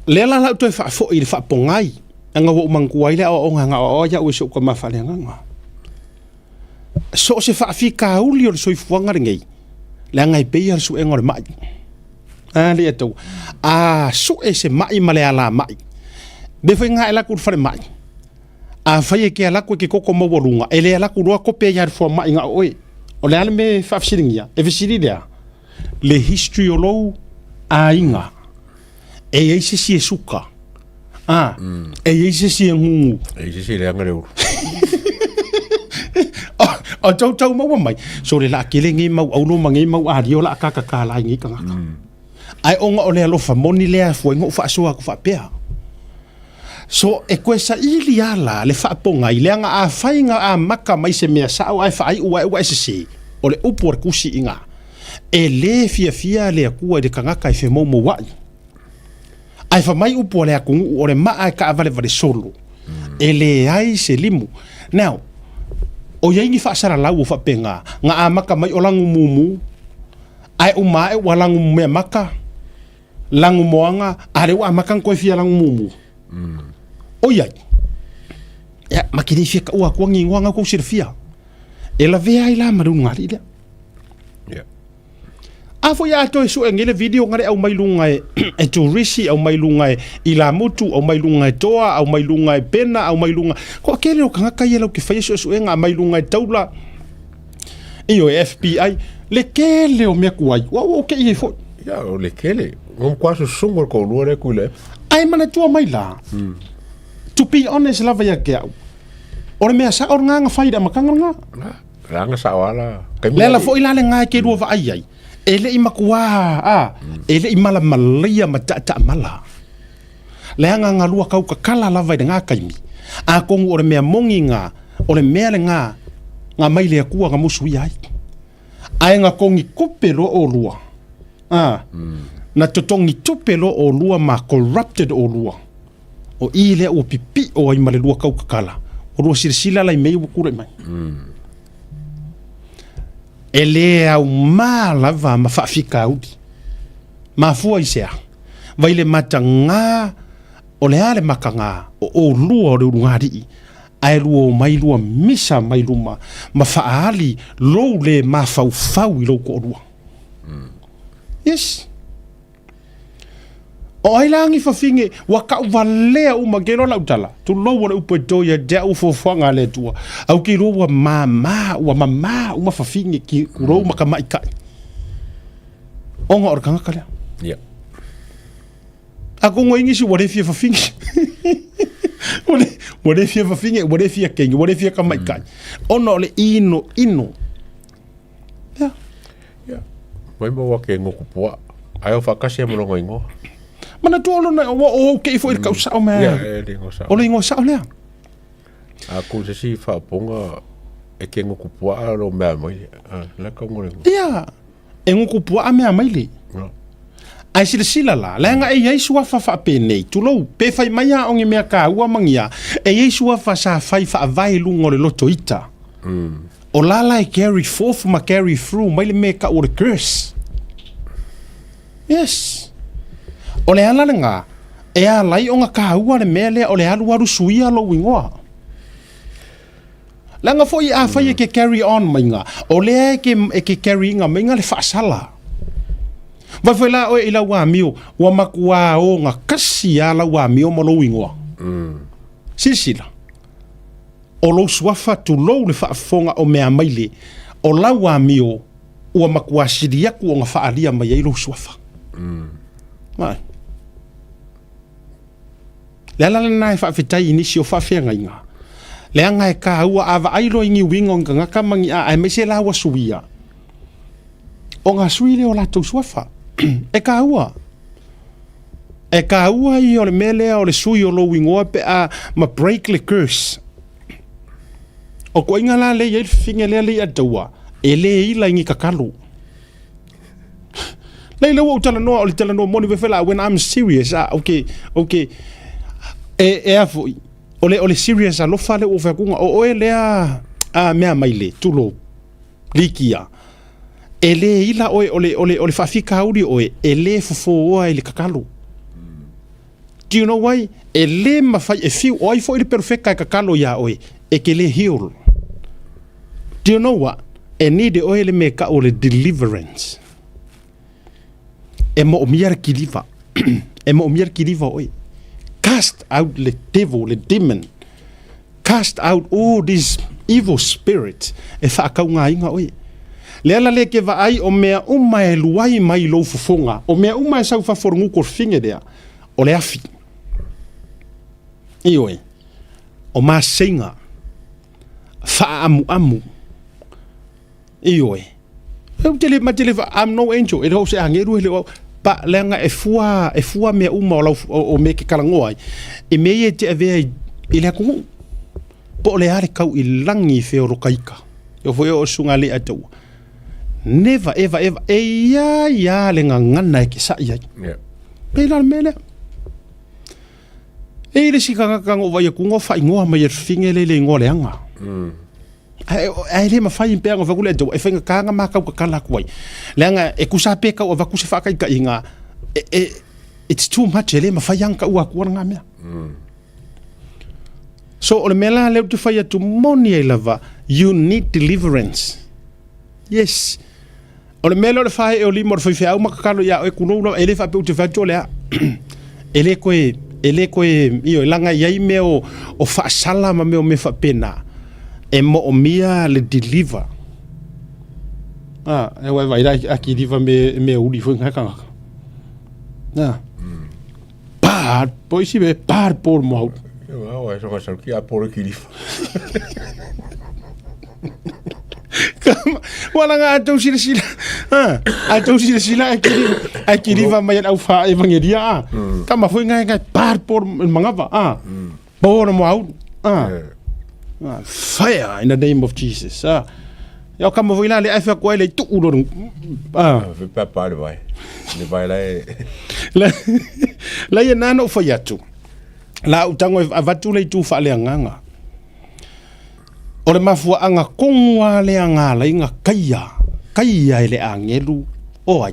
Lea la lau toe faafoi i le faapogai, anga ua ou manatua ai le aoaoga na aoaoa iaʻu e si ou tama faaleagaga. So o se faafitauli o le soifuaga lenei, leaga e pei lava le suega o le mai. A le atau. A sue se mai ma le ala mai. Be foi nga e laku le fale mai. A fai e ke alaku e ke koko maualuga, e le alaku loa kope ai le fua mai nga oe. O le a le me faafesiligia, e fesili lea, le history o lou aiga. E i ai se isi e suka. A, e i ai se isi e gugu. E i se isi e leaga le ulu. O tau tau maua mai. So le laa kele ngei mau aulo ma ngei mau alia o laa kakaka lai ngei kangaka. Ai onga o le alofa moni lea fua ingo faasoa aku faapea. So e koe saili a la le faapogai leaga afai ga amata mai se mea sao ae faaiu ae ua e sese, o le upu a le tusi i ga, e lē fiafia le Atua i le tagata e femoumouaʻi. Ae fai mai upu a le atunuu o le maa e taavalevale solo, e leai se limu. Now, o i ai ni faasalalau o faapena, ga amata mai o lagumumu, ae uma ae ua lagumeamata, Lagumoaga, a lea ua amata ona toe fia lagumumu. Oi ai, ia, ma te le fia taua atua ni igoa na tou silafia. E lavea ai la ma le ulugalii lea. Yeah. A foi a toe sue nei le video nga le aumai luga e, e Turisi, aumai luga e Ilamutu, aumai luga e Toa, aumai luga e Pena, aumai luga. Ko kele o kangaka ia lau ke whaia suesuega, aumai luga e Taula, Ioe, FBI, le kele o mea kuai, ua ua ke i foi. Ia, o le kele. Ngom kwa susungo le koulua le kui le. Ai manatua mai la. To be honest lava ia ke au. O le mea sa o nganga fai da makanga nga. Ranga sa wala. Le la foi la le ngai ke lua vaai ai. E le i makua a, e le i mala malaia ma ta ta mala. Le anga nga lua kau kakala lava i le ngā kaimi. A kongu o le mea mongi ngā, o le mea le ngā, ngā mai le akua nga musu ia ai. Ae nga kongi kupe loa o lua. A, na totongi tupe loa o lua ma corrupted o lua. O i lea ua pipiʻo ai ma le lua kau kakala. O lua silasila la i mea ia ua tulai mai. E le aumā lava ma faafitauli. Mafua i se a? Vai le matagā, o le a le matagā o ʻolua o le ulugalii, ae lua omai lua misa mai luma ma faaali lou le mafaufau i lou toʻalua. Yes. O ai la ni fafine, ua taʻuvalea uma ke iloa lau tala, tulou o le upu e to ia te au fuafuaga a le Atua. Au ke iloa ua māmā, ua mamā uma fafine ki kulou ma ka maʻikaʻi. Ona o le tagata lea. Ia. A ko ngoi ngisi ua le fia fafine. Ua le, ua le fia fafine, ua le fia kengi, ua le fia kamaikai. Ona o le ino ino. Ia. Ia. Mai maua ke ngoku pua. Ai o whakasi e molonga ingoa. Manatua o lona, ua o au kei foi le kausao mea. Ia, e le ingoa sao. O le ingoa sao lea. A ku se si whaponga e ke ngoku pua a lo mea mai. A, la ka ngore. Ia. E nguku puaa mea mai le. Ae silasila la, leaga e i ai suafa faapenei, tulou, pe fai mai a o ni mea kāua ma ni a, e i ai suafa sa fai faavae i luga o le loto ita. O la la e carry forth ma carry through mai le mea e kau o le curse. Yes. O le ala lena, e ala ai ona kāua le mea lea o le alualu suia lou ingoa. Leaga foi afai e ke carry on maiga, o lea e ke, e ke carry inga maiga le faasala. Vai foi la oe i lau amio, ua makuā oga kasi a lau amio ma lou ingoa. Silasila, o lou suafa tulou le faafofoga o mea maile, o lau amio ua makuā sili aku ona faalia mai ai lou suafa. Vai. Le ala lena e faafetai i nisi o faafeagaiga, leaga e kāua a vaai loa i ni uiga o ni tagata ma ni a, aemaise la ua suia, o ngā sui lea o latou suafa. E kāua. E kāua ia o le mea lea o le sui o lou ingoa pe a ma break le curse. O koʻiga la lea i ai le fafine lea le i'a taua, e le ila i ni kakalo. Lei lea ua ou talanoa, o le talanoa moni foi la, when I'm serious, ah, okay, okay, e, e a foi, o le, o le serious alofa lea ua ou fai atu, o oe lea a mea mai le, tulou, Likia, e le ila oe, o le, o le, o le faafitauli oe, e le fofooa i le kakalo. Do you know why? E le mafai e fiu, o ai foi le perofeka e kakalo iā oe, e ke le heal. Do you know what? E need oe le mea kau o le deliverance. E moomia le kiliva. E moomia le kiliva oe. Cast out le devil, le demon. Cast out all these evil spirit e whaakaugaina oe. Le ala le ke vaai o mea uma e luai mai lou fofoga, o mea uma e sau fafo o le gutu o le fine lea, o le afi. Ioe, o maseiga, faaamuamu. Ioe. Ou te le, ma te le, I'm no angel, e le o se agelu e le o au. Pa, leaga e fua, e fua mea uma o, lau, o, o mea ke kalagoa ai, i mea ia e te avea i, i le atunuu. Po o le a le kau i lagi i feolokaika. E o foi o suga le a taua. Never, ever, ever. E ia ia le gagana e ke sa'i ai. Yeah. Pei la le mea lea. E i le si tagata na ou vaai atu, na faaigoa mai e le fafine lea i le igoa leaga. Ae, ae le mafai pea ona fai atu le Atua, e faigata ona matau tatala atu ai. Leaga e tusa pe tau avatu se faataitaiga, e, e, it's too much, e le mafai lava ona taua atua lena mea. So o le mea la lea ou te fai atu moni ai lava, you need deliverance. Yes. O le mea lea o le fae'e o lima o le faifeau ma tatalo ia oe kulou lava, e le faapea ou te fai atu o le a. E le toe, e le toe, ioe, leaga e i ai mea o, o faasala ma mea o mea faapena, e moomia le deliver. A, e uai vai la a kiliva me, me uli foi ngai kangaka. Na. Pa, po isi me pa por mo hau. Wa wa so ka ki a polo kilifa. Wala nga atou silasila. Ha, atou silasila e kili e kiliva mai au fa evangelia a. Tama foi ngai ngai par por mangava a. Por mo au. A. Fire in the name of Jesus. A. Ia ka mo la le afa ko le tu lo. A. Fe pa pa le vai. Le vai la e. La la ia nana o fai atu. La u tango e avatu le itu faaleagaga. O le mafuaaga kogu lava lea na ala ai ona kaia, kaia e le agelu o ai?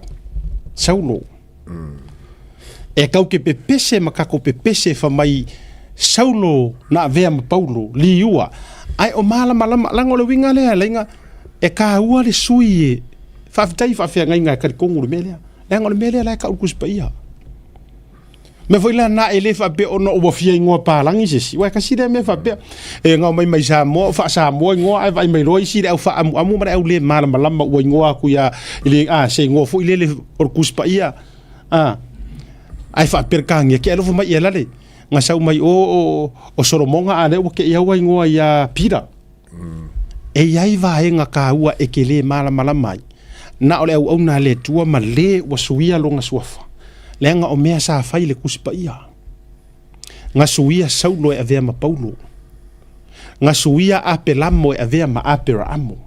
Saulo. E kau ke pepese ma kako pepese fa mai Saulo na avea ma Paulo, liua. Ae o malamalama, leaga o le uiga lea, leaga e kaua le sui e faafetai i faafeagaiga e talitonu le mea lea. Leaga o le mea lea la e tau le Tusi Paia. Mea foi la na e le faapea ona ua fia igoa palagi se isi. Uae kasi lea mea faapea. E ngao mai mai Samoa, o faa-Samoa igoa ae vaai mai loa isi le au faaamuamu ma le au le malamalama ua igoa atu ia i le a se igoa foi lele o le Tusi Paia. A ae faaperekania ke alofa mai ia lale. Nga sau mai o o, o Solomonga a lea ua ke ia ua igoa ia Pira. E i ai vaega kāua e ke lē malamalama ai, na o le auauna a le Atua ma lē ua suia lona suafa, leaga o mea sa fai le Tusi Paia. Na suia Saulo e avea ma Paulo. Na suia Apelamo e avea ma Aperaamo.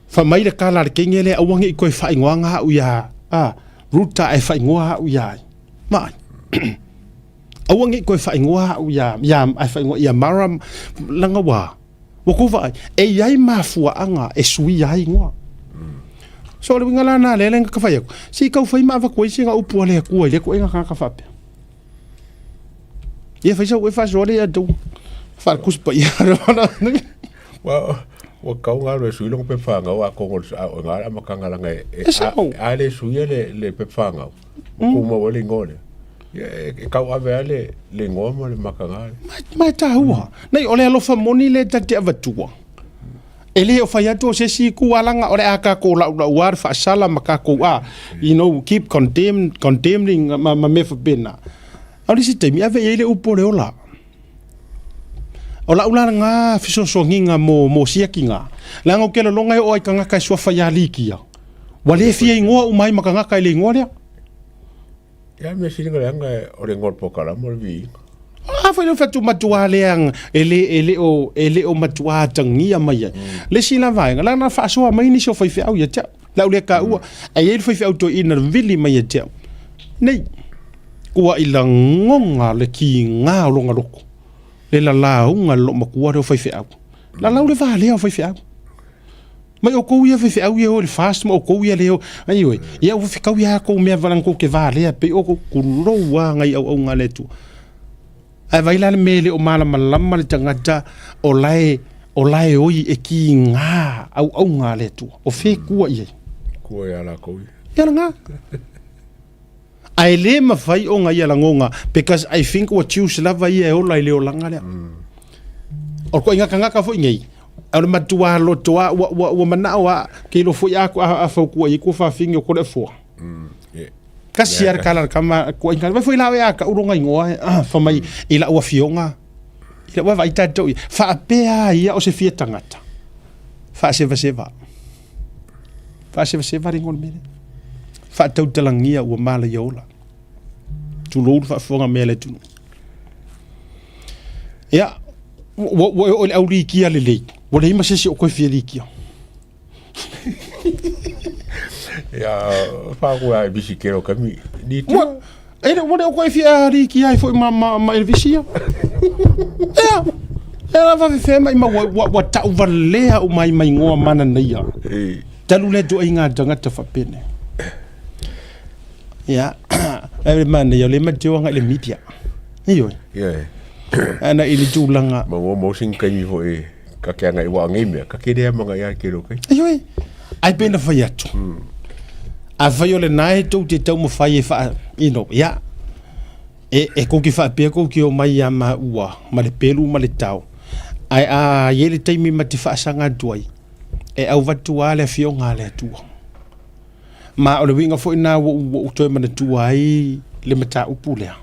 Fai mai le kala a le kenge lea, aua ne i toe faaigoaga au iā, a, Ruta ae faaigoa au iā ai. Vaai. Aua ne i toe faaigoa au ia, ia, ae faaigoa ia Mara, leaga ua, ua tou vaai, e i ai mafuaaga e suia ai igoa. So o le uiga la lena lea na ka fai atu, se i tau fai ma avatu ai sina upu a le Atua i lea ituaiga tagata faapea. Ia fai sau e faasoa lea ia outou faale-Tusi Paia. Ua ua kau ngalo e sui longa pe whangau a kongo a o ngā amakanga langa e E sao. a le suia le le pe whangau. Ku mau le ingoa lea. Ia e e kau ave a le le ingoa ma le makanga le. Ma e tāua. Nei, o le alofa moni le ta te avatua. E le o fai atu o se isi ku alanga o le a kākou laulau a le faasala ma kākou a, you know, keep condemn, condemning ma, ma mea faapena. A o le isi taimi, ave i ai le upu o le ola. O lau la lena fesoasoaniga mo, mo siakiga, leaga ou te lologa e oo ai tagata e suafa ia Likia. Ua le fia igoa uma ai ma tagata i le igoa lea. Ia mea sili na leaga o le igoa o le polokalame o le viiga. A foi le fatu matua lea e le e le o e le o matua atagia mai ai. Le isi la vaega, leaga na faasoa mai nisi o faifeau ia te au. Le au lea taua, ae i ai le faifeau toeaina na vili mai ia te au, Nei, ua i lagoga le kiga o lona loto, le lalauga i le loomatua lea o faifeau. Lalau le va lea o faifeau. Mai outou ia faifeau ia e o i le fast ma outou ia le o, ioe, ia ua fetau ia tou mea valan tou te va lea pei o tulou lava nai auauna a le Atua. Ae vaai la le mea e le o malamalama le tagata o la e, o la e oi e kiga auauna a le Atua. O fea e tua i ai? Tua ia latou ia. Ia lena. Ae le mafai ona ia lagoga because I think ua choose lava ia e ola i le olaga lea. O le koiga tagata foi nei, o le matua loto a ua, ua, ua manao a ke ilo foi a, a, a fautua i ku fafine o kole foa. Kasi ara kala kama ko inga vai foi la e a ka uronga ingoa ah, fa mai i la ua fionga i la ua vai tatou ia faapea ia o se fia tangata faasevaseva faasevaseva le ingoa o le mea lea faatautalagia ua mala ia ola tulou le faafofoga mea le atunuu ia ua ua e oo i le aulikia lelei ua leai ma se isi o toe fia likia. Ia, whāku a Elvisi kero kami. Ni te. Ua, e le, ua le o koe fia riki ai foi ma, ma, ma Elvisi ia. Ea, e la whawhewhea mai ma ua, ua, ua tau valea o mai mai ngoa mana nei ia. E. Talu le atu ai ngā tangata whapene. Ia, e le mana ia, le mateo anga i le media. Ioi. Ia e. Ana i le tūlanga. Ma ngō mausingi kaimi foi. Ka ke anga i wa ngei mea, ka ke rea manga ia ke rokai. Ioe, ai pena fai atu. A fai o le nae tou te tau mawhai e wha, you know, ia. E, e kouki whaapea kouki o mai ia ma ua, ma le pelu ma le tau. Ai a ye le taimi ma te whaasanga atu ai, e au vatu a le afioga a le Atua. Ma o le uiga foi lena ua ou toe manatua ai le mataupu lea.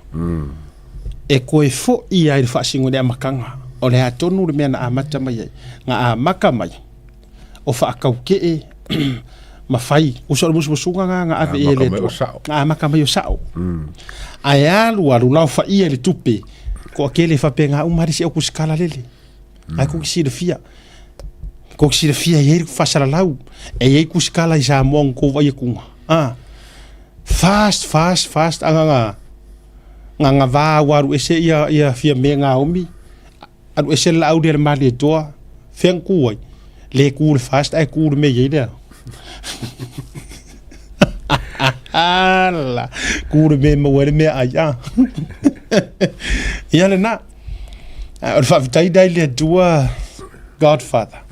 E koe foi ai le faasino i le amataga, o le a tonu le mea na amata mai ai. Na amata mai o faataukee ma fai, uso o le musumusuga na na ave i ai le Atua. Na amata mai o sao. Ae alu alu laofaia i le tupe, toatele e faapena uma lava le isi au kusikala lele. Ae kou te silafia, kou te silafia e i ai le faasalalau, e i ai kusikala i Samoa na tou vaai atuga, a, fast, fast, fast, a na, na na va ua alu ese ia, ia Fiame Naomi, alu ese le laau lea i le Malietoa, fea na tu ai? Le tu i le fast ae tu i le mea e i ai lea. Ala, tu i le mea e maua ai le meaai, a. Ia lena. O le faafetai lea i le Atua Godfather.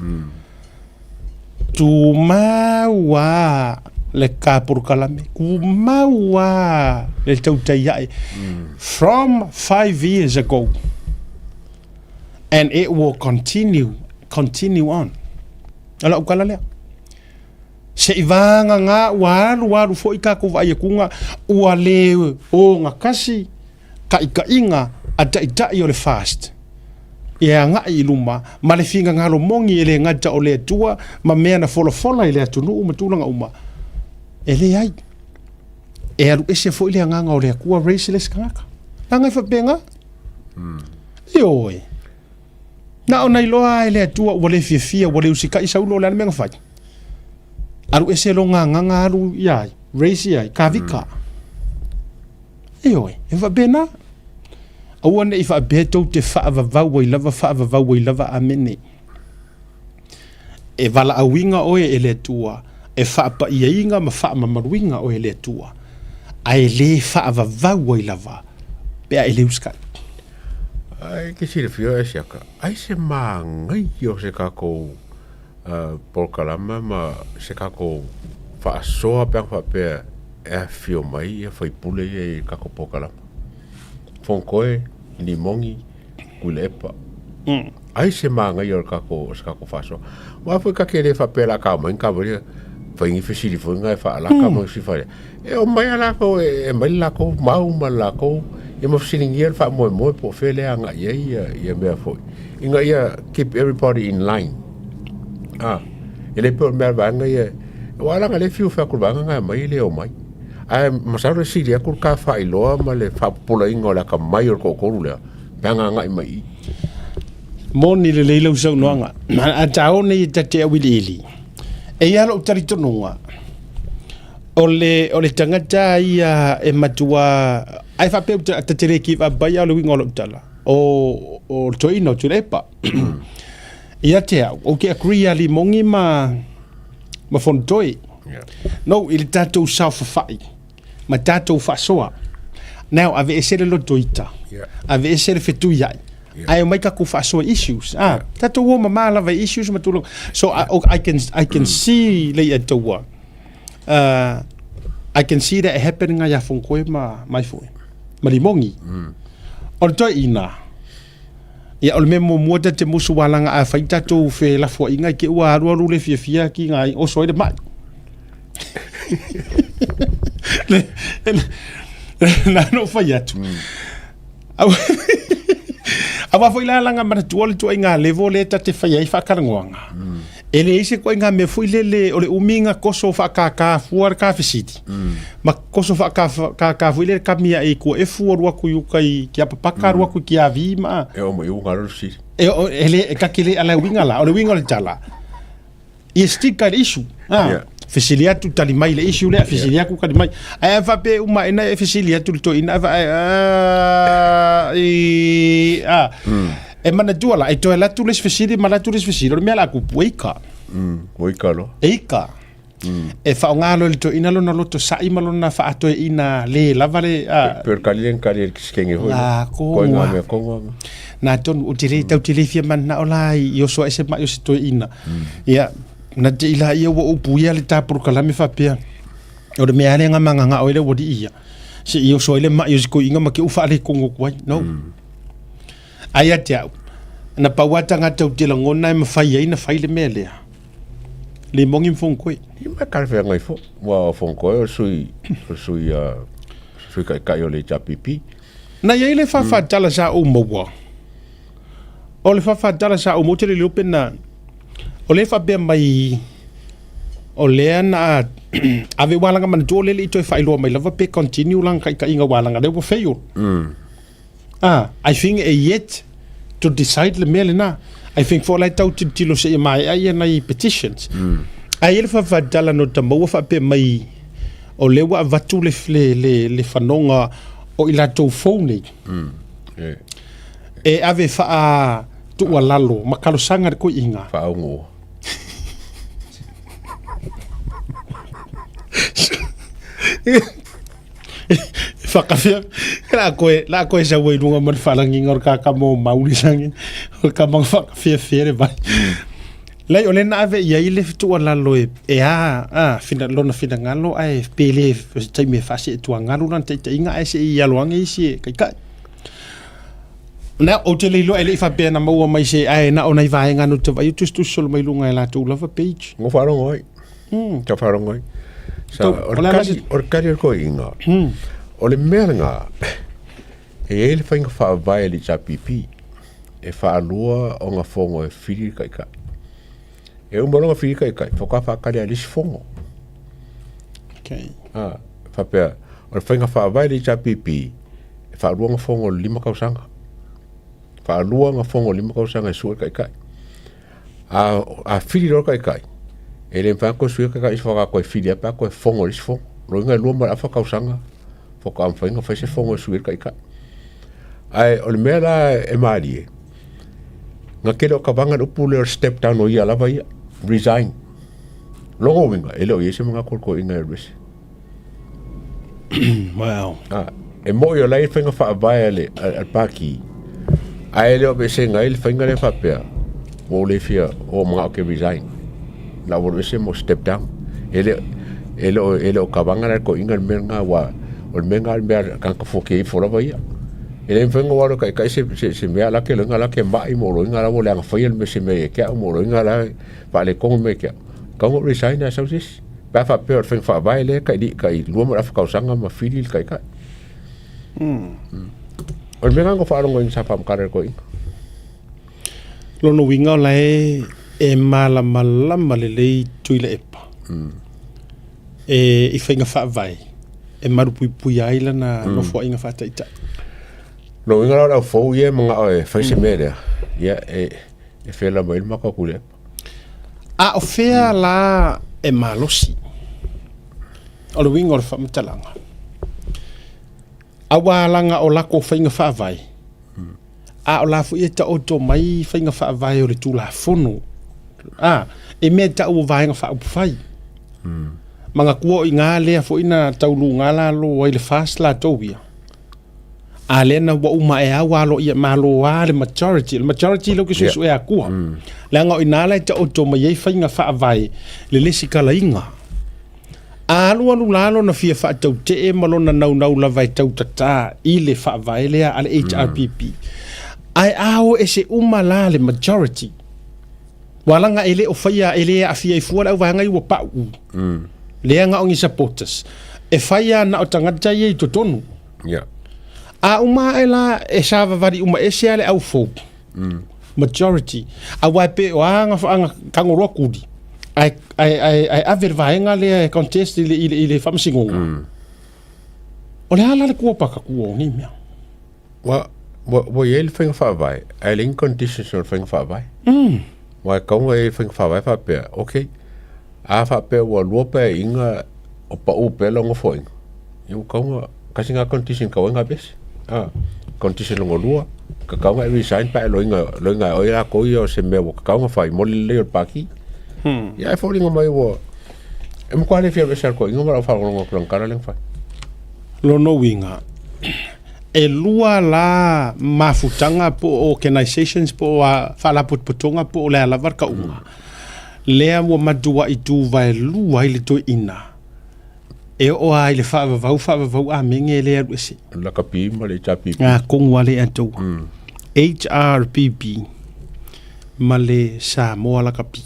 Tumau lava le ta polokalame, tumau lava le tautai ae. From 5 years ago and it will continue, continue on. O lau tala lea. Se i vagana ua alu alu foi tatou vaai atuga ua le ogatasi taitaiga a taitai o le FAST e agai i luma ma le finagalo moni e le gata o le Atua ma mea na folafola i le atunuu ma tulaga uma, e leai. E alu ese foi le agaga o le Atua raise le isi tagata. Leaga e faapena. Ioe. Na ona iloa lava e le Atua ua le fiafia, ua le usikai Saulo, o le a le mea na fai? Alu ese lona agaga alu ia ai, raise ia ai, Kavika. Ioe, e faapena. Aua ne i faapea tou te faavavau ai lava, faavavau ai lava. Amene. E valaauina oe e le Atua, e faapaiaina ma faamamaluina oe e le Atua, ae le faavavau ai lava pe a e le usikai. Ai ke silafia oe siaka, ai se māngai o se kākou polokalama ma se kākou faasoa pe ana faapea e afifio mai ia faipule ia i kākou polokalama. Fonotoe, Limogi, Tuilaepa. Ai se māngai o le kākou, o se kākou faasoa. Aua foi ka te le faapea la ka mai ka mai fai ni fesili foi nga e faalaka ma si fai. E o mai a lākou e e mai le lākou mau ma le lākou ia ma fesiligia le faamoemoe po o fea lea agai i ai ia ia mea foi. Ina ia keep everybody in line. Ah, e le pei o le mea a le vaega ia, aua leaga lea e fiu fai atu le vaega na e aumai e le omai. Ae masalo e sili atu le ta faailoa ma le faapupulaina o le atamai o le toatolu lea pe a na agai mai i i. Moni lelei lau saunoaga. A ta o nei e ta te auiliili, e i ai lou talitonuga. O le, o le tagata ia e matua, ai faapea ta, ta te le give up ai, a o le uiga o lau tala, o, o le toeaina o Tuilaepa. Ia te au, ou te agree ia Limogi ma, ma Fonotoe. Yeah. No, i le tatou saofafai ma tatou faasoa. Now, aveese le loto ita, Yeah. aveese le fetuiai, Yeah. ae omai tatou faasoa i issues. Ah, Yeah. tatou o mamā lava i issues ma tulaga. So, I, I can, I can see le Atua. I can see that happening ia Fonotoe ma Maifoe, ma Limogi. O le toeaina, ia o le mea muamua ta te musu walaga a fai tatou felafoaiga i te ua alualu le fiafia ki ngā oso ai le mai. Le, na no fai atu. Aua foi la laga manatua le tuaiga level lea ta te fai ai faatalanoaga. E leai se ituaiga mea foi lele o le umi na koso faakākā fua le kafesili. Ma koso faakākā foi lele kami ae i tua e fua alu atu i uka i Kiapapaka alu atu i Kiavi ma. E oo mai i uga loa le fesili. E oo e le e ta te le ala uiga la. O le uiga o le tala, ia stick ai le issue. Ah, Yeah. Fesili atu, tali mai le issue lea, fesili atu, tali mai. Ae a faapea e uma ina e fesili atu le toeaina, ae faapea, ah, i, ah. E manatua la, e toe alu atu le isi fesili ma alu atu le isi fesili, o le mea la kupu, e ika. Ua ika loa. E ika. E faaaoga loa e le toeaina lona loto sa'i ma lona faatoeaina le lava le, ah. Pe o le kali lea na kali ai le kisikenge foi. Ngā Koe ngā kongoa. mea kongoa. Nā tonu, o te le, tau te le fia manao la i oso ai se mai o se toeaina. Ia, na te ila ia ua upu ia le tā polokalame faapea. O le mea lea nga manganga o ele ua li ia. Se i oso ai le mai o se koiinga ma ke u whaale kongo kuai. No. Ai a te au. Na pau a tangata u te langona e mawhai ai na whai le mea lea. Le mongi mfong koe. Ia ma kare whea ngai fo. Ua o fong koe o sui, o sui, uh, sui kai kai o le HRPP. Na iai le whawhatala sa o maua. O le whawhatala sa o maua te le lope na o le whapea mai o lea na ave walanga manatua o lele i toe whailoa mai lava pe continue langa kai kai inga walanga lea ua fail. Ah, I think e yet to decide le mea lena. I think for lai tau tilotilo se i maea ia nai petitions. Ae i le whawhatala no ta maua whapea mai o lea ua avatu le, le, le, le whanonga o i latou fou nei. E. E ave whaa tuualalo ma talosaga le koiinga. Faaogo. Whakawhia, la koe, la koe sa wai runga ma le whalanginga o le kakama o Mauri sangi, o le kamanga whakawhiawhia le vai. Lai, o le na ave i ai le tuualalo e, e a, a, fina, lona finagalo ae pe le se taimi e faasee-tuagalu lana taitaiga ae se i alo age isi e kaikai. Na, ou te le iloa e le i faapea na maua mai se ae na o nai vaega no te vaai o tusitusi solo mai luga e latou lava page. Ngo faalogo ai. Tau faalogo ai. Sa, Tau- o le o le ala kali, se- o le kali o le koiinga, o le mea lena, e i ai le faiga faavae a le HRPP, e faalua ona fono e fili le taitai. E uma loa ona fili le taitai, faatoa faatali a le isi fono. Okay. A, faapea, o le faiga faavae a le HRPP, e faalua ona fono i le 5 tausaga. Faalua ona fono i le 5 tausaga e sue le taitai. A, a fili loa le taitai, e le mafai ona toe suia le taitai faatoa toe fili lava pe a toe fono i le isi fono. O lona uiga e lua ma le afa tausaga faatoa mafai ona fai se fono e sui ai le taitai. Ae o le mea la e malie, na tele o tavaga le upu lea o le step down o ia lava ia, resign. Lona uiga, e le o i ai se manatu o le toeaina e alu ese. Wow. A, e moi o la e i ai le faiga faavae a le, a, a le Pākī, ae le o aveeseina ai le faiga lea faapea, ua ou le fia oo manao ou te resign. La ua alu ese mo step down. E le, e le o, e le o kavaga la le toeaina le mea lena, aua o le mea lena o le mea a le tagata fuatia ifo lava ia. E le mafai ona ou alu e taitai se, se, se mea la ke loiga la ke mai mo loiga la ua leaga faia le mea se mea ia te au mo loiga la e faaletonu le mea ia te au. Tatau ona ou resign ae sau se isi. Pe a faapea o le faiga faavae lea e tai lua ma le afa tausaga ma fili le taitai. O le mea lena na ou faalogo sa faamatala i le toeaina. Lona uiga o la e e malamalama lelei Tuilaepa e i faiga faavae e malupuipuia ai lana nofoaiga faataitai. Lona uiga la o le au fou ia e manao e fai se mea lea, ia e e fela mai ai le matou Tuilaepa. A o fea la e malosi? O le uiga o le faamatalaga, aua laga o lako faiga faavae, a o la foi e taoto mai faiga faavae o le Tulafono, a, e mea tau o Vaega Faaupufai. Manatua o i ina lea foi na tauluga lalo ai le FAST latou ia, a lea na ua uma ea ua aloaia malo a le majority. O le majority lea ou te suesuea atua. Leaga o i ina la e taoto mai ai faiga faavae le lesitalaina. A alualu la lona fia faatautee ma lona naunau lava e tautatā i le faavae lea a le HRPP, ae a o ese uma la le majority, ua laga e le o faia, e le aafia ai fua le auvaega ia ua pau, lea na o ni supporters, e fai lava na o tagata ia i totonu. A uma ae la e savavali uma ese lava le au fou, majority, aua e pei o a aga tagoloa kuli, ae, ae, ae, ae ave le vaega lea e contest i le, i le, i le faamasinoga. O le a la le kuapaka kua o nei mea? Ua, ua, ua i ai le faiga faavae, ae leai ni conditions o le faiga faavae. Aua e tatau ona i ai faiga faavae faapea, okay, a faapea ua lua paeaiga o pau pea lau nofoaiga, ia ua tatau ona, tasi lena condition e tatau ai ona aveese. A, condition lona lua, tatau ona e resign pe a e loiga, loiga e oe latou ia o se mea ua tatau ona fai mo le lelei o le Pati. Ia ae foliga mai ua, e matua le fia alu ese lava le toeaina ma lau faalogologo atu i lana tala lea na fai. Lona uiga, e lua la mafutaga po o organisations po o faalapotopotoga po o le a lava le tauga, lea ua matuai tuvaelua ai le toeaina e oo lava i le faavavau faavavau amene e le alu ese. Lakapi ma le HRPP. Ngā kongu a le atoa. HRPP ma le Samoa Lakapi.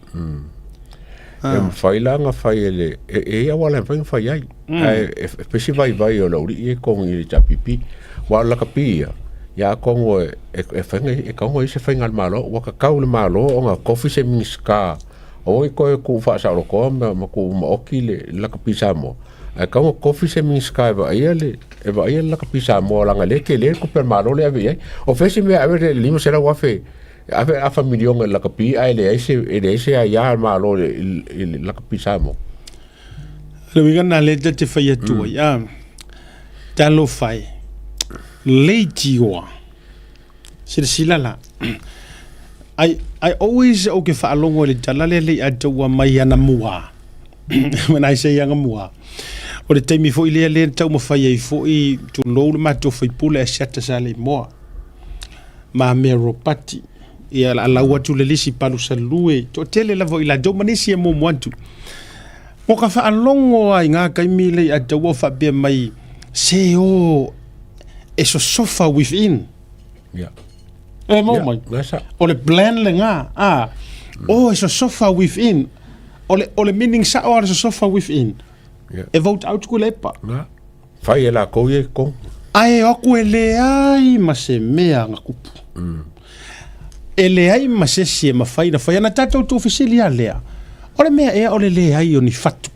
E mafai la ona fai e le e e i ai auala e mafai ona fai ai. Ae e e pei se vaivai o le aualii ia e totogi i le HRPP. Aua o le lakapi ia, ia atonu e e fai e tatau ona i ai se faiga a le Malo, ua tatau i le Malo ona tofi se Minisita aua ne i toe tuufaasa'olotoa ma ma tuumaoti le lakapi Samoa, ae tatau ona tofi se Minisita e vaaia le e vaaia le lakapi Samoa leaga o lea e tele le tupe a le Malo lea e ave i ai. O fea se mea e ave le $500,000 e ave afa miliona i le lakapi ae leai se e leai se aia a le Malo i le lakapi Samoa. Le uiga lena lea ta te fai atu ai, a, talofa e, leitioa, silasila la, I, I always ou te faalogo i le tala lea lei ataua mai anamua, when I say anamua, o le taimi foi lea lea na taumafai ai foi, tulou le matou faipule Asiata Saleimoa, ma Mea Ropati, ia la lau atu le lisi palusalue, toatele lava o i latou ma nisi e muamua atu. Mo ka faalogo lava i ngā taimi lei ataua o faapea mai, se o e sosofa within. Yeah. E mau mai. Yeah, o le plan le ngā, a, o e sosofa within. O le, o le meaning sao a le sosofa within. Yeah. E vote out ku lepa. Nga. Fai e lakou ia i totonu. Ae o aku e leai ma se mea na kupu. E leai ma se isi e mafai na fai ana tatou tuufesili a lea. O le mea ea o le leai o ni fatu.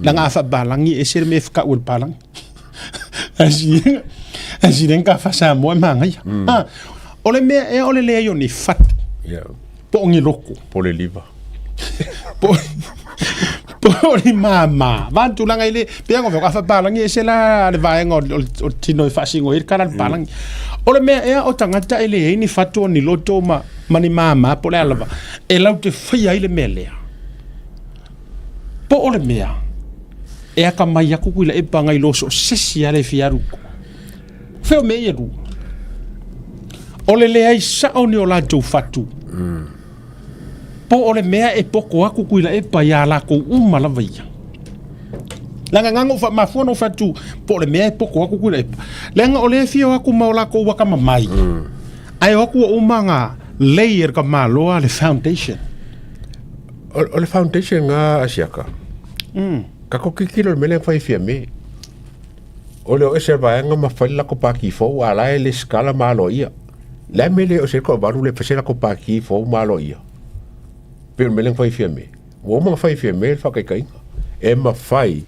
Leaga a faapalangi e ese le mea e whakau e le palangi. Asi len ka fa Samoa e māngaia. Ah, o le mea ea o le leai o ni fatu. Yeah. Po o ni loko. Po le liva. Po po o ni māmā. Vā tulaga i le, pea ngo ka whapalangi e se la le vaenga o, o, o tino e whaasingo i le kala le palangi. O le mea ea o tangata e leai ni fatu o ni loto ma, ma ni māmā po le alava. E lau te whaia i le mea lea. Po o le mea, e akamai aku kui la e panga i loso sesi ale fiaru ko. Feo me ia lua. O le leai sao ni o latou fatu. Po o le mea e poko aku kui la epa iā lakou uma lava ia. Leaga nga ngo faamafua na ou fai atu po o le mea e poko aku kui la epa. Leaga o lea e fia o aku ma o lakou akamamai. Ae o aku ua uma nga lei e le ka Malo a le foundation. O, o le foundation nga Asiaka. Ka ko kikilo le mea lea na fai e Fiame. O le o ese vaega ma fai le lako pākī fou a la e le sikala ma aloaia. Le a mea le o se toavalu le fai se lako pākī fou ma aloaia. Pei o le mea lea na fai e Fiame. Ua uma ona fai e Fiame le faataitaiga. E mafai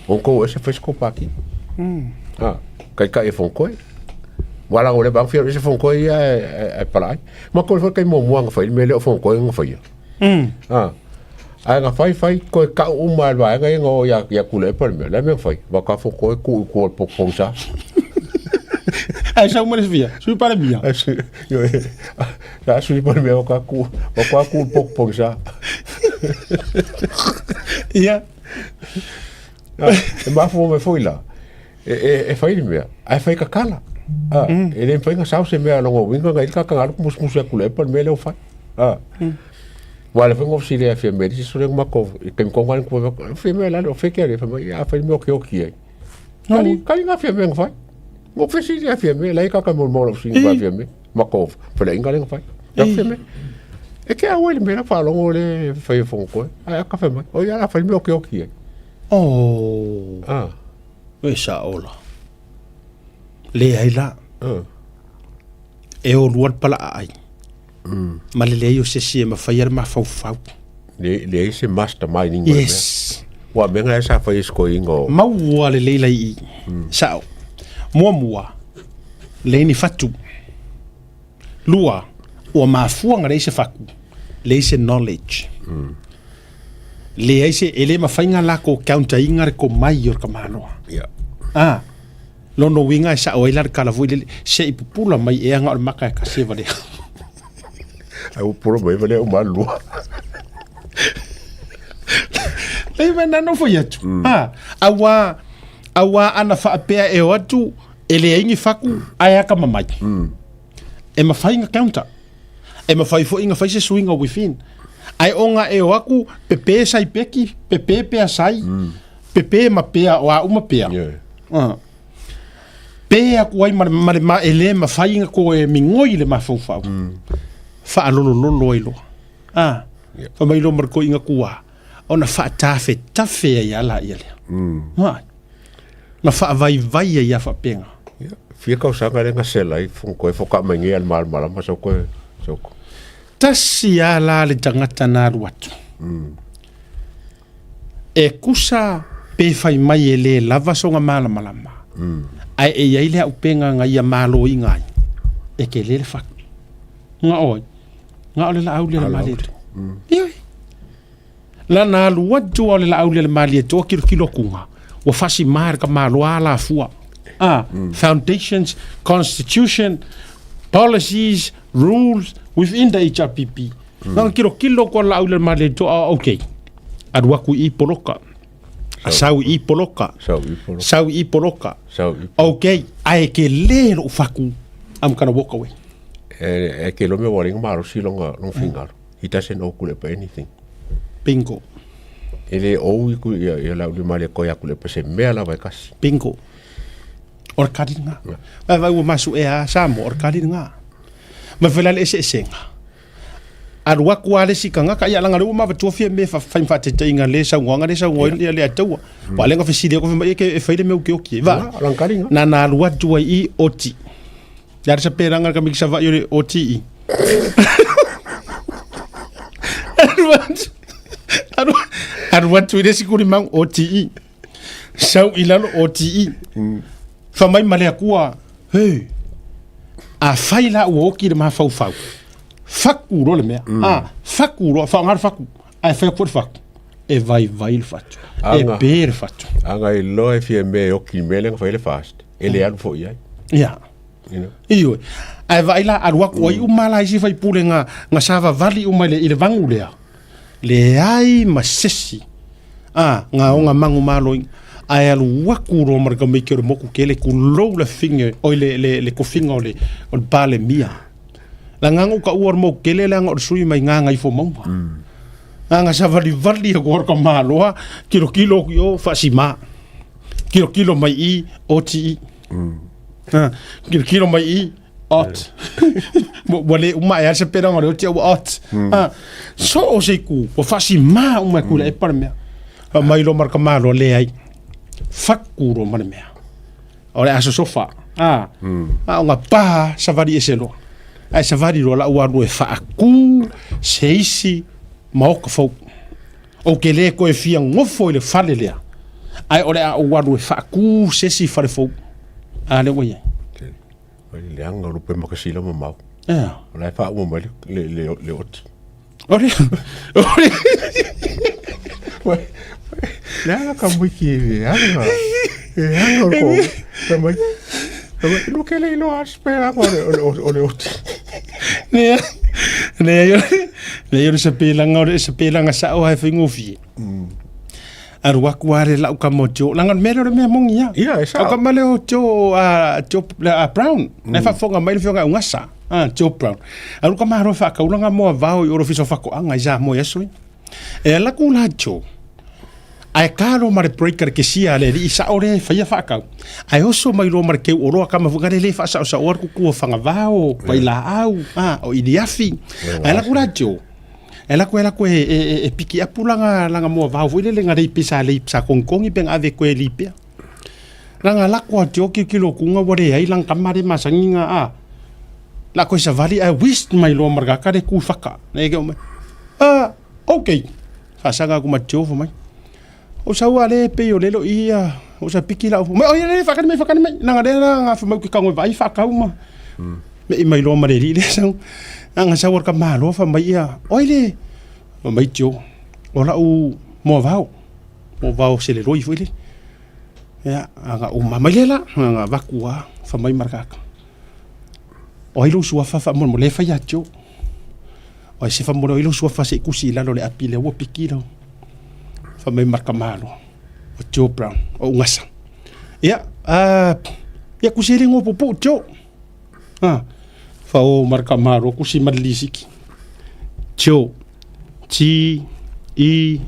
ona tou o ese fai se tou pākī. Ha, taitai e Fonotoe. Ua lago le vaega fia o ese Fonotoe ia e, e, e palaai. Ma koe foi taimi muamua na fai le mea lea o Fonotoe na faia. Ha. Ae na fai fai koe kau uma e le vaega ia na o ia ia Tuilaepa le mea. Le a mea na fai? Vaka fo koe ku i kua le pogisa. Ae sau ma le fia, sui palemia. Ae sui, ioe, sa sui palemia vaka ku, vaka ku le pogisa. Ia. E mafua mai foi la, e, e, e fai le mea, ae fai kakala. Ah, mm. E le mafai na sao se mea longa uiga na i le kakanga alu musumusu ia Tuilaepa le mea lea ua fai. Ah. Mm. Ua le fai fesili ia Fiamē le isi sole matou i taimi tonu lava na Fiamē la o feke ale fai mai a fai mea o ke oki ai. Kali kali nga Fiamē na fai. Mo fesili ia Fiamē la i kaka mo mo sini ba Fiamē matou fele inga le na fai. Ya Fiamē. E ke au le mea faalogo le fai fongo koe. Ai aka fai mai. O ia la fai mea o ke oki ai. Oh. Ah. E sa ola. Leai la. Ah. E o lua le pala ai. Ma le leai o se isi e mafai le mafaufau. Le leai se mastermind inga. Yes. Ua mea nga sa fai skoinga o. Maua le leila i. Sao. Muamua. Leai ni fatu. Lua, ua mafua nga leai se faku. Leai se knowledge. Leai se, e le mafai nga lako counter inga le komai o le kamaloa. Yeah. Ah. Lona uiga e sao ai la le tala foi lele, se i pupula mai ea na o le maka e tasi e valea. Ai ua pupula mai valea uma alu lua. Lei mea na nofo atu. Mm. Ha, auā, auā ana faapea e o atu, e leai ni faku, ae aka mamai. Mm. E mafai nga counter. E mafai foi nga fai se suiga within. Ae o nga e o aku, pepe sai peki, pepe pea sai, mm. Pepe ma pea, o a uma pea. Yeah. Pe aku ai ma le, ma le ma, e le mafai ina ko e migoi le mafaufau. Mm. Faalolololo ai loa. Ah. Yeah. Fa mai loa ma le koiga kua. Ona faatafetafe ai a la ia lea. Mm. Ma. Na faavaivai ai a faapenga. Yeah. Fia kausaga le gasela ai fong koe foka mai nge al mal malama so koe so ko. Tasi a la le tagata na alu atu. Mm. E kusa pe fai mai e lē lava soga malamalama, ae e i ai le aupenga nga ia maloiga ai, e ke lē le faku. Nga oi, nga o le laau lea le malietoa. Ioe. Lana alu atu a o le laau lea le malietoa kilokilo akuga, ua fasimā le ka maloa alafua. Ah, foundations, constitution, policies, rules within the HRPP. Mm. Nanga kilokilo ko laau le malietoa, ah, okay. Alu aku i poloka. Sau i poloka. Sau i poloka. Sau i poloka. Sau i. Okay, ae ke le lou faku. I'm gonna walk away. E, e ke lo me waringa malosi longa long fingalo. He doesn't owe Kulepa anything. Bingo. E le ou i ku ia ia lau le male koe a Kulepa se mea lava e kasi. Bingo. O le kali lena. Vai vai ua masu ea Samoa, o le kali lena. Ma fai la le eseesega. Alu aku a le isi tagata, ia leaga o lea ua mavatua Fiame e fai ma faataitaiga le saunoaga lea e saunoa ai le Ataua. Aua o lea na fesili aku fai mai e fai le mea okioki ai. Va, na na alu atu ai i oti. Le a le sapelaga le kamiki Savaii o le OTE. Alu atu, alu, alu atu i le isi kulimau OTE. Sau i lalo OTE. Fai mai ma le Akua, Hei, afai la ua oki le mafaufau, faku loa le mea. Mm. Ah, faku loa, faaaoga le faku. Ae fai atu foi le faku. E vaivai le fatu. E Aga. pe le fatu. Aga i loa e fia mea e oki i mea lea na fai le fast. E le alu foi i ai. Ia. You know? Ioe. Ae vaai la, alu atu ai uma la isi faipule nga, nga savavali uma i le, i le vagu lea. Leai ma sesi. A, nga onga mangu maloiga. Ae alu aku loa ma le tamaiti o le moku tele, tulou le afine, oi le, le, le tofiga o le, o le Palemia. Leaga na ou taua o le moku tele leaga o le sui mai Gagaifomauga. Leaga savalivali atu o le tamaloa, tilotilo atu i o, faasima. Tilotilo mai i, oti i. Ha, tilotilo mai i, ot. Ua le uma ae a se pera o le oti ua ot. Ha, so o se ku, ua faasimā uma e Tuilaepa le mea. Fai mai loa ma le tamaloa, leai, faku loa ma le mea. O le a sosofa. A, a o nga pa savali ese loa. Ae savali loa la ua alu e faakū se isi maoka fou. Ou te le toe fia nofo i le fale lea, ae o le a ou alu e faakū se isi fale fou. A lea ua i ai. Ai le leaga o lupe makasila mamao. Ea. O la e faauma mai le, le, le, le oti. O le, o le, Le aga ka wiki e aga. E aga o ko. Ka mai. Ka mai no ke le ilo as pe aga o le o le oti. Ne ne yo ne yo se pelanga o se pelanga sa o hai fingofie. Aru aku are lau ka mo tio. Langa me le mea mongi ia. Ia, e sao. Au ka male o tio a tio a Brown. Mm. Na whafonga mai le whionga ungasa. Ah, tio Brown. Aru ka maharo whakaulanga mo a vao i orofiso whakoanga i za mo i. E ala ku la tio. Ae ka lo ma le breaker ke sia le alii sao le faia faakau. Ae oso mai loa ma le keu oloa kama fuga le le faasaosaoa le kuku o fagavao, vailaau, a, o iliafi. Ae ala ku la tio. E la koe la koe e, e, e piki apu langa langa moa vao foi lele nga lei pesa lei sa kongkongi pe nga ave koe li pea. Langa la koa tio ki kilo kunga wa le ai lang kama le masangi nga a. La koe savali ai wist mai loa marga ka le ku whaka. Ne ke mai. Ah, okay. Whasanga ku ma tio mai. O sau a le pe o lelo ia o sa piki la mai o ia le whakani mai whakani mai nanga le nga whamau ki kango vai whakau ma. Me i mai loa ma le li le sau. Anga sau ka malo fa mai ia. Oi le mai tio. O la u mo vau. Mo vau se le roi foi le. Ia anga uma mai le la anga vakua fa mai markaka. O ai lo suafa fa mo le fa ia tio. O ai se fa mo le lo suafa se kusi la lo le api le ua piki lo. Fa mai marka malo. O Joe Brown o ungasa. Ia ia kusi le ngo pupu tio. Ah fa o marka malo kusi malisiki. Joe G E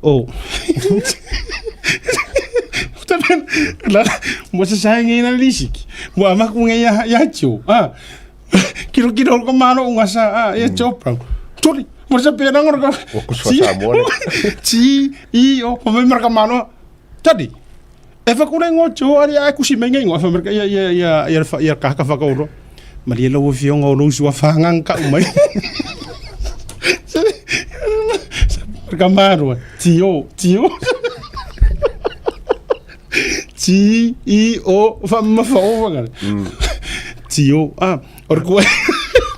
O. La mo se sa ngi na lisiki. Mo ama ku ngi ya ya tio. Ah. Kilo kilo ko malo ungasa ah ya Joe Brown. Toli mo sa pe na ngor ka. O ku swa sa mo le. G E O mo marka malo. Tadi. E fa kure ngo tio ari ai kusi mai ngai ngo fa marka ia ia ia ia ia ka ka fa ka ro. Maria lo fionga o lo sua fa ngang ka mai. Marka malo tio tio. T E O fa ma fa o fa. Tio ah or ku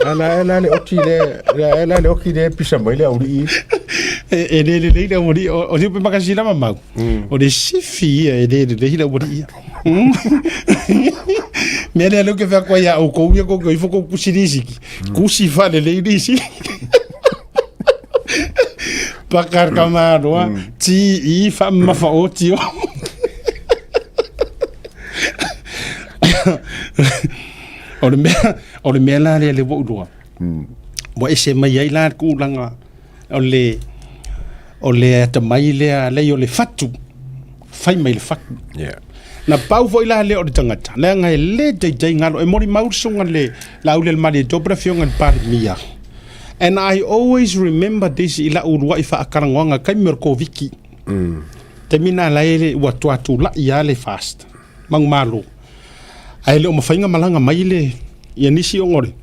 Ala ala le oti le ala le oki le pisa mai le auri. E le le le le ori o le pe makasina mamau. O le sifi ia e le le le ori ia. Mea lea leo ke whea koa ia o kou ia kou ifo kou kusi risiki. Kusi fa le le risiki. Pakar ka maroa, ti i wha mafa o tio. O le mea, o le mea la lea le ua uloa. Ua ese mai ai la le kulaga o le o le atamai lea lei o le fatu. Fai mai le fatu. Yeah. Na pau foi la lea o le tagata. Leaga e le taitai galo e molimau le susuga le Laaulialemalietoa po le afioga i le Palemia. And I always remember this i lau uluai faakalanoaga taimi o le Koviti. Taimi na la e ua toa tulai lava le fast manumalo. Ae le o mafai ona malaga mai le ia nisi ona o le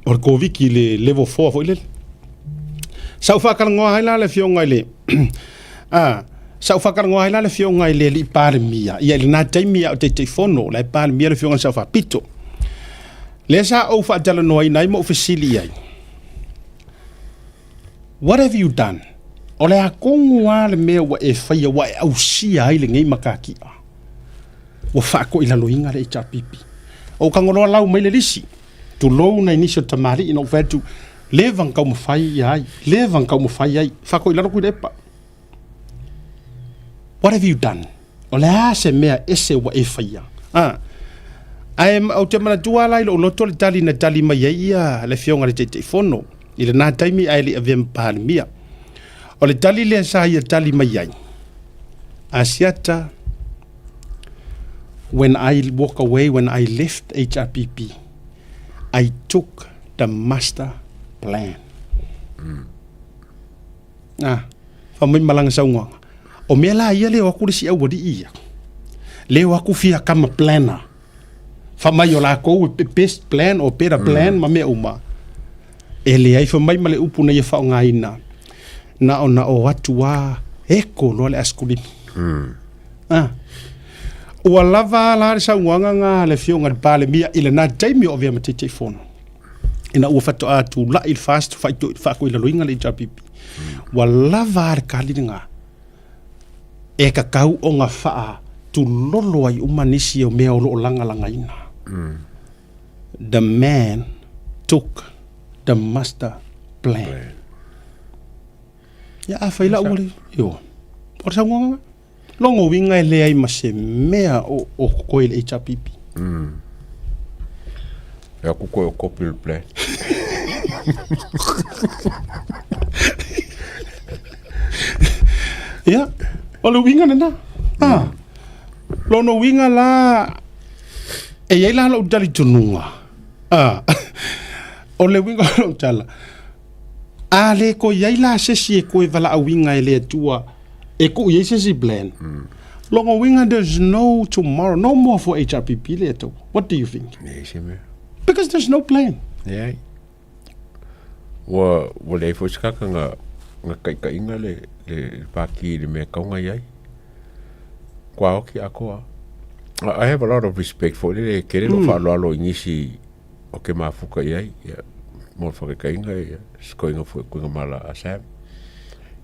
o le Koviti i le level 4 foi lele. Sa ou faatalanoa ai la le afioga i le a sa ou faatalanoa ai la le afioga i le alii Palemia ia i lena taimi a o Taitaifono la e Palemia le afioga i le Sao Faapito. Lea sa ou faatalanoaina ai ma ou fesili i ai, What have you done? O le a kogu lava le mea ua e faia ua e ausia ai lenei matatia? Ua faakoilaloina le HRPP. O kagoloa lau mai le lisi, tulou nai nisi o tamalii na ou fai atu, leva na taumafai ia ai, leva na taumafai ai, faakoilalo Tuilaepa. What have you done? O le a se mea ese ua e faia? Ah. Ae ou te manatua la i lou loto le tali na tali mai ai ia le afioga i le Taitaifono i lena taimi ae le i avea ma Palemia. O le tali lea sa ia tali mai ai, Asiata, when I walk away, when I left HRPP, I took the master plan. Ah, fa mai malanga saunoaga. O mea la ia le o aku le si aualii ia. Le o aku fia kama planner. Fa mai o lakou e best plan or better plan ma mea uma. E leai fa mai ma le upu na ia faaaogaina. Na ona o atu a eko loa le askulimi. Ah. Ua lava la le saunoaga nga le afioga i le Palemia i lena taimi o avea ma Taitaifono. Ina ua faatoa tulai le FAST faatoilaloina le HRPP. Ua lava a le kali lena. E kakau o nga faa tulolo ai uma nisi o mea o loo lagalagaina. The man took the master plan. Ia afai la ua le, ioe. O le saunoaga lena. Logo uiga e leai ma se mea o o koe i le HRPP. Mm. E aku koe o copy le plan. Ia, o le uiga lena. Ah. Lona uiga la, e i ai la lou talitonuga. Ah. O le uiga o lou tala, a le koe i ai la se isi e koe valaauina e le Atua e tuu i ai se isi plan. Lona uiga there's no tomorrow, no more for HRPP le Atua. What do you think? Leai se mea. Because there's no plan. Leai. Ua, ua leai foi se kaka nga, nga kaikaiga le, le, le pākī i le mea e kaunga i ai. Kua oki akoa. I have a lot of respect for le kere lo whaaloalo i ngisi o ke mafuka i ai, ia, mo le whakakainga, ia, skoinga fo kuinga mala a Sam.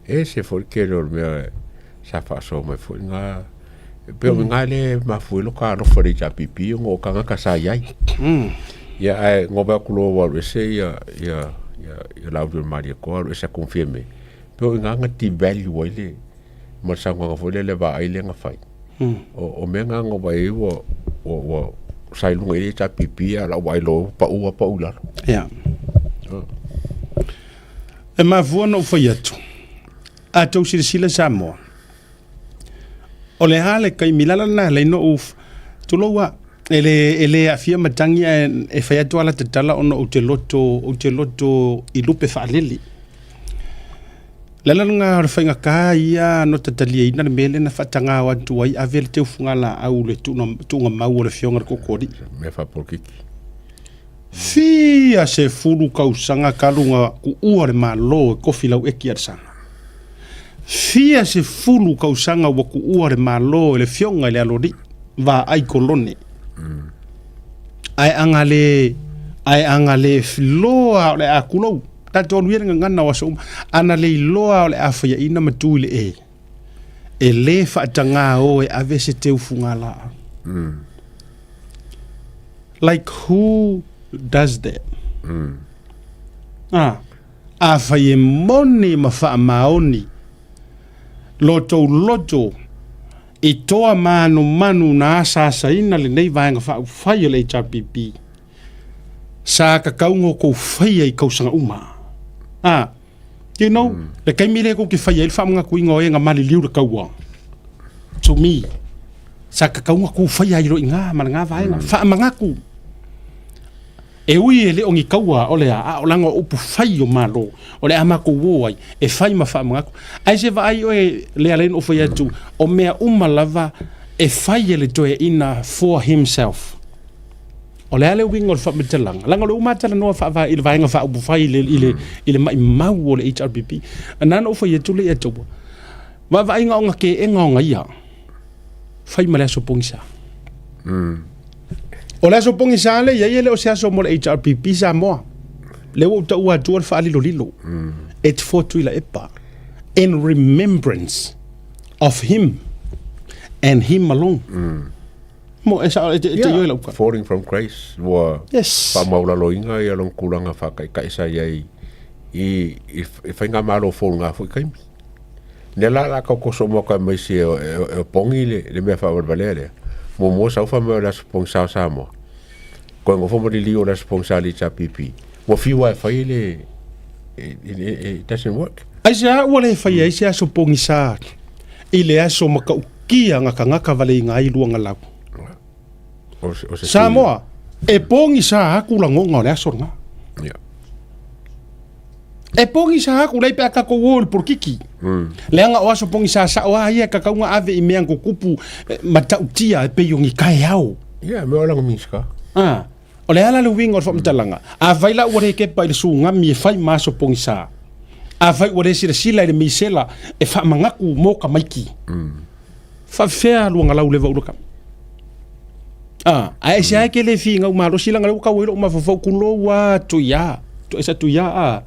E se fo ke le o le mea sa whaasoa mai fo ngā, pe o ngā le mafu i loka alofa le HRPP o ngō kangaka sa i ai. Ia, ae ngō wea kulo waru ese ia, ia, ia, ia lau le maria koa, aru ese a konfieme. Pe o ngā ngati value ai le, ma le saunoaga foi lea le vaai le gafai. O, o mea ngā ngā vai ua, ua, ua sa i lunga i le HRPP a lau vaai loa ua pau a pau i lalo. Ia. E mafua ona ou fai atu, a tou silasila Samoa, o le a le taimi, le ala lena e ala ai ona ou, tulou a, e le, e le aafia matagi ae e fai atu lava la tatala ona ou te loto, ou te loto i lupe faalele. Le ala lena o le faigata ia no tataliaina le mea lea na faatagao atu ai ave le teufugalaau le tuugamau o le afioga i le Kokoalii. Mea faapolokiki. Fia sefulu kausaga talu na kuua le Malo e Kofi Laueki Alesana. Fia sefulu kausaga ua kuua le Malo e le afioga i le Aloalii Vaai Kolone. Ae aga le, ae aga le loa o le a kulou. Tatou alu ia le gagana o aso uma. Ana le iloa o le a faiaina ma tu i le e. E le faatagā o e ave se teu fugalaau. Like who does that? Ah, afai e moni ma faamaoni lo tou loto i toa manumanu na asaasaina lenei vaega faaupufai o le HRPP, Sa kakau ngo kou faia i kausaga uma. Ah, you know, le taimi lea kou te faia ai le faamagatuina o e na maliliu le taua. To me, sa kakau nga kou faia ai loa i ina ma lena vaega. Faamagatu. E ui e le o ni taua o le a, a o laga o upu fai o Malo, o le a matou o ai, e fai ma faamagatu. Ae se vaai oe lea ala ai ona ou fai atu, o mea uma lava e fai e le toeaina for himself. O le a le uiga o le faamatalaga? Leaga o lea ua ma talanoa faava i le vaega faaupufai i le, i le, i le maimau o le HRPP. Na ona ou fai atu lea ia te ua. Vaavaaiga o gakeega o gaia, fai ma le aso pogisa. O le aso pogisa lea e i ai e le o se aso mo le HRPP Samoa. Lea ua ou taua atua le faalilolilo. It's for Tuilaepa in remembrance of him and him alone. Mo e sa e te e te ioe lau ka. Falling from grace ua Yes. faamaulaloina ia lona tulaga faataitai sa i ai i i i faigamalo fou i lena foi taimi. Lea la o le a tau toso uma atu ai ma isi e e opogi le le mea faavalevalea lea. Muamua sau fai mai o le Aso Pogisa o Samoa, toe nofo ma liliu o le Aso Pogisa a le HRPP. Ua fiu lava e fai le it doesn't work. Aisea ua le faia ai se aso pogisa i le aso matautia gatagata valeiga ai luagalau? Samoa, e pogisa atu lagoga o le aso lena. E pogisa atu lei pe a tatou o i le polokiki. Leaga o aso pogisa sao lava ia e tatau ona ave i mea na tutupu matautia e pei o ni taeao. Ia, mea o lana Minisita. Ah. O le a la le uiga o le faamatalaga? Afai la ua le kepa i le sugami e fai ma aso pogisa, afai ua le silasila i le misela e faamanatu mo tamaiti, faafefea luagalau leva ula kami? A, ae aisea e ke le finau malosi leaga lea ua tau ai lou mafaufau, tulou a Tuia, esa Tuia a.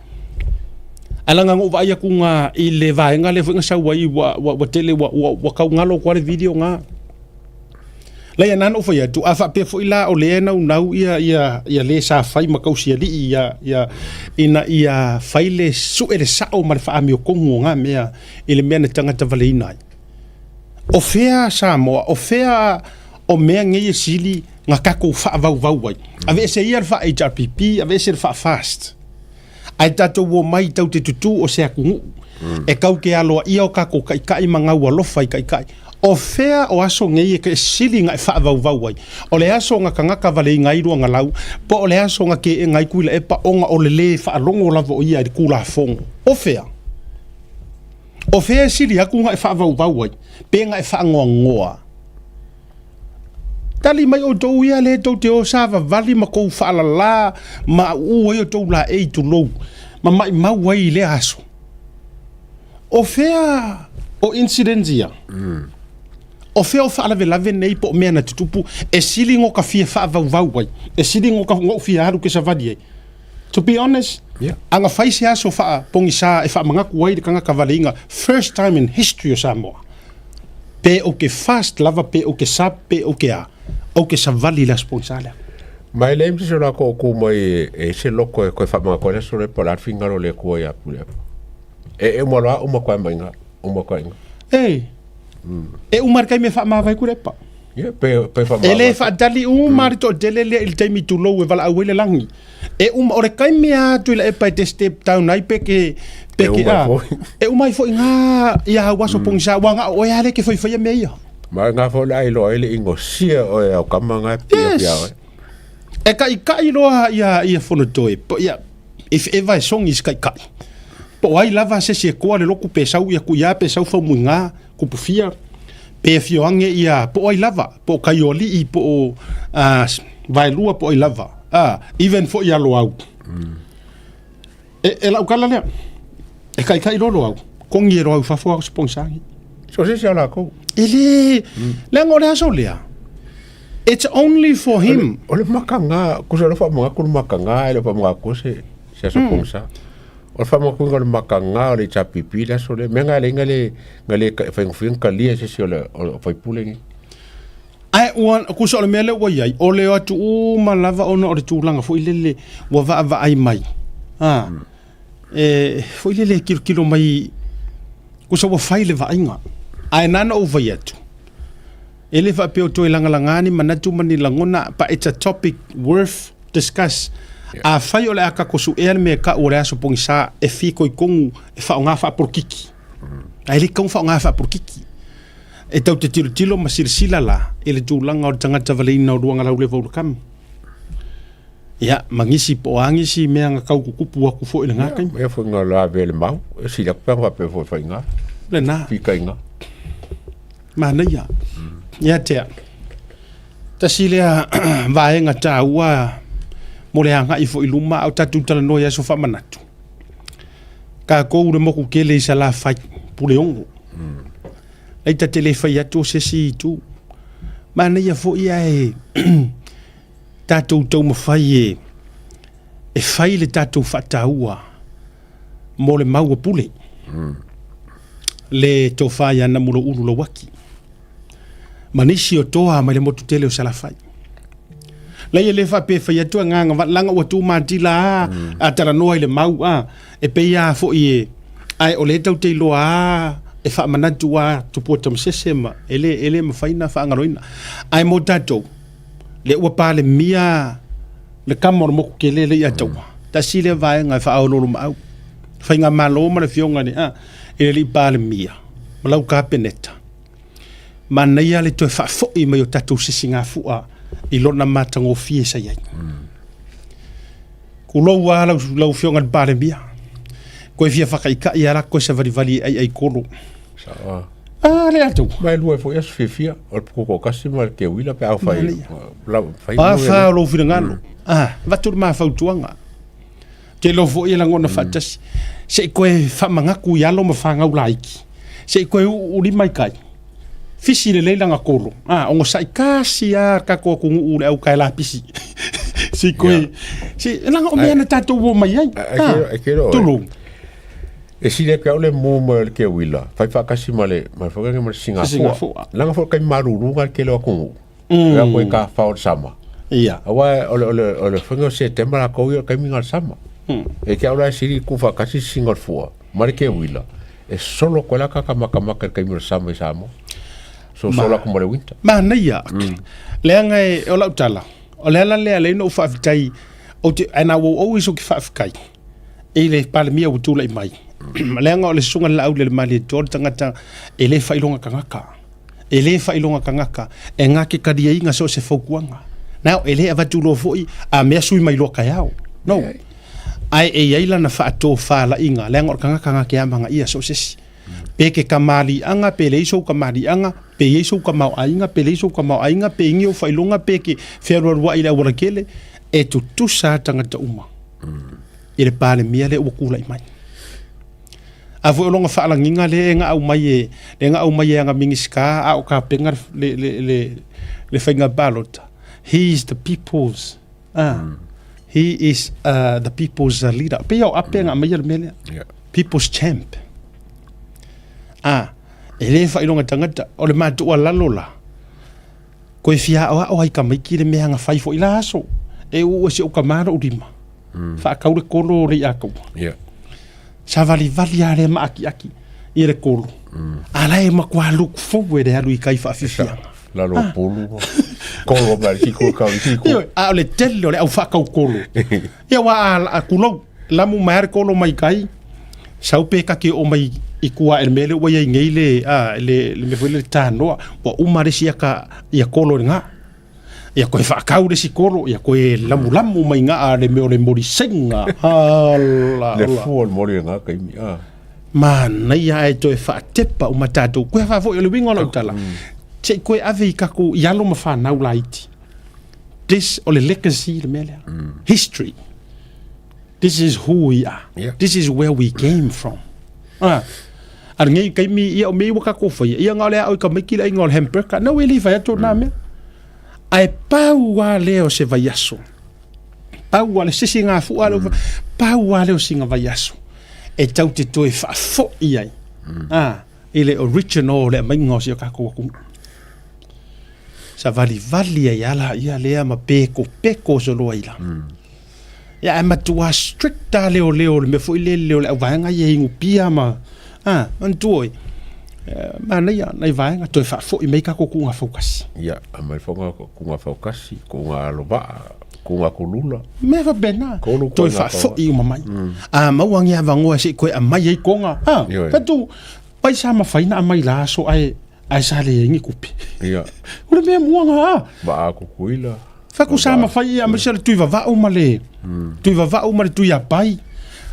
Ae leaga na ou vaai atu ga i le vaega lea foi na sau ai ua, ua, ua tele ua, ua, ua tau galo atu lava le video na. Leai na na ou fai atu, a faapea foi la o lea e naunau ia, ia, ia le sa fai ma tausialii ia, ia, ina ia fai le sue le sao ma le faaamiotonu o na mea i le mea na tagata valeina ai. O fea Samoa, o fea o mea nei e sili na tatou faavauvau ai. Aveese ia le faa-HRPP, aveese le faa-FAST. Ae tatou omai tau te tutū o se atunuu e kau ke aloaia o tatou taitai ma gaualofa i taitai. O fea o aso nei e ke sili na e faavauvau ai? O le aso na tagata valeiga ai Luagalau, po o le aso na keena ai Tuilaepa ona o le lē faalogo lava o ia i le Tulafono? O fea? O fea e sili atu na e faavauvau ai, pe na e faanoanoa? Tali mai outou ia lea tou te o savavali ma tou faalala ma uu ai outou laei tulou ma maimau ai i lea aso. O fea o incidents ia? O fea o faalavelave nei po o mea na tutupu e sili no ka fia faavauvau ai, e sili no ka noʻu fia alu ke savali ai? To be honest, yeah. Aga fai se aso faapogisa e faamanatu ai le tagata valeiga first time in history o Samoa. Pe ou ke fast lava, pe ou ke sub, pe ou ke a, ou ke savali i le aso pogisa lea. Ma e leai ma se isi o lakou o ku mai e se loko e koe faamagatoa le aso lea po o le a le finagalo o le Atua ia Puleapo. E, e uma loa uma koe mai ina, uma koe ina. E, e uma le taimi e faamavae Tuilaepa. Ia, pe, pe faamavae. E le faatali uma le toatele lea i le taimi tulou e valaau ai le lagi. E uma, o le taimi lava Tuilaepa e te step down ai pe ke, pe E ke uma a, foi. e uma ai foi ngā ia au aso pogisa, ua ngā o oe lava lea e ke faifaia mea ia. Ma ngā foi le a iloa ai le ingosia o e au kama ngā e pia Yes. pia oe. E kaʻikaʻi loa ia ia Fonotoe, po ia if ever e songi se kaʻikaʻi. Po o ai lava se isi e koa le loku pe sau ia kuia pe sau faumuiga kupufia pe afioage ia po o ai lava, po o Kaioalii po o Vaelua po o ai lava. Even foi ia Loau. E, e lau kala lea. E kaʻikaʻi loa Loau. Kongi e Loau i fafo a o se pogisagi. So se isi a lakou. E le, leaga o le aso lea. It's only for him. O le makaga, kusa o le faamagatu le makaga, e le o faamagatu se, se aso pogisa. O le faamagatuina o le makaga o le HRPP le aso lea. Mea na e leai na le, na le faigofie ona talia e se isi o le, o sui usufono nei. Ae ua, kusa o le mea lea ua i ai, o le o atu uma lava ona o le tulaga foi lele ua vaavaai mai. A, e, foi lele e tilotilo mai, kusa ua fai le vaaiga. Ae na ona ou fai atu, E le faapea o toe lagalaga ni manatu ma ni lagona, but it's a topic worth discuss. Yeah. Afai o le a tatou suea le mea e tau o le aso pogisa e fitoitonu e faaaoga faapolokiki. Ae le tatau ona faaaoga faapolokiki. E tau te tilotilo ma silasila la i le tulaga o le tagata valeina o Luagalauleva Ulakami. Ia, ma nisi po o a nisi mea na tau tutupu atu foi i lena taimi. Ia, foi na lavea i le mau, e sili atu pe ana faapea foi e faiga. Lena. Pikaiga. Manaia. Ia tea. Tasi lea vaega taua mo le agai foi i luma, a o tatou talanoa i aso faamanatu. Tatou le moku tele i Salafai, Puleono. Lei ta te le fai atu o se isi itu. Manaia foi ae tatou taumafai e e fai le tatou faataua mo le mau a Pule. Le tofa ia Namuloulu Lauaki. Ma nisi o toa mai le motu tele o Salafai. Lei e le faapea e fai atu agaga va laga ua tu matila a, a talanoa i le mau a, e pei a foi e, ae o lea tau te iloa a, e faamanatu a Tupua Tamasese ma e le, e le mafai na faagaloina. Ae mo tatou, lea ua palemia le kama o le moku tele lea ia taua. Tasi lea vaega e faaoloolomaau. Faigamalo ma le afioga i le, a, i le alii Palemia ma lau Kapeneta. Manaia le toe faafoi mai o tatou sisigafua i lona matagofie sa i ai. Tulou lava lau, lau afioga i le Palemia. Koe fia whakaikai a la koe savalivali e aiai kolo. Sao. Ah, le atu. Ma e lua foi aso fiafia, o le pukokoa kasi ma le keuila pe a fai. La, fai A wha o lou finagalo. Ah, avatu le ma fautuaga. Te iloa foi e lagona faatasi. Se i koe faamagaku i alo ma fanau laiti. Se i koe u'u lima i kai. Fisi lelei lana kolo. A, onosai kasi lava le tatou atunuu le au tae lapisi. Se i koe, se, leaga o mea na tatou o mai ai. Ai, Ah, ai, ai, tulou. E sili atu au le mu mai o le keuila, fai faatasi ma le ma le ma le Singafua. Singafua. Leaga foi o le taimi malulu lena i le tele o atunuu. Mm. Ea koe ka whao le sama. Ia. Aua o le, o le, o le whenga o Setema la kou ia o le taimi nga le sama. Mm. E ke au la e sili ku whakasi singa o le fua, ma le keuila, e solo koe la kaka makamaka i le taimi o le sama i Samoa. So Ma- solo aku ma le winter. Manaia. Mm. Leaga e, o lau tala, o le ala lea lea na ou faafetai, ou te, and I will always ou te faafetai i le Palemia ua tulai mai. Leaga o le susuga i le Laauli a le Malietoa, o le tagata e le faailoga tagata. E le faailoga tagata e gake kaliaina so o se fautuaga. Now, e le avatu loa foi a mea sui mai loa taeao. No. Ae e i ai lana faatofalaiga, leaga o le tagata gake amanaia so o se isi. Pe ke kamaliʻaga, pe leai sou kamaliʻaga, pe i ai sou kamaoaiga, pe leai sou kamaoaiga, pe igi ou faailoga, pe ke fealualuai i le aualatele, e tutusa lava tagata uma i le Palemia lea ua tulai mai. A foi o lona faalagiga lea e gaau mai e, le gaau mai e ana Minisita a o tapena le, le, le, le faiga palota. He is the people's, ah, he is the people's leader. Pei o ape nga mai le mea lea. Yeah. People's champ. Ah, e le faailoga tagata, o le matua lalo la. Koe fia aoao ai tamaiti le mea na fai foi la aso. E uu e si ou tama lou lima. Faatau le kolo o le iākaua. Yeah. Savalivali lava lea ma akiaki i le kolo. A la e matua look forward e alu i kai faafiafiaga. Lalo o pulu. Kolo mai le tiko kau i tiko. Ioe, a o le tele o le au faatau kolo. Ia aua a, a kulou, lamu mai lava le kolo mai kai, sau pe kake oo mai i tua i le mea lea ua i ai nei le, a, le, le mea foi lea le tanoa, ua uma le isi ata ia kolo i le ga. Ia koe faakau le isi kolo, ia koe lamulamu mai ga a le mea o le moli senga. Ala, Le ola. fua o le moli i ga taimi. Ah. Manaia ae toe faatepa uma tatou. Koe faafo'i o le uiga o lau tala, se i koe ave i tatou i alo ma fanau laiti. This o le legacy le mea lea. History. This is who we are. Yeah. This is where we came from. Ah. A lenei taimi ia o mea ia ua tatou faia, ia na o le ao i tamaiti le aiga o le hamburger. Na ua e le i fai atu na mea. Ae pau lava lea o se vaiaso. Pau lava le se isi gafua lea ua pau lava lea o sina vaiaso e tau te toe faafoi ai ah, i le original o le aumaiga o si o tatou atunuu. Savalivali ai lava laia lea ma pekopeko soloa i la. Ia ae matua strict lava leoleo i le mea foi lele o le auvaega ia e inupia ma, a, manatua oi, manaia nai vaega toe faafoi mai tatou tuuga fautasi. Ia, aumai foi tuuga fautasi, tuuga alovaa, tuuga kulula. Mea faapena, Tolu toe koina faafoi uma mai. A maua ni avanoa se i toe aumai ai koga, a, Ioe. fatu, pai sa mafai na aumai la aso ae, ae sa leai ni tupe. Ia. O le mea mua na, a. Vaa Kukuila. Fai atu sa mafai ia aemaise le Tuivavao ma le Tuivavao ma le Tuiapai.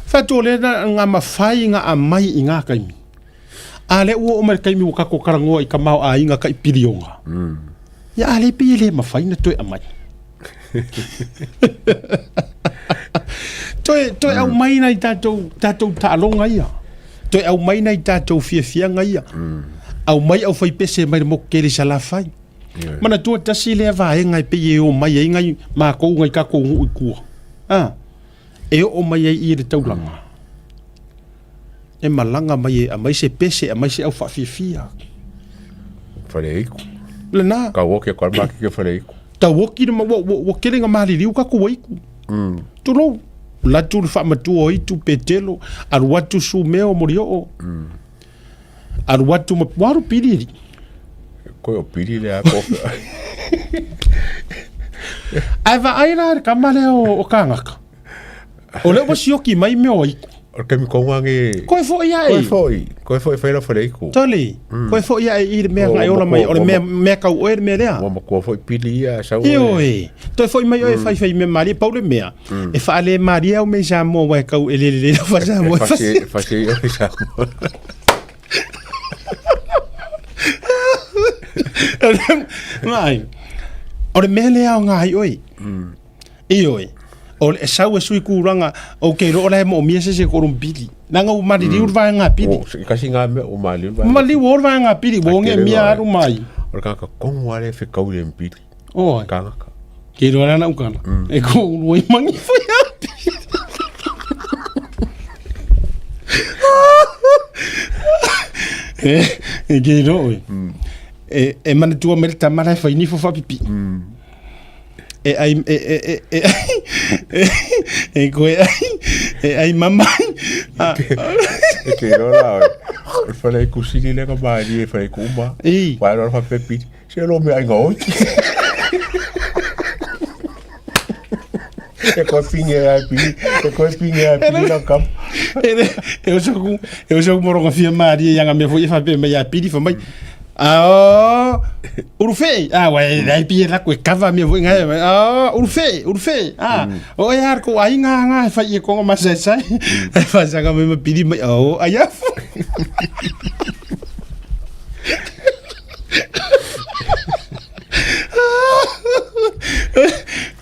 Fai atu o lea na nga mafai nga aumai i nga taimi. A lea ua oo mai le taimi ua tatou talanoa i tamaoaiga tai piliona. Ia a lea pei e le mafai na toe aumai. Toe toe aumai nai tatou tatou taaloga ia. Toe aumai nai tatou fiafiaga ia. Aumai au faipese mai le motu tele i Salafai. Manatua tasi lea vaega e pei e o mai ai ngai makou ngai tatou nuu i tua. A, e oo mai ai i le taulaga. E malaga mai e aumai se pese, aumai se au faafiafia. Faleiku. Lena. Tauoki atu lava le maketi o Faleiku. Tauoki le ma, ua, ua, ua tele ina maliliu tatou aitu. Tulou. Alu atu le faamatua o aitu Petelo, alu atu Sumeo Molioo. Alu atu ma ua alu pili alii. Koe o pili le a kofe. Ae vaai la le tama lea o, o Kagaka. O lea ua sioki mai mea o aiku. O le taimi tonu age. Koe foi ae. Koe foi. Koe foi whai la whare iku. Toli. Koe foi ae i le mea ngai ola mai. O le mea, mea kau oe le mea lea. Ua matua foi pili ia sau. Ioe. Toe foi mai oe fai fai mea malie. Pau le mea. E faale malie au mea i Samoa aua e kau elele lelei lau faa-Samoa. E fasi, e fasi ai oe i Samoa. Mai. O le mea lea o ngā ai oe. Ioe. O le sau e sui kūranga, o ke roa la e moomia se se koro pili. Nanga u maririu le vaega pili. O, se kasi ngā mea o maliu le vaega. Maliu o le vaega pili, ua onge mia alu mai. O le kaka kongu ale whekau le mpili. Oi. Kangaka. Ke roa rana ukana. E ko urua i mangi whai api. E ke ro oe. E e manatua mai le tama la e fai nifo faapipi. E ai e e e e e e koe ai e ai mama. E ke ro la oe. O le fale kusini le ka malie e fale kuma. I. Wa ro fa pepi. Se lo me ai ngoi. E koe pinge ai pili, e koe pinge ai pili la kam. E e o soku e o soku moronga fia malie ia nga mea foi e faapea mai ia pili fa mai. Ah, urufe. Ah, wa e ai pie la koe kava mea foi ngai. Ah, urufe, urufe. Ah, o e ar ko ai nga nga e fai e konga masaisai. E fa sanga me ma pili mai. Oh, ai afu.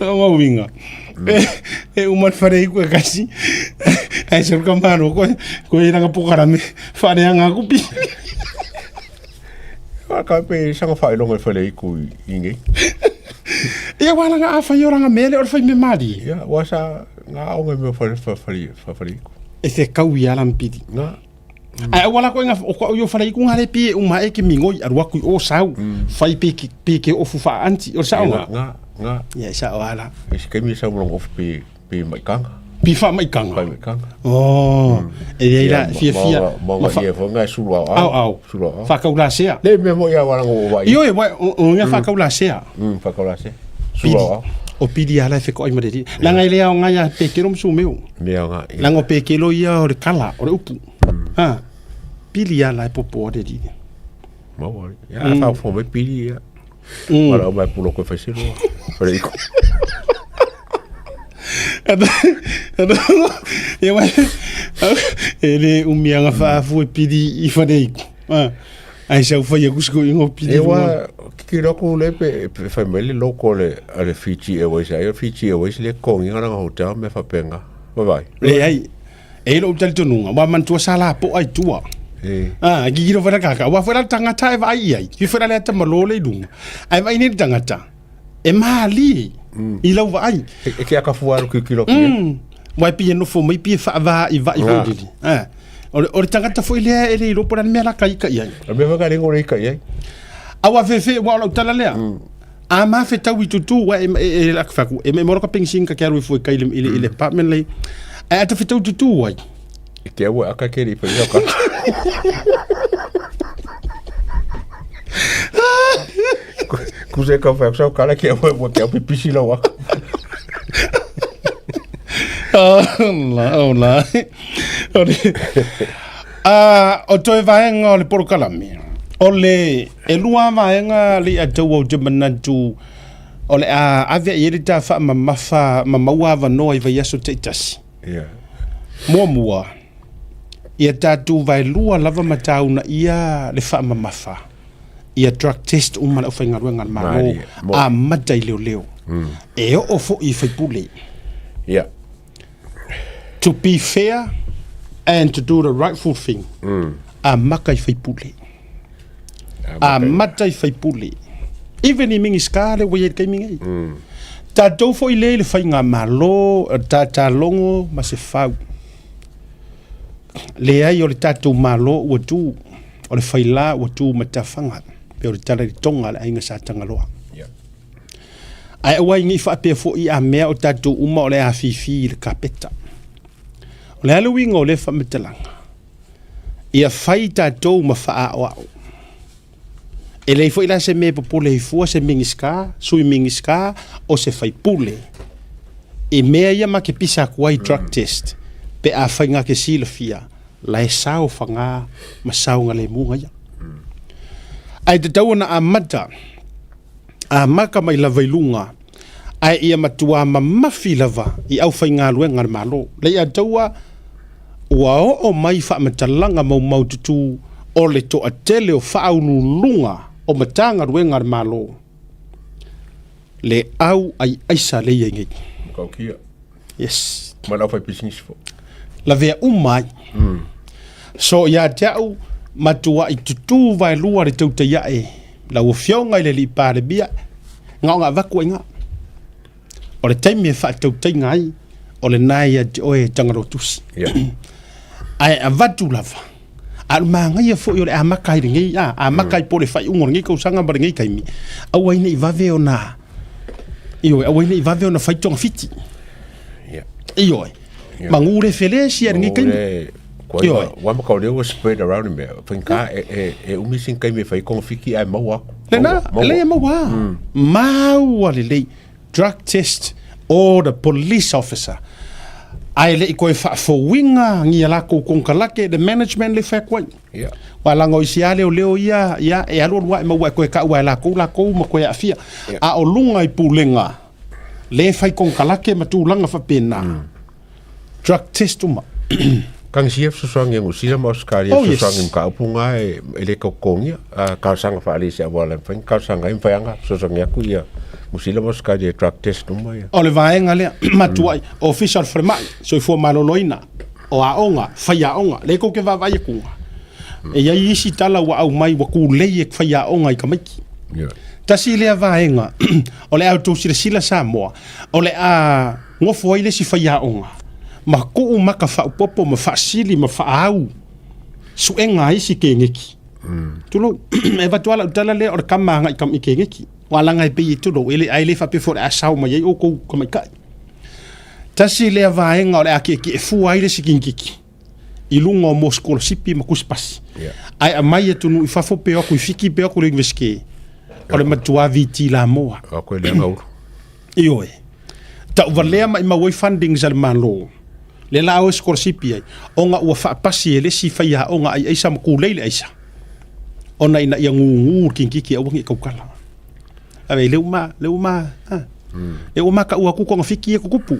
O ngā uinga. E, e uma le whare iku e kasi. Ai se ruka maro, koe, koe i ranga pokarame, whare anga kupi. A ka pe sanga whailonga e whare iku i nei. Ia wā ranga a whai o ranga mele o le whai me mari. Ia, wā sa ngā onga me whare whare whare iku. E te kau i alam piri. Ngā. Ai au ala koe nga o ko yo whare iku ngā le pie uma e ke mingoi aru aku i o sau. Whai pe ki pe ke ofu wha anti o sa Nga, nga, nga. Ia sa o ala. E se kemi sa mulong ofu pe pe maikanga. Pi wha maikanga. Wha maikanga. Oh, e reira fia fia. Ma ma ia fo ngai sulu au. Au au. Sulu au. Whakau la sea. Le mea mo ia warango o wai. Ioe, wai, o nga whakau la sea. Whakau la sea. Sulu au. O pili ala e wheko ai mareri. Langa i lea o ngai a pekero msu meo. Mea nga. Langa o pekero ia o le kala, o le upu. Ha. Pili ala e popo o reri. Maua. Ia, mm. wha fo me pili ia. Wala o mai pulo koe whaisero. Whare iko. Ia wai, e le umianga whaafu e pili i whare iko. Ai sau whai aku siko ingo pili. E wa, ki roko le pe, whai mai le loko le, a le Fiji Airways, ai o Fiji Airways le kongi ngana hotel me whapenga. Bye bye. Le ai, e lo utali tonunga, wa mantua sa la po ai tua. E. Ah, ki kiro whera kaka, wa whera tangata e vai ai. Ki whera le ata malo le lunga. Ai vai nei tangata. E maali i lau vaai. E ke aka fuaru ki kilo ki. Wai pi e nofo mai pi e whaavaa i vai hoi lili. Ah. O le tangata foi lea e le iloa po o le a le mea la ka ika i ai. O le mea foi ka lengo le ika i ai. Aua fefe ua o lau tala lea. A ma fetau i tutu wa e e e faku e me moro ka pengsin ka ke alu i fua i kai i le i le apartment lei. Ae ata fetau tutu ai. I te aua aka ke le i whai ka. Ku se ka whai sau kala ke aua ke au pipisi lau aka. Oh la, oh la. O le, ah, o toe vaega o le polokalame, o le e lua vaega le ia tau ou te manatu o le a ave i ai le ta faamamafa ma maua avanoa i vaiaso taitasi. Yeah. Muamua, ia tatou vaelua lava ma tauna ia le faamamafa ia drug test uma le aufaigaluega a le Malo Malie, mo. amata i leoleo. E oo foi i faipule. Yeah. To be fair and to do the rightful thing, amaka i faipule. Amata i faipule. Even i Mingistar le ua i ai i le taimi nei. Tatou foi lea i le faigamalo, tatalogo ma se fau. Leai o le tatou Malo ua tu, o le faila ua tu matafaga, pei o le tala i le toga a le aiga Sa Tagaloa. Ae aua i nei faapea foi a mea o tatou uma o le afifi i le kapeta. O le a le uiga o lea faamatalaga? Ia fai tatou ma faaaoao. E leai foi la se mea e popole ai fua se Minisita, Sui Minisita o se faipule i mea ia ma ke pisa aku ai drug test pe afai nga ke silafia la e sao faga ma saogalemu nga ia. Ae tatau ona amata amaka mai lava i luga ae ia matua mamafi lava i aufaigaluega a le Malo. Lei ataua ua oo mai faamatalaga maumaututu o le toatele o faauluuluga o Matagaluega a le Malo le au aiaisa lea i ai nei. Makaukia. Yes. Ma le aufaipisinisi foi. Lavea uma ai. So ia te au, matuai tutū vaelua le tautai ae lau Afioga i le Alii Palemia, gaoga avatu ai ga. O le taimi e faatautaiga ai, o lena ia te oe e Tagaloa Tusi. Yeah. Ae avatu lava. A o le magaia foi o le amata ai lenei, a, amata ai po o le faaiuga o lenei tausaga ma lenei taimi, aua ai ne i vave ona, ioe, aua ai ne i vave ona fai togafiti. Ioe. Magu le felesi a lenei taimi. Ioe. Ua ma kau lea ua spread around i mea. Whainga e, e, e umi sin kaimi e whai kongafiki ai maua aku. Lena, lea e maua. Maua lelei. Drug test or the police officer. Ae le i koe faafouina ni a lakou konekarake le management le fai atu ai. Yeah. Aua leaga o isi lava leoleo ia, ia e alualu ae maua e toe tau lava e lakou lakou ma toe aafia. Yeah. A o luga i pulega le fai konekarake ma tulaga faapena. Drug test uma. Kagisia e fesoasoani e Niu Sila ma Ausetalia Oh, yes. fesoasoani i mataupu na e e le tautotogia a talosaga faaleleisia auala e mafai ona talosaga ai mafai lava ona fesoasoani atu ia Niu Sila ma Ausetalia i drug test uma ia. O le vaega lea, matuai, Ofisa o le Falemai, Soifua Maloloina, o aoga, faiaoga, lea tou te vaavaai atuga. E i ai isi tala ua aumai ua tulei e faiaoga i tamaiti. Yeah. Tasi lea vaega o le a outou silasila Samoa, o le a Nofo ai le isi faiaoga ma tuu maka faaopoopo ma faasili ma faaau suega a isi keneki. Tulou, e avatu lava lau tala lea o le kama agai i keneki. Ua laga e pei e tulou, e le, ae le faapea foi o le a sao mai ai outou tamaitai. Tasi lea vaega o le a tietie fua ai le isi kinikiki i luga o mo sikolasipi ma tusipasi. Ae aumai atunuu i fafo pe o atu i Fiti pe o atu i le Iunivesite, o le matua VT lamoa. O atu e leaga ulu. Ioe. Tauvalea maimau ai fundings a le Malo, lea la o e sikolasipi ai, ona ua faapasi e le isi faiaoga ai aisa ma kulei le aisa, ona ina ia gugu le kinikiki aua ne i tautala. Ave, le uma, le uma, a, le uma taua atu togafiti ia tutupu.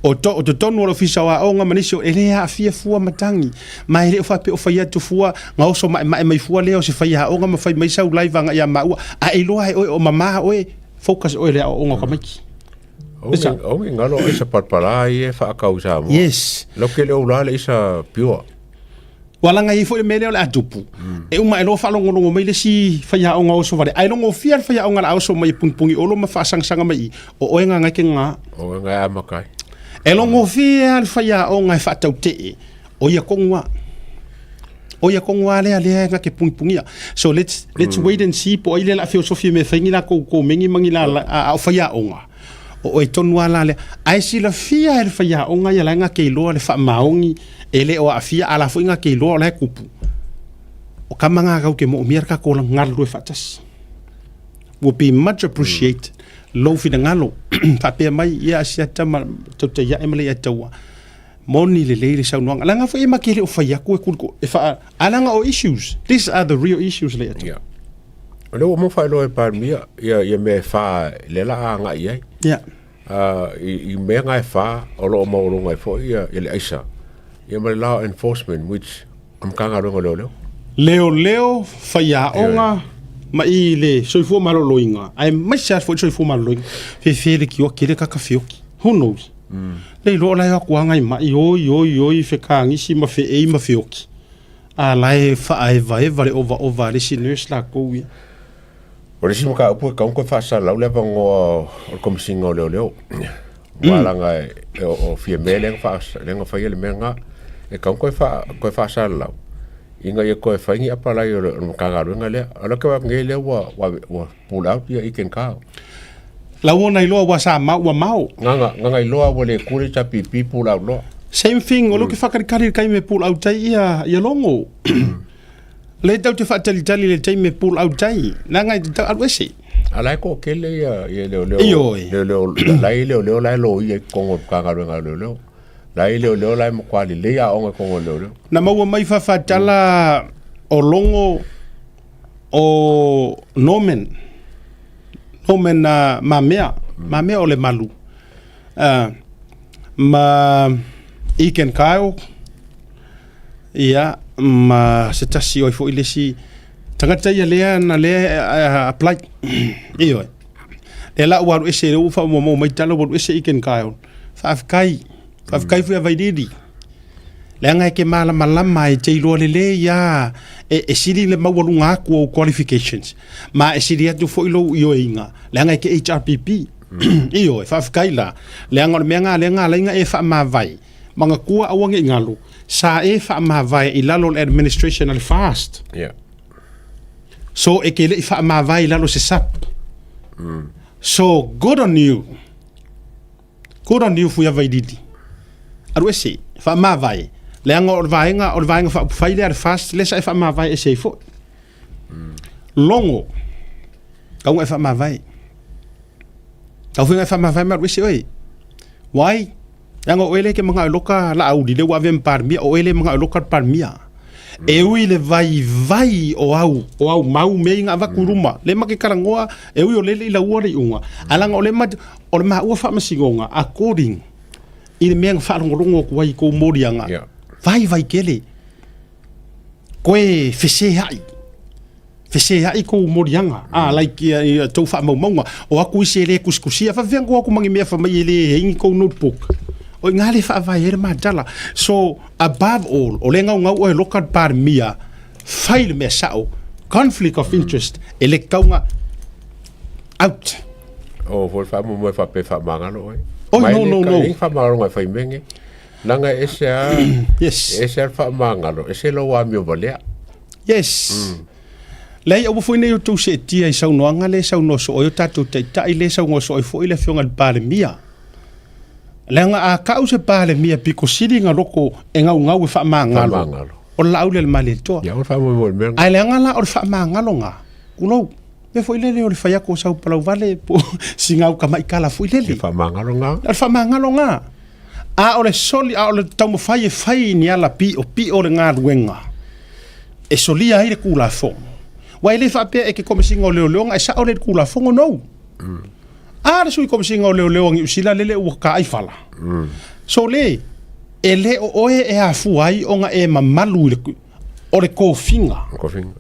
O, to, o totonu o le ofisa o aoga ma nisi o, e le aafia fua matagi, ma e le o faapea o fai atu fua, gaoso maemae mai fua lea o se faiaoga ma fai mai sau live agai ia maua, a e iloa e oe o mamā oe, focus oe i le aoaoga o tamaiti. Esa. Au i ngalo aisa palpala ai e whaakau i Samoa. Yes. Lau ke le ula le isa pure. Ua laga ai foi le mea lea o le a tupu. E uma e loa faalogologo mai le isi faiaoga oso vale. Ae logofia le faiaoga o le a oso mai e punipuni olo ma faasangasaga mai i, o oe gagae ke gā. O oe gagae amata ai. E logofia le faiaoga e faatautee, o ia tonu lava. O ia tonu lava lea lea e na te punipunia. So let's, let's wait and see po o ai lea o le a feosofi e mea e fai ni latou komeni ma ni la, a o faiaoga. O oe tonu lava la lea. Ae silafia e le faiaoga ia la e na te iloa le faamaoni e le o aafia, a la foi na te iloa o la e kupu. O kama na kau te moomia le tatou galulue faatasi. Will be much appreciated. Lou finagalo faapea mai ia Asiata ma tautai ae ma Leiataua. Moni lelei le saunoaga. Leaga foi e ma te le o fai atu e kuliko e faa a leaga o issues. These are the real issues Leiataua. Yeah. O lea ua mo faailoa e Palemia ia, ia mea e whā le la a ngai ai. Yeah. I, i mea ngai whā o loo maualunga ai foi ia, ia le aisa. Ia ma le law enforcement which o Matagaluega o Leoleo. Leoleo, faiaoga ma i le soifua maloloina, aemaise lava foi le soifua maloloina, fefe le tioki le kaka feoki. Who knows? Le iloa o la e o atu lava nai mai, oi, oi, oi, fekagisi ma feei ma feoki. A la e faaevaeva le ovaova a le isi nurse lakou ia. O le isi mataupu e tatau ona toe faasalalau le avanoa o le Komesina o Leoleo. Aua leaga e, o Fiame lea na faa, lea na faia le mea lena. E tatau ona toe faa, toe faasalalau ina ia toe fai ni apalai o le, o le Matagaluega lea. O lea ou te vaai atu nei lea ua, ua, ua pull out ia Ethan Carl. Lau ona iloa ua sa mau, ua mao. Nganga, nganga iloa ua le ku le HRPP pull out loa. Same thing, o lea ou te faakalikali i le taimi e pull out ai ia, ia Logo. Le tau te faatalitali i le taimi e pull out ai, leaga e tatau alu ese. A la e toatele ia, ia leoleo, Ioe. leoleo, la e i leoleo la e loia i totonu o le Matagaluega a Leoleo. La e i leoleo la e matua lelei aoga i totonu o leoleo. Na maua mai faafaatala o Logo o Norman, Norman Mamea, Mamea o Lemalu, ma Egan Kyle, ia, ma se tasi o ai foi le isi tagata ia lea na lea apply. Ioe. Lea la ua alu ese, lea ua faamomomo mai tala ua alu ese Egan Kyle. Faafetai. Faafetai foi a Vailili. Leaga e te malamalama e te iloa lelei lava e, e sili le maualuga atu o ou qualifications, ma e sili atu foi lou ioeina, leaga e te HRPP. Ioe, faafetai la, leaga o le mea lena lea na ala ai ona e faamavae, manatua aua ne i galo. Sa e faamavae i lalo o le administration a le FAST. Yeah. So e ke le i faamavae i lalo se SAP. So good on you. Good on you Fuiavailili. Alu ese, faamavae. Leaga o le vaega, o le vaega faaupufai lea a le FAST, lea sa e faamavae ese ai foi. Logo, tauga e faamavae. Tau foi e faamavae ma alu ese oe. Why? Leaga o oe lea e te manao e loka Laauli lea ua avea ma Palemia, o oe lea e manao e loka le Palemia. E ui le vaivai o au, o au mau mea ia na avatu i luma, lea ma te talanoa, e ui o lea e le i laua le iuga, ae leaga o lea ma, o le maua faamasinoga according i le mea na faalogologo atu ai i tou moliaga, vaivai tele. Koe feseai. Feseai kou moliaga, a like ia, ia tou faamaumauga. O aku isi e le kusikusia, faafefea ona tou aku ma ni mea fai mai e le i ai ni tou notebook. O i ina le faavae ai le matala. So, above all, o lea e naunau oe e loka le Palemia, fai le mea sao, conflict of interest, e le tatau ona out. O foi le faamoemoe faapea e faamagalo oe. Oh, Ma e no, le no, ka- no. e leai ni faamagaloga e fai mea nei. Leaga e ese lava, Yes. e ese lava le faamagalo, ese lou amio valea. Yes. Leai, aua foi nei outou seetia i saunoaga lea e saunoa soo ai o tatou taitai, lea e saunoa soo ai foi le Afioga i le Palemia. Leaga a kau se Palemia pito sili na loko e gaugau e faamagalo, Faamagalo. o le laau lea a le Malietoa. Ia, o le faamoemoe i le mea lena. Ae leaga la o le faamagalo ga, tulou, mea foi lele o le fai atu o sau palauvale po o sina uta maikala foi lele. Le faamagalo ga. O le faamagalo ga. A o le soli, a o le taumafai e fai i ni ala piʻopiʻo o le galuega e solia ai le Tulafono. Aua e le faapea e ke Komesina o Leoleo na e sao lea i le Tulafono, no. A le Sui Komesina o Leoleo a Niu Sila lele ua taai fala. So le, e le o oe e afua ai ona e mamalu i le, o le tofiga. Tofiga.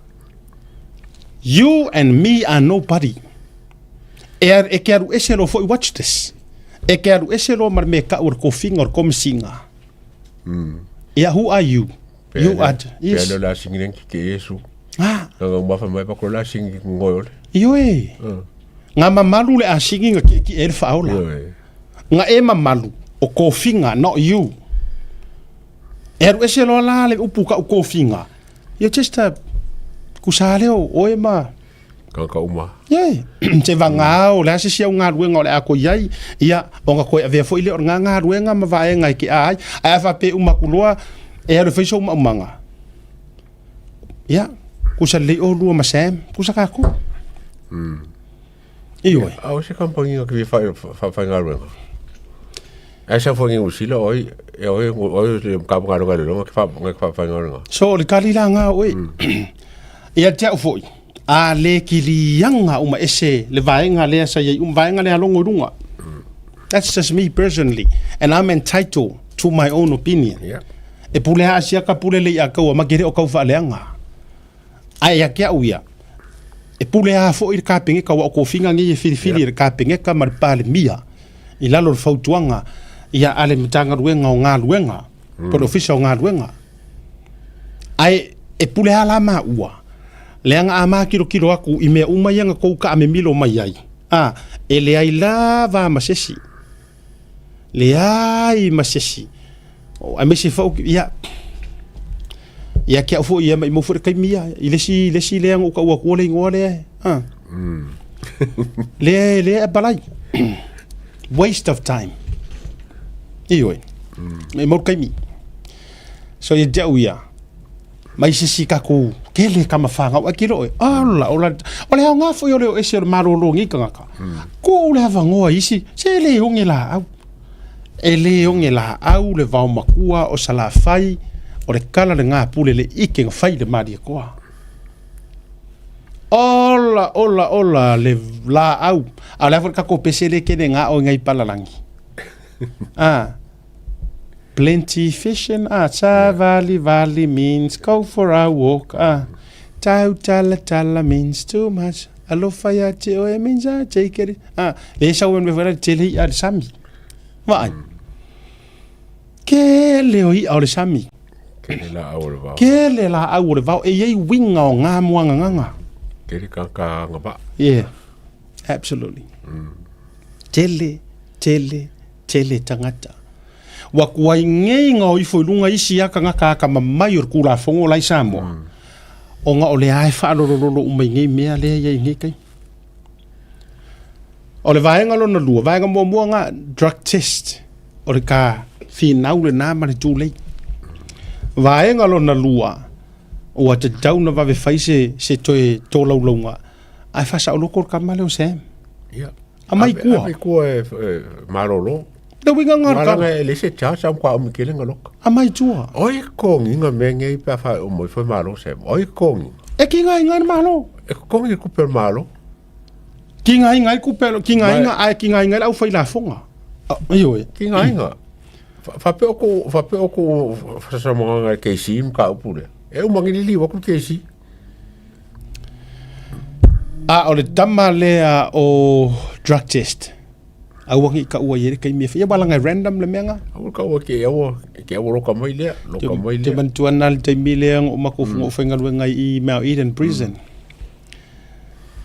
You and me are nobody. E, e ke alu ese loa foi, watch this. E ke alu ese loa ma le mea tau o le tofiga o le komesina. Ia, who are you? You are, yes. Pea leo la singi neng ki Yesu. Ah. Nga nga mafa mai pa ko la singi ki ngoi ole. Ioe. Nga mamalu le asingi nga ki ki e le whaola. Ioe. Nga e mamalu o kofinga, not you. E alu ese loa la le upu kau kofinga. You're just a kusa leo, oe ma. Tagata uma. Yeah. Se vagā o le a se isi au galuega o le a koe i ai, ia, ona koe avea foi lea o lena galuega ma vaega e kea ai. Ae a faapea e uma atu loa, e alu e fai sou maumaga. Ia, kusa lelei oulua ma Sam, kusa kākou. Ioe. A o se kampangi ki whawhaigaluega. Ai sa fo ngi usila oi e oi oi le ka nga nga le nga nga whawhaigaluega. So o le kali la ngā oe. Ia te au foi. A le kilianga uma ese le vaega lea sa iai uma vaega lea logo i lunga. That's just me personally and I'm entitled to my own opinion. Yeah. E pule a asia ka pule le ia kaua ma kere o kau whaaleanga. Ae ia ki au ia, e pule a foi le Kapeneka ua o kofiga nei e filifili e le Kapeneka ma le Palemia i lalo o le fautuaga ia a le Matagaluega o Galuega po o le Ofisa o Galuega. Ae e pule a la maua, leaga a matilotilo atu i mea uma ia na tou taamemilo mai ai, a, e leai lava ma sesi, leai ma sesi, aemaise foi, ia, ia te au foi, ia maimau foi le taimi ia, i le isi, le isi lea na ou tau atua le igoa lea, a, lea, lea e apalai. Waste of time. Ioe. Maimau le taimi. So ia te au ia, mai se isi tatou tele tama fanau ae tilo oe, ola, ola, o le aoga foi o le o ese o le malolo o nei tagata, ko le avanoa i isi, se e le oge laau. E le oge laau le vaomatua o Salafai, o le kala le gapule le ike na fai i le Malietoa. Ola, ola, ola le laau. A o le a foi le tatou pese le kene ngā o ngai palalangi. Ah. Plenty fish in a savali vali means go for a walk ah. Tau tala tala means too much. Alofa ia te oe means I take it. Ah, le sau e mea tele i'a le sami. Vaai. Kele o i'a o le sami. Kele la au o le vao. Kele la au o le vao. E iai winga o ngā moanganganga. Kele ka ka ngapa. Yeah. Absolutely. Tele, tele, tele tangata. Ua kuai ngei nga o ifo i luga isi a tagata akamamai o le Tulafono la i Samoa, ona o lea e faalolololo uma i nei mea lea e i ai i nei taimi. O le vaega lona lua, vaega muamua na drug test, o le ta finau lena ma le tulei. Vaega lona lua, ua tatau na vave fai se, se toe tolaulauga, ae faasaoloko le tama lea o Sam. Ia. Aumai tua. Ave tua e, e malolo. Le uiga ngā tala. E le se charge am kwa umi kele ngaloka. Aumai tua. Oi kongi nga mea ngei pe fa o moi foi malo se. Oi kongi. E ki ngā inga malo. E kongi ku pe malo. Ki ngā inga ku pe ki ngā inga ai ki ngā inga au fai lafonga. Ioe. Ki ngā inga. Fa pe o ku fa pe o ku fa sa mo nga KC ka upule. E o mangi li wa ku KC. A o le tama lea o drug test. Aua ngi ka ua i le kaimi e whai. Ia wala ngai random le mea nga. Aua ka ua ke aua, ke aua loka mai lea, loka mai lea. Te mantua nā le taimi lea ngo mako fungo mm. whainga luenga i Mount Eden prison.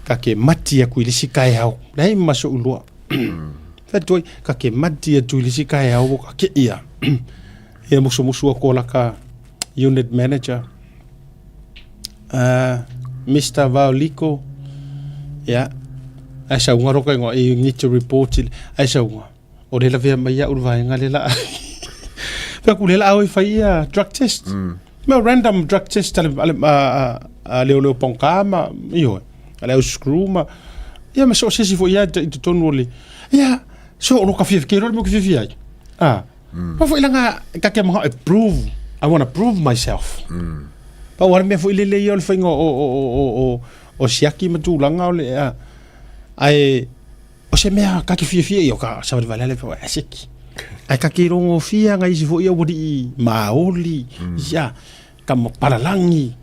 Ka ke mati aku i lisi kai hau. Nei maso ulua. Whai ka ke mati atu i lisi kai hau ka ke ia. Ia musu musu ako laka unit manager. Uh, Mr. Vaoliko, ia, ai saunga roka ingoa, you need to report it, ai saunga, o le lavea mai au le vaega le la. Pea ku le la au i fai ia drug test. Mea random drug test ale, ale, a, a, a leo leo pongka ma, ioe, ale au screw ma, ia ma so sesi fo ia i totonu o le, ia, so o lo ka fia, ke rore mo ka fia fia ai. Ah, Ma foi langa ka ke maha prove, I want to prove myself. Pa o mea foi lele ia o le whainga o, o, o, o, o, o siaki ma tūlanga o le, a, ai, o se mea ka ke fia fia i o ka sawari vale ale a seki. Ai ka ke rongo fia nga isi foi ia wari i maoli, ia, ka ma paralangi,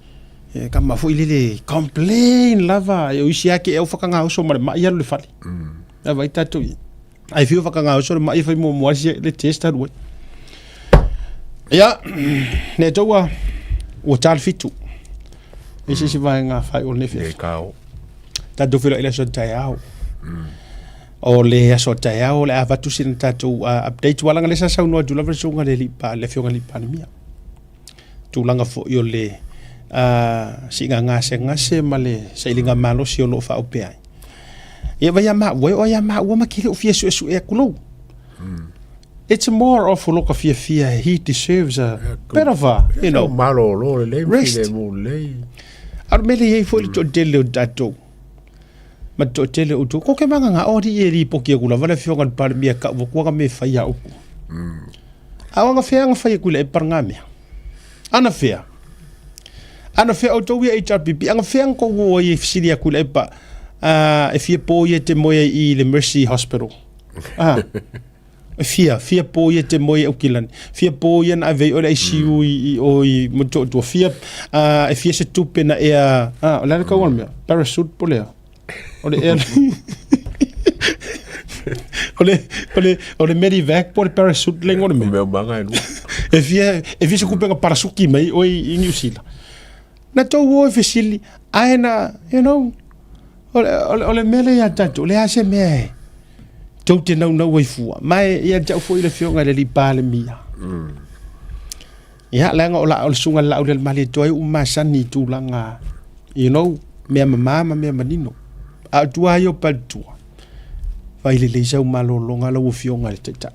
e, ka ma foi lele complain lava, e o isi ake e au whakangā oso ma le mai alu le fale. A vai tātou i. Ai whiu whakangā oso le mai whai mua mua si le test aru ai. Ia, ne taua, ua tāle fitu. E se se vaenga whai o le Ne kao. Tātou whiro i le aso taeao. O le aso taeao, le avatu sina tātou update. Walanga le sa saunoa atu lava le susuga le lipa, le afioga le Palemia. Tulaga foi o le siiga gasegase ma le sailiga malosi o lo o faaopea ai. Ia vai ia maua, e oa ia maua ma ke le o fia suesue aku lou. It's more of lo ka fiafia, he deserves a bit of a, you know, malolo lelei, rest. filemu lelei. A o le mea lea e i ai foi le toatele o tatou ma le toatele o outou, ko ke magaga o alii e lipoti atu lava le afioga i le Palemia e kau atu aga me fai a upu. A o aga fea aga fai atu i le epa lena mea. Ana fea. Ana fea outou ia HRPP, aga fea aga tou o ai e fesili atu i le epa, e fia po ia te moe ai i le Mercy Hospital. Ah. E fia, fia po ia te moe au kilani. Fia po ia na avei o le ICU i, i, o i Motootua. Fia, e fia se tupe na ea, ah, o le ala kau o le mea, parachute po lea. O le ea, o le, o le, o le medivac po le parachute le ingoa o le mea. Mea manga e lua. E fia, e fia se kupenga parasuki mai oe i, i New Zealand. Na tou o e fesili, ae na, you know, o le, o le, o le mea lea ia tatou, le a se mea e tou te naunau ai fua. Ma e ia te au foi le afioga i le alii Palemia. Ia, leaga o la, o le susuga i le Laaulialemalietoa e ua masani i tulaga, you know, mea mama ma mea manino. A o tua ai o Paletua, fai lelei sau malologa lau afioga i le Taitai.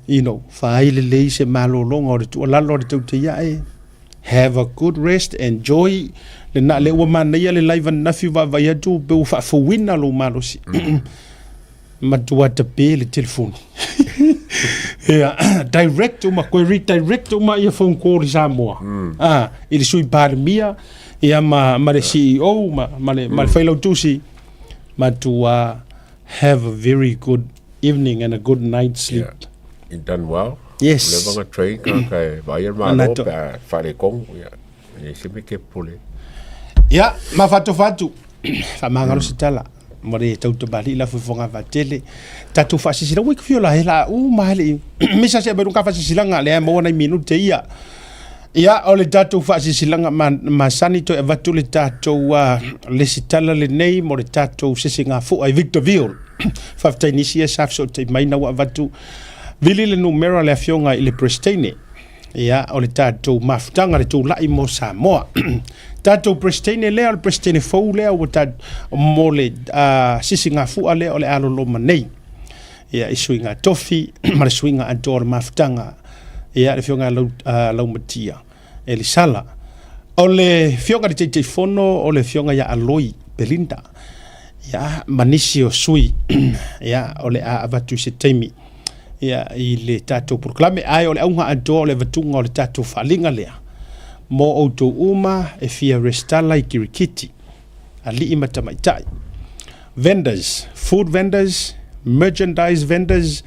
You know, fai lelei se malologa o le tuualalo a le Tautaiae, have a good rest, enjoy lena, lea ua manaia le live ananafi ua vaavaai atu pe ua faafouina lou malosi. Matua tape le telefoni. Ia, direct uma, koe redirect uma ia phone call i Samoa. Ah, i le Sui Palemia, ia ma, ma le CEO, ma, ma le, ma le Failautusi. Matua have a very good evening and a good night sleep. Yeah. You done well. Yes. Leva nga train ka kai vai al malo Anato. pe a whare kong. Yeah. E se me ke pole. Ia, ma fatu fatu. Faamagalo se tala. Mo le tautabali la fuifoga vatele. Tatou faasisila ua i ka fiola he la u ma hele. Misa se aberu ka faasisilaga lea e maua nai minute ia. Ia, o le tatou faasisilaga ma, masani toe avatu le tatou uh, le sitala lenei mo le tatou sesegafua i Victorville. Faafetai nisi ia sa fesootai mai na ua avatu. Vili le numera le afioga i le Peresitene, ia, o le tatou mafutaga le tulai mo Samoa. Tatou Peresitene lea, o le Peresitene fou lea ua ta, mo le uh, sisigafua lea o le aloloma nei. Ia, i suiga tofi ma le suiga atoa o le mafutaga. Ia, le afioga lau, uh, Laumatia Elisala. O le afioga i le Taitaifono o le afioga ia Aloi Belinda. Ia, ma nisi o sui, ia, o le a avatu i se taimi ia, i le tatou polokalame. Ae o le auga atoa o le avatuga o le tatou faaaliga lea, mo outou uma e fia resitala i kirikiti, alii ma tamaitai, vendors, food vendors, merchandise vendors,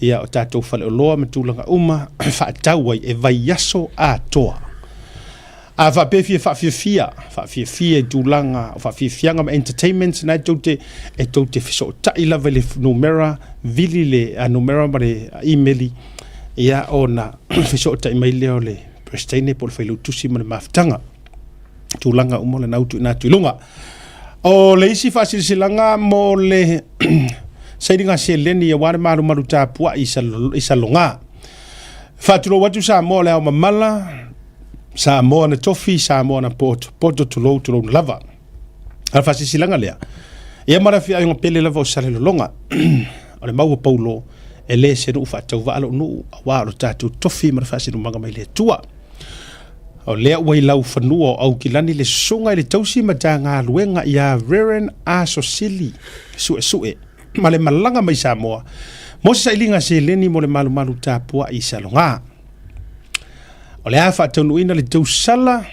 ia, o tatou faleoloa ma tulaga uma faatau ai e vaiaso atoa. A faapea e fia faafiafia, faafiafia i tulaga o faafiafiaga ma entertainments na e tou te, e tou te fesootai lava i le numera, vili le numera ma le imeli, ia ona fesootai mai lea o le Peresitene po o le Failautusi ma le mafutaga. Tulaga uma o lena ua tuuina atu i luga. O le isi faasilasilaga mo le sailiga seleni aua le malumalu tapuai i Salelologa. Faatulou atu Samoa o le ao mamala, Samoa na tofi, Samoa na poto, poto tulou, tulou na lava. A le faasilasilaga lea, ia ma le afiaoga pele lava o Salelologa, o le mau a Paulo, e le se nuu faatauvaa lou nuu, auā o lo tatou tofi ma le faasinomaga mai le Atua. O lea ua i lau fanua o Aukilani le susuga i le tausi Matagaluega ia Reverend Asosili Suesue ma le malaga mai Samoa mo se sailiga seleni mo le malumalu tapuai i Saloga. O le a faataunuuina le tausala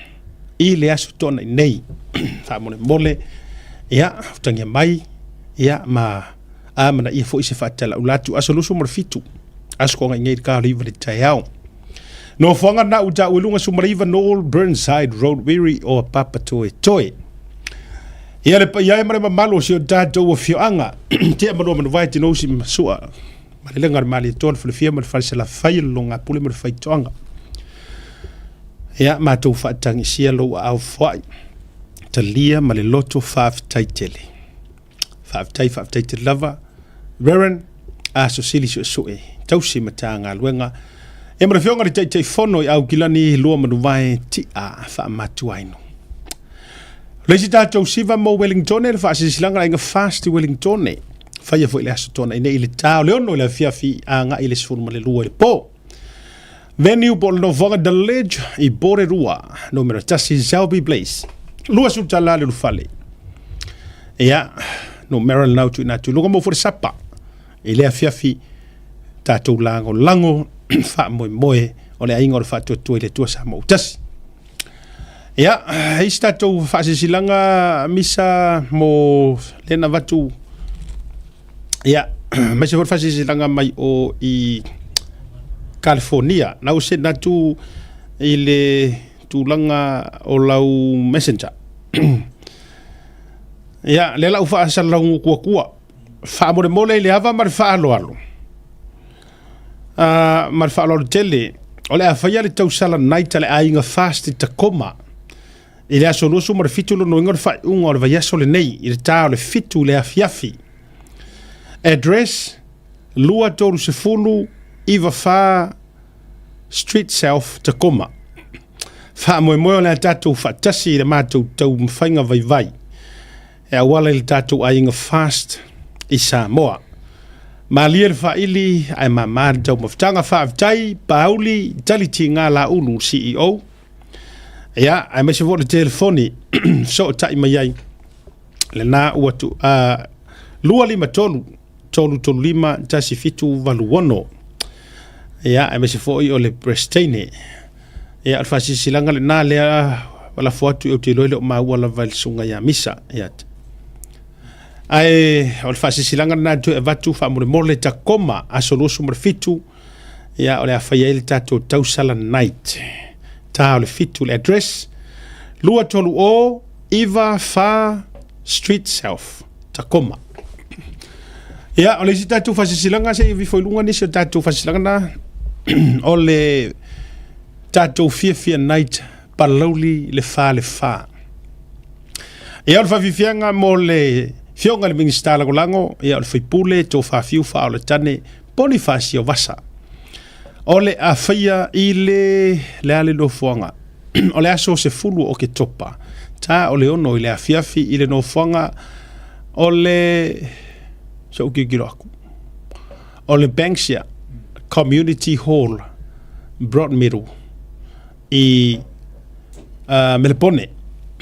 i le aso Toonai nei. Faamolemole, ia, utagia mai, ia, ma amanaia foi se faatalaula atu. Aso 27, aso koga i nei le ka o le iva le taeao. Nofoaga na u ta uelunga sumaraiva Noel Burnside Road Wiri o Papatoetoe. Ia le paia e ma le mamalu o si o tatou afioaga. Tea malua manuvae tinousi ma sua. Ma le lega o le Malietoa, le Falefia ma le Falesalafai, le Logapule ma le Faitoaga. Ia, matou faatagisia lou aao foai, talia ma le loto faafetai tele. Faafetai, faafetai tele lava. Reverend Asosili Suesue, tausi Matagaluega. Ia ma le Afioga i le Taitaifono i Aukilani Lua Manuvae Tia Faamatuainu. O le isi tatou siva mo Wellingtone, le faasilasilaga le aiga Fast i Wellingtone. Faia foi le aso Toonai nei i le ta o le 6 i le afiafi agai i le 12 i le po. Venue po o le nofoaga The Ledge i Porirua, numera 1 Selby Place. 20 tala le ulufale. Ia, numera lenau tuuina atu i luga mo foi le sapa. I le afiafi tatou lagolago faamoemoe o le aiga o le faatuatua i le Atua Samoa ua tasi. Ia, isi tatou faasilasilaga misa mo lea na avatu. Ia, aemaise foi le faasilasilaga mai o i California. Na ua send atu i le tulaga o lau messenger. Ia, lea la ua faasalalau kuakua. Faamolemole i le ava ma le faaaloalo. Uh, ma le faaaloalo tele, o le a faia le tausala night a le aiga Fast i Tacoma i le aso 27 lonoina o le faaiuga o le vaiaso lenei i le ta o le 7 i le afiafi. Address 230 94 Street South, Tacoma. Faamoemoe o le a tatou faatasi i le matou taumafaiga vaivai e auala i le tatou aiga Fast i Samoa. Malie le faaili ae mama le taumafataga. Faafetai Pauli Talitiga Laulu CEO. Ia, aemaise foi le telefoni fesootai mai ai lena ua tu uh, 253 335 1786. Ia, aemaise foi o le Presteine. Ia, o le faasilasilaga lena lea ua lafo atu ou te iloa e le o maua lava i le susuga ia Misa. Ia. Ae o le faasilasilaga lena e toe avatu faamolemole Tacoma aso 27 ia o le a fai ai le tatou tausala night. Ta o le 7 le address 230 9 4 Street South Tacoma. Ia, o le isi tatou faasilasilaga se i ifo i luga nisi o tatou faasilasilaga na o le tatou fiafia night Palauli le fa le fa. Ia o le faafiafiaga mo le fioga le Minista Lagolago, ia o le faipule Tofa Fiu Faaoletane Ponifasio Vasa. O le a faia i le le a le nofoaga. O le aso 10 o Oketopa, ta o le 6 i le afiafi i le nofoaga o le se ou tilotilo aku. O le Banksia Community Hall, Broadmeadow i uh, Melepone,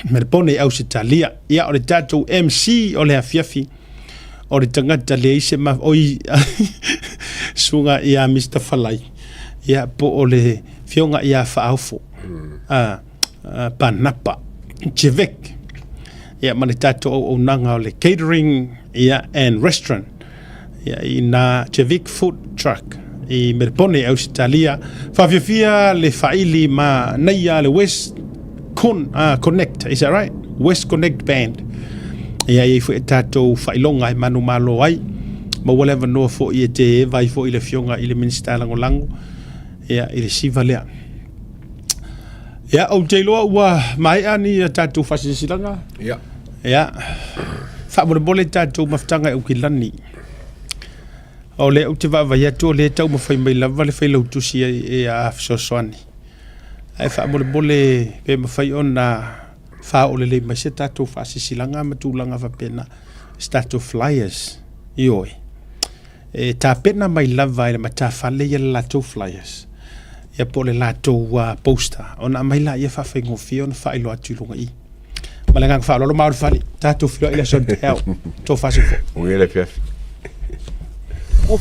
Melepone i Ausetalia. Ia, o le tatou MC o le afiafi, o le tagata leai se ma, oi, suga ia Mr. Falai, ia, po o le fioga ia Faaofo, mm. uh, uh, Panapa, Chivek, ia, ma le tatou auaunaga o le catering, ia, and restaurant, ia, i nā Chivik Food Truck i Melepone i Ausetalia. Whawhiawhia le whaili ma neia le West Con, uh, Connect, is that right? West Connect Band. Ia i foi e tātou whailonga e manu malo ai. Ma ua le avanoa foi e te eva ai foi le fionga i le Minista Langolango. Ia, i le siva lea. Ia, ou te iloa ua maea ni a tātou whasilasilaga. Ia. Ia, faamolemole tātou mafutaga e Aukilani. O lea ou te vaavaai atu o lea e taumafai mai lava le failautusi e, e a fesoasoani. Ae faamolemole pe mafai ona faaoo lelei mai se tatou faasilasilaga ma tulaga faapena, se tatou flyers, ioe. E tapena mai lava e le matafale ia le latou flyers ia po o le latou uh, poster ona aumai laia faafaigofie ona faailoa atu i luga i. Ma le agaga faaaloalo ma o le fale. Tatou feiloai i le aso a taeao. Tofa soifua. Manuia le afiafi.